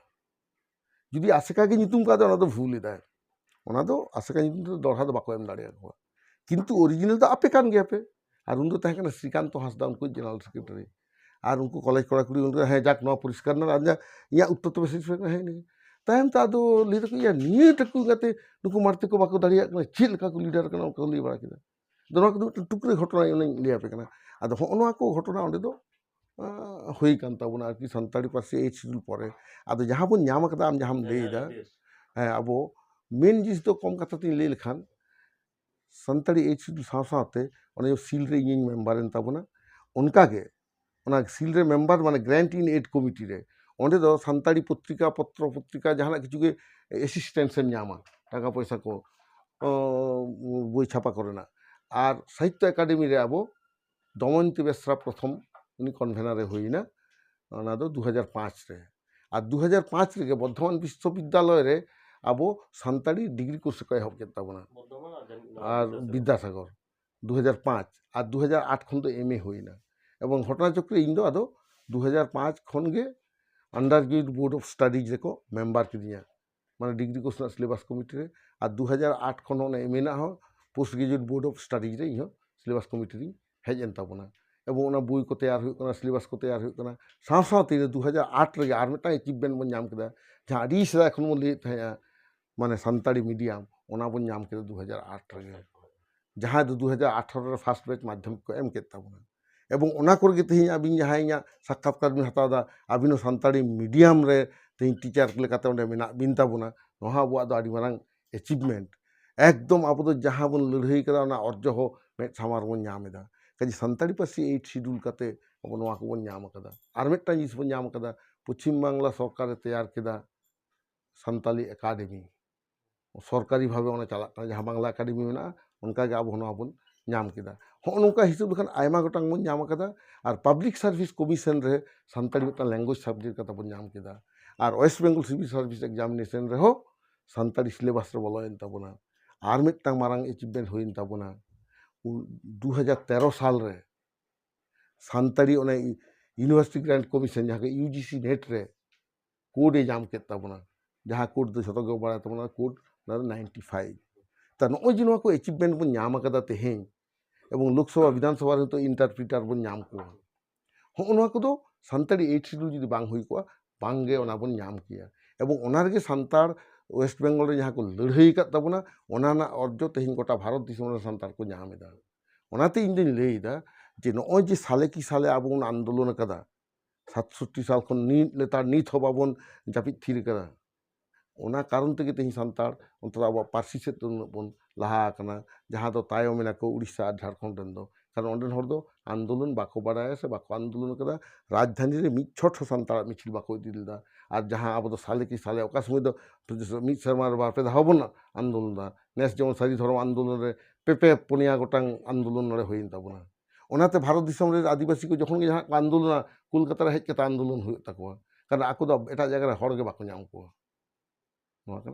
ᱡᱩᱫᱤ ᱟᱥᱮᱠᱟ ᱜᱮ ᱧᱩᱛᱩᱢ ᱠᱟᱫᱟ, ᱚᱱᱟ ᱫᱚ ᱵᱷᱩᱞ ᱮᱫᱟᱭ᱾ ᱚᱱᱟ ᱫᱚ ᱟᱥᱮᱠᱟ ᱧᱩᱛᱩᱢ ᱛᱮ ᱫᱚᱲᱦᱟ ᱫᱚ ᱵᱟᱠᱚ ᱮᱢ ᱫᱟᱲᱮᱭᱟᱠᱚᱣᱟ᱾ ᱠᱤᱱᱛᱩ original ᱫᱚ ᱟᱯᱮ ᱠᱟᱱ ᱜᱮᱭᱟ ᱯᱮ᱾ ᱟᱨ ᱩᱱ ᱫᱚ ᱛᱟᱦᱮᱸ ᱠᱟᱱᱟ ᱥᱨᱤᱠᱟᱱᱛᱚ ᱦᱟᱸᱥᱫᱟ, ᱩᱱᱠᱩ general secretary᱾ ᱟᱨ ᱩᱱᱠᱩ ᱠᱚᱞᱮᱡᱽ ᱠᱚᱲᱟ ᱠᱩᱲᱤ ᱩᱱᱠᱩ, ᱦᱮᱸ, ᱡᱟᱠ, ᱱᱚᱣᱟ ᱯᱚᱨᱤᱥᱠᱟᱨ ᱮᱱᱟ᱾ ᱟᱨ ᱤᱧᱟᱹᱜ ᱩᱛᱛᱚᱨ ᱛᱚᱵᱮ ᱥᱮᱥ ᱨᱮ ᱦᱮᱡ ᱮᱱᱟ᱾ ᱛᱟᱭᱚᱢ ᱛᱮ ᱟᱫᱚ ᱞᱟᱹᱭ ᱫᱟᱠᱚ, ᱤᱭᱟᱹ, ᱱᱤᱭᱟᱹ ᱴᱟᱠᱩ ᱜᱟᱛᱮ ᱱᱩᱠᱩ ᱢᱟᱨᱛᱮ ᱠᱚ ᱵᱟᱠᱚ ᱫᱟᱲᱮᱭᱟᱜ ᱠᱟᱱᱟ, ᱪᱮᱫ ᱞᱮᱠᱟ ᱠᱚ leader ᱠᱟᱱᱟ, ᱚᱱᱠᱟ ᱠᱚ ᱞᱟᱹᱭ ᱵᱟᱲᱟ ᱠᱮᱫᱟ᱾ ᱟᱫᱚ ᱱᱚᱣᱟ ᱠᱚᱫᱚ ᱢᱤᱫᱴᱟᱝ ᱴᱩᱠᱨᱟᱹ ᱜᱷᱚᱴᱚᱱᱟ ᱚᱱᱟᱧ ᱞᱟᱹᱭ ᱟᱯᱮ ᱠᱟᱱᱟ᱾ ᱟᱫᱚ ᱦᱚᱸᱜᱼᱚ ᱱᱚᱣᱟ ᱠᱚ ᱜᱷᱚᱴᱚᱱᱟ ᱚᱸᱰᱮ ᱫᱚ, ᱟᱸ, ᱦᱩᱭ ᱠᱟᱱ ᱛᱟᱵᱚᱱᱟ ᱟᱨᱠᱤ, ᱥᱟᱱᱛᱟᱲᱤ ᱯᱟᱹᱨᱥᱤ eighth schedule ᱯᱚᱨᱮ᱾ ᱟᱫᱚ ᱡᱟᱦᱟᱸ ᱵᱚᱱ ᱧᱟᱢ ᱠᱟᱫᱟ, ᱟᱢ ᱡᱟᱦᱟᱸᱢ ᱞᱟᱹᱭ ᱮᱫᱟ, ᱦᱮᱸ, ᱟᱵᱚ main ᱡᱤᱱᱤᱥ ᱫᱚ ᱠᱚᱢ ᱠᱟᱛᱷᱟ ᱛᱤᱧ ᱞᱟᱹᱭ ᱞᱮᱠᱷᱟᱱ, ᱥᱟᱱᱛᱟᱲᱤ eighth schedule ᱥᱟᱶ ᱥᱟᱶᱛᱮ ᱚᱱᱮ ᱡᱮ ᱥᱤᱞ ᱨᱮ ᱤᱧᱤᱧ member ᱮᱱ ᱛᱟᱵᱚᱱᱟ, ᱚᱱᱠᱟᱜᱮ ᱚᱱᱟ ᱥᱤᱞ ᱨᱮ member, ᱢᱟᱱᱮ grant in aid committee ᱨᱮ, ᱚᱸᱰᱮ ᱫᱚ ᱥᱟᱱᱛᱟᱲᱤ ᱯᱚᱛᱨᱤᱠᱟ, ᱯᱚᱛᱨᱚ ᱯᱚᱛᱨᱤᱠᱟ, ᱡᱟᱦᱟᱱᱟᱜ ᱠᱤᱪᱷᱩ ᱜᱮ assistance ᱮᱢ ᱧᱟᱢᱟ, ᱴᱟᱠᱟ ᱯᱚᱭᱥᱟ ᱠᱚ, ᱚ, ᱵᱳᱭ ᱪᱷᱟᱯᱟ ᱠᱚᱨᱮᱱᱟᱜ᱾ ᱟᱨ ᱥᱟᱦᱤᱛᱛᱚ ᱮᱠᱟᱰᱮᱢᱤ ᱨᱮ ᱟᱵᱚ ᱫᱚᱢᱚᱭᱚᱱᱛᱤ ᱵᱮᱥᱨᱟ ᱯᱨᱚᱛᱷᱚᱢ ᱩᱱᱤ convener ᱮ ᱦᱩᱭᱮᱱᱟ, ᱚᱱᱟ ᱫᱚ ᱫᱩ ᱦᱟᱡᱟᱨ ᱯᱟᱸᱪ ᱨᱮ᱾ ᱟᱨ ᱫᱩ ᱦᱟᱡᱟᱨ ᱯᱟᱸᱪ ᱨᱮᱜᱮ ᱵᱚᱨᱫᱷᱚᱢᱟᱱ ᱵᱤᱥᱥᱚᱵᱤᱫᱽᱫᱟᱞᱚᱭ ᱨᱮ ᱟᱵᱚ ᱥᱟᱱᱛᱟᱲᱤ degree course ᱠᱚ ᱮᱦᱚᱵ ᱠᱮᱫ ᱛᱟᱵᱚᱱᱟ᱾ ᱵᱚᱨᱫᱷᱚᱢᱟᱱ ᱟᱨ ᱡᱟᱱ-, ᱱᱚᱣᱟ ᱟᱨ ᱵᱤᱫᱽᱫᱟᱥᱟᱜᱚᱨ᱾ ᱵᱤᱫᱽᱫᱟᱥᱟᱜᱚᱨ᱾ ᱫᱩ ᱦᱟᱡᱟᱨ ᱯᱟᱸᱪ ᱟᱨ ᱫᱩ ᱦᱟᱡᱟᱨ ᱟᱴ ᱠᱷᱚᱱ ᱫᱚ M A ᱦᱩᱭᱱᱟ᱾ ᱮᱵᱚᱝ ᱜᱷᱚᱴᱚᱱᱟ ᱪᱚᱠᱨᱮ ᱤᱧ ᱫᱚ ᱟᱫᱚ ᱫᱩ ᱦᱟᱡᱟᱨ ᱯᱟᱸᱪ ᱠᱷᱚᱱ ᱜᱮ Undergraduate Board of Studies ᱨᱮᱠᱚ member ᱠᱤᱫᱤᱧᱟ, ᱢᱟᱱᱮ degree course ᱨᱮᱱᱟᱜ syllabus committee ᱨᱮ᱾ ᱟᱨ ᱫᱩ ᱦᱟᱡᱟᱨ ᱟᱴ ᱠᱷᱚᱱ ᱚᱱᱟ M A ᱨᱮᱱᱟᱜ ᱦᱚᱸ Post Graduate Board of Studies ᱨᱮ ᱤᱧ ᱦᱚᱸ syllabus committee ᱨᱤᱧ ᱦᱮᱡ ᱮᱱ ᱛᱟᱵᱚᱱᱟ᱾ ᱮᱵᱚᱝ ᱚᱱᱟ ᱵᱳᱭ ᱠᱚ ᱛᱮᱭᱟᱨ ᱦᱩᱭᱩᱜ ᱠᱟᱱᱟ, syllabus ᱠᱚ ᱛᱮᱭᱟᱨ ᱦᱩᱭᱩᱜ ᱠᱟᱱᱟ᱾ ᱥᱟᱶ ᱥᱟᱶᱛᱮ ᱤᱱᱟᱹ ᱫᱩ ᱦᱟᱡᱟᱨ ᱟᱴ ᱨᱮᱜᱮ ᱟᱨ ᱢᱤᱫᱴᱟᱝ achievement ᱵᱚᱱ ᱧᱟᱢ ᱠᱮᱫᱟ, ᱡᱟᱦᱟᱸ ᱟᱹᱰᱤ ᱥᱮᱫᱟᱭ ᱠᱷᱚᱱ ᱵᱚᱱ ᱞᱟᱹᱭᱮᱫ ᱛᱟᱦᱮᱸᱜᱼᱟ, ᱢᱟᱱᱮ ᱥᱟᱱᱛᱟᱲᱤ medium, ᱚᱱᱟ ᱵᱚᱱ ᱧᱟᱢ ᱠᱮᱫᱟ ᱫᱩ ᱦᱟᱡᱟᱨ ᱟᱴ ᱨᱮᱜᱮ᱾ ᱡᱟᱦᱟᱸᱭ ᱫᱚ ᱫᱩ ᱦᱟᱡᱟᱨ ᱟᱴᱷᱟᱨᱚ ᱨᱮ first batch ᱢᱟᱫᱽᱫᱷᱚᱢᱤᱠ ᱠᱚ ᱮᱢ ᱠᱮᱫ ᱛᱟᱵᱚᱱᱟ᱾ ᱮᱵᱚᱝ ᱚᱱᱟ ᱠᱚᱨᱮ ᱜᱮ ᱛᱮᱦᱮᱧ ᱟᱹᱵᱤᱱ ᱡᱟᱦᱟᱸᱭ ᱤᱧᱟᱹᱜ ᱥᱟᱠᱠᱟᱛᱠᱟᱨ ᱵᱤᱱ ᱦᱟᱛᱟᱣ ᱮᱫᱟ, ᱟᱹᱵᱤᱱ ᱦᱚᱸ ᱥᱟᱱᱛᱟᱲᱤ medium ᱨᱮ ᱛᱮᱦᱮᱧ ᱴᱤᱪᱟᱨ ᱞᱮᱠᱟᱛᱮ ᱚᱸᱰᱮ ᱢᱮᱱᱟᱜ ᱵᱤᱱ ᱛᱟᱵᱚᱱᱟ, ᱱᱚᱣᱟ ᱦᱚᱸ ᱟᱵᱚᱣᱟᱜ ᱫᱚ ᱟᱹᱰᱤ ᱢᱟᱨᱟᱝ ᱮᱪᱤᱵᱷᱢᱮᱱᱴ᱾ ᱮᱠᱫᱚᱢ ᱟᱵᱚ ᱫᱚ ᱡᱟᱦᱟᱸ ᱵᱚᱱ ᱞᱟᱹᱲᱦᱟᱹᱭ ᱠᱟᱫᱟ, ᱚᱱᱟ ᱚᱨᱡᱚ ᱦᱚᱸ ᱢᱮᱫ ᱥᱟᱢᱟᱝ ᱨᱮᱵᱚᱱ ᱧᱟᱢ ᱮᱫᱟ᱾ ᱠᱟᱡᱮ ᱥᱟᱱᱛᱟᱲᱤ ᱯᱟᱹᱨᱥᱤ ᱮᱭᱤᱴ ᱥᱤᱰᱩᱞ ᱠᱟᱛᱮ ᱟᱵᱚ ᱱᱚᱣᱟ ᱠᱚᱵᱚᱱ ᱧᱟᱢ ᱟᱠᱟᱫᱟ᱾ ᱟᱨ ᱢᱤᱫᱴᱟᱝ ᱡᱤᱱᱤᱥ ᱵᱚᱱ ᱧᱟᱢ ᱟᱠᱟᱫᱟ, ᱯᱚᱪᱷᱤᱢ ᱵᱟᱝᱞᱟ ᱥᱚᱨᱠᱟᱨᱮ ᱛᱮᱭᱟᱨ ᱠᱮᱫᱟ ᱥᱟᱱᱛᱟᱞᱤ ᱮᱠᱟᱰᱮᱢᱤ, ᱥᱚᱨᱠᱟᱨᱤ ᱵᱷᱟᱵᱮ ᱚᱱᱟ ᱪᱟᱞᱟᱜ ᱠᱟᱱᱟ, ᱡᱟᱦᱟᱸ ᱵᱟᱝᱞᱟ ᱮᱠᱟᱰᱮᱢᱤ ᱢᱮᱱᱟᱜᱼᱟ, ᱚᱱᱠᱟᱜᱮ ᱟᱵᱚ ᱱᱚᱣᱟ ᱵᱚᱱ ᱧᱟᱢ ᱠᱮᱫᱟ᱾ ᱦᱚᱸᱜᱼᱚ ᱱᱚᱝᱠᱟ ᱦᱤᱥᱟᱹᱵ ᱞᱮᱠᱷᱟᱱ ᱟᱭᱢᱟ ᱜᱚᱴᱟᱝ ᱵᱚᱱ ᱧᱟᱢ ᱟᱠᱟᱫᱟ᱾ ᱟᱨ ᱯᱟᱵᱽᱞᱤᱠ ᱥᱟᱨᱵᱷᱤᱥ ᱠᱚᱢᱤᱥᱚᱱ ᱨᱮ ᱥᱟᱱᱛᱟᱲᱤ ᱢᱤᱫᱴᱟᱝ ᱞᱮᱝᱜᱩᱭᱮᱡᱽ ᱥᱟᱵᱽᱡᱮᱠᱴ ᱠᱟᱛᱮ ᱵᱚᱱ ᱧᱟᱢ ᱠᱮᱫᱟ᱾ ᱟᱨ ᱳᱭᱮᱥᱴ ᱵᱮᱝᱜᱚᱞ ᱥᱤᱵᱤᱞ ᱥᱟᱨᱵᱷᱤᱥ ᱮᱠᱡᱟᱢᱤᱱᱮᱥᱚᱱ ᱨᱮᱦᱚᱸ ᱥᱟᱱᱛᱟᱲᱤ ᱥᱤᱞᱮᱵᱟᱥ ᱨᱮ ᱵᱚᱞᱚᱭᱮᱱ ᱛᱟᱵᱚᱱᱟ᱾ ᱟᱨ ᱢᱤᱫᱴᱟᱝ ᱢᱟᱨᱟᱝ ᱮᱪᱤᱵᱷᱢᱮᱱᱴ ᱦᱩᱭᱮᱱ ᱛᱟᱵᱚᱱᱟ, ᱩ-, ᱫᱩ ᱦᱟᱡᱟᱨ ᱛᱮᱨᱚ ᱥᱟᱞ ᱨᱮ ᱥᱟᱱᱛᱟᱲᱤ ᱚᱱᱮ ᱤ-, ᱤᱭᱩᱱᱤᱵᱷᱟᱨᱥᱤᱴᱤ ᱜᱨᱟᱱᱴ ᱠᱚᱢᱤᱥᱚᱱ, ᱡᱟᱦᱟᱸ ᱠᱚ ᱤᱭᱩ ᱡᱤ ᱥᱤ ᱱᱮᱴ ᱨᱮ ᱠᱳᱰ ᱮ ᱧᱟᱢ ᱠᱮᱫ ᱛᱟᱵᱚᱱᱟ, ᱡᱟᱦᱟᱸ ᱠᱳᱰ ᱫᱚ ᱡᱷᱚᱛᱚ ᱜᱮ ᱵᱟᱲᱟᱭ ᱛᱟᱵᱚᱱᱟ, ᱠᱳᱰ ᱚᱱᱟ ᱫᱚ ᱱᱟᱭᱤᱱᱴᱤ ᱯᱷᱟᱭᱤᱵᱷ᱾ ᱛᱟ ᱱᱚᱜᱼᱚᱭ ᱡᱮ ᱱᱚᱣᱟ ᱠᱚ ᱮᱪᱤᱵᱷᱢᱮᱱᱴ ᱵᱚᱱ ᱧᱟᱢ ᱟᱠᱟᱫᱟ ᱛᱮᱦᱮᱧ, ᱮᱵᱚᱝ ᱞᱳᱠᱥᱚᱵᱷᱟ ᱵᱤᱫᱷᱟᱱ ᱥᱚᱵᱷᱟ ᱨᱮ ᱱᱤᱛᱚᱜ ᱤᱱᱴᱟᱨᱯᱨᱤᱴᱟᱨ ᱵᱚᱱ ᱧᱟᱢ ᱠᱚᱣᱟ, ᱦᱚᱸᱜᱼᱚ ᱱᱚᱣᱟ ᱠᱚᱫᱚ ᱥᱟᱱᱛᱟᱲᱤ ᱮᱭᱤᱴ ᱥᱤᱰᱩᱞ ᱡᱩᱫᱤ ᱵᱟᱝ ᱦᱩᱭ ᱠᱚᱜᱼᱟ, ᱵᱟᱝᱜᱮ ᱚᱱᱟ ᱵᱚᱱ ᱧᱟᱢ ᱠᱮᱭᱟ᱾ ᱮᱵᱚᱝ ᱚᱱᱟ ᱨᱮᱜᱮ ᱥᱟᱱᱛᱟᱲ ᱳᱭᱮᱥᱴ ᱵᱮᱝᱜᱚᱞ ᱨᱮ ᱡᱟᱦᱟᱸ ᱠᱚ ᱞᱟᱹᱲᱦᱟᱹᱭ ᱟᱠᱟᱫ ᱛᱟᱵᱚᱱᱟ, ᱚᱱᱟ ᱨᱮᱱᱟᱜ ᱚᱨᱡᱚ ᱛᱮᱦᱮᱧ ᱜᱚᱴᱟ ᱵᱷᱟᱨᱚᱛ ᱫᱤᱥᱚᱢ ᱨᱮ ᱥᱟᱱᱛᱟᱲ ᱠᱚ ᱧᱟᱢ ᱮᱫᱟ᱾ ᱚᱱᱟᱛᱮ ᱤᱧ ᱫᱩᱧ ᱞᱟᱹᱭ ᱮᱫᱟ ᱡᱮ ᱱᱚᱜᱼᱚᱭ ᱡᱮ ᱥᱟᱞᱮ ᱠᱤ ᱥᱟᱞᱮ ᱟᱵᱚ ᱵᱚᱱ ᱟᱱᱫᱳᱞᱚᱱ ᱟᱠᱟᱫᱟ, ᱥᱟᱛᱥᱚᱴᱴᱤ ᱥᱟᱞ ᱠᱷᱚᱱ ᱱᱤᱛ, ᱱᱮᱛᱟᱨ ᱱᱤᱛ ᱦᱚᱸ ᱵᱟᱵᱚᱱ ᱡᱟᱹᱯᱤᱫ ᱛᱷᱤᱨ ᱟᱠᱟᱫᱟ᱾ ᱚᱱᱟ ᱠᱟᱨᱚᱱ ᱛᱮᱜᱮ ᱛᱮᱦᱮᱧ ᱥᱟᱱᱛᱟᱲ ᱚᱱᱛᱮ ᱟᱵᱚᱣᱟᱜ ᱯᱟᱹᱨᱥᱤ ᱥᱮᱫ ᱫᱚ ᱩᱱᱟᱹᱜ ᱵᱚᱱ ᱞᱟᱦᱟ ᱟᱠᱟᱱᱟ, ᱡᱟᱦᱟᱸ ᱫᱚ ᱛᱟᱭᱚᱢ ᱮᱱᱟ ᱠᱚ ᱩᱲᱤᱥᱥᱟ ᱟᱨ ᱡᱷᱟᱲᱠᱷᱚᱸᱰ ᱨᱮᱱ ᱫᱚ᱾ ᱠᱟᱨᱚᱱ ᱚᱸᱰᱮᱱ ᱦᱚᱲ ᱫᱚ ᱟᱱᱫᱳᱞᱚᱱ ᱵᱟᱠᱚ ᱵᱟᱲᱟᱭᱟ ᱥᱮ ᱵᱟᱠᱚ ᱟᱱᱫᱳᱞᱚᱱ ᱟᱠᱟᱫᱟ᱾ ᱨᱟᱡᱽᱫᱷᱟᱱᱤ ᱨᱮ ᱢᱤᱫ ᱪᱷᱚᱴ ᱦᱚᱸ ᱥᱟᱱᱛᱟᱲᱟᱜ ᱢᱤᱪᱷᱤᱞ ᱵᱟᱠᱚ ᱤᱫᱤ ᱞᱮᱫᱟ᱾ ᱟᱨ ᱡᱟᱦᱟᱸ ᱟᱵᱚ ᱫᱚ ᱥᱟᱞᱮ ᱠᱤ ᱥᱟᱞᱮ ᱚᱠᱟ ᱥᱚᱢᱚᱭ ᱫᱚ ᱢᱤᱫ ᱥᱮᱨᱢᱟ ᱨᱮ ᱵᱟᱨ ᱯᱮ ᱫᱷᱟᱣ ᱵᱚᱱ ᱟᱱᱫᱳᱞᱚᱱ ᱮᱫᱟ᱾ ᱱᱮᱥ ᱡᱮᱢᱚᱱ ᱥᱟᱹᱨᱤ ᱫᱷᱚᱨᱚᱢ ᱟᱱᱫᱳᱞᱚᱱ ᱨᱮ ᱯᱮ ᱯᱮ ᱯᱩᱱᱭᱟ ᱜᱚᱴᱟᱝ ᱟᱱᱫᱳᱞᱚᱱ ᱱᱚᱰᱮ ᱦᱩᱭᱮᱱ ᱛᱟᱵᱚᱱᱟ᱾ ᱚᱱᱟᱛᱮ ᱵᱷᱟᱨᱚᱛ ᱫᱤᱥᱚᱢ ᱨᱮ ᱟᱹᱫᱤᱵᱟᱹᱥᱤ ᱠᱚ ᱡᱚᱠᱷᱚᱱ ᱜᱮ ᱡᱟᱦᱟᱸ ᱠᱚ ᱟᱱᱫᱳᱞᱚᱱᱟ, ᱠᱳᱞᱠᱟᱛᱟ ᱨᱮ ᱦᱮᱡ ᱠᱟᱛᱮ ᱟᱱᱫᱳᱞᱚᱱ ᱦᱩᱭᱩᱜ ᱛᱟᱠᱚᱣᱟ, ᱠᱟᱨᱚᱱ ᱟᱠᱚ ᱫᱚ ᱮᱴᱟᱜ ᱡᱟᱭᱜᱟ ᱨᱮ ᱦᱚᱲ ᱜᱮ ᱵᱟᱠᱚ ᱧᱟᱢ ᱠᱚᱣᱟ᱾ ᱱᱚᱣᱟ ᱠᱟᱱᱟ᱾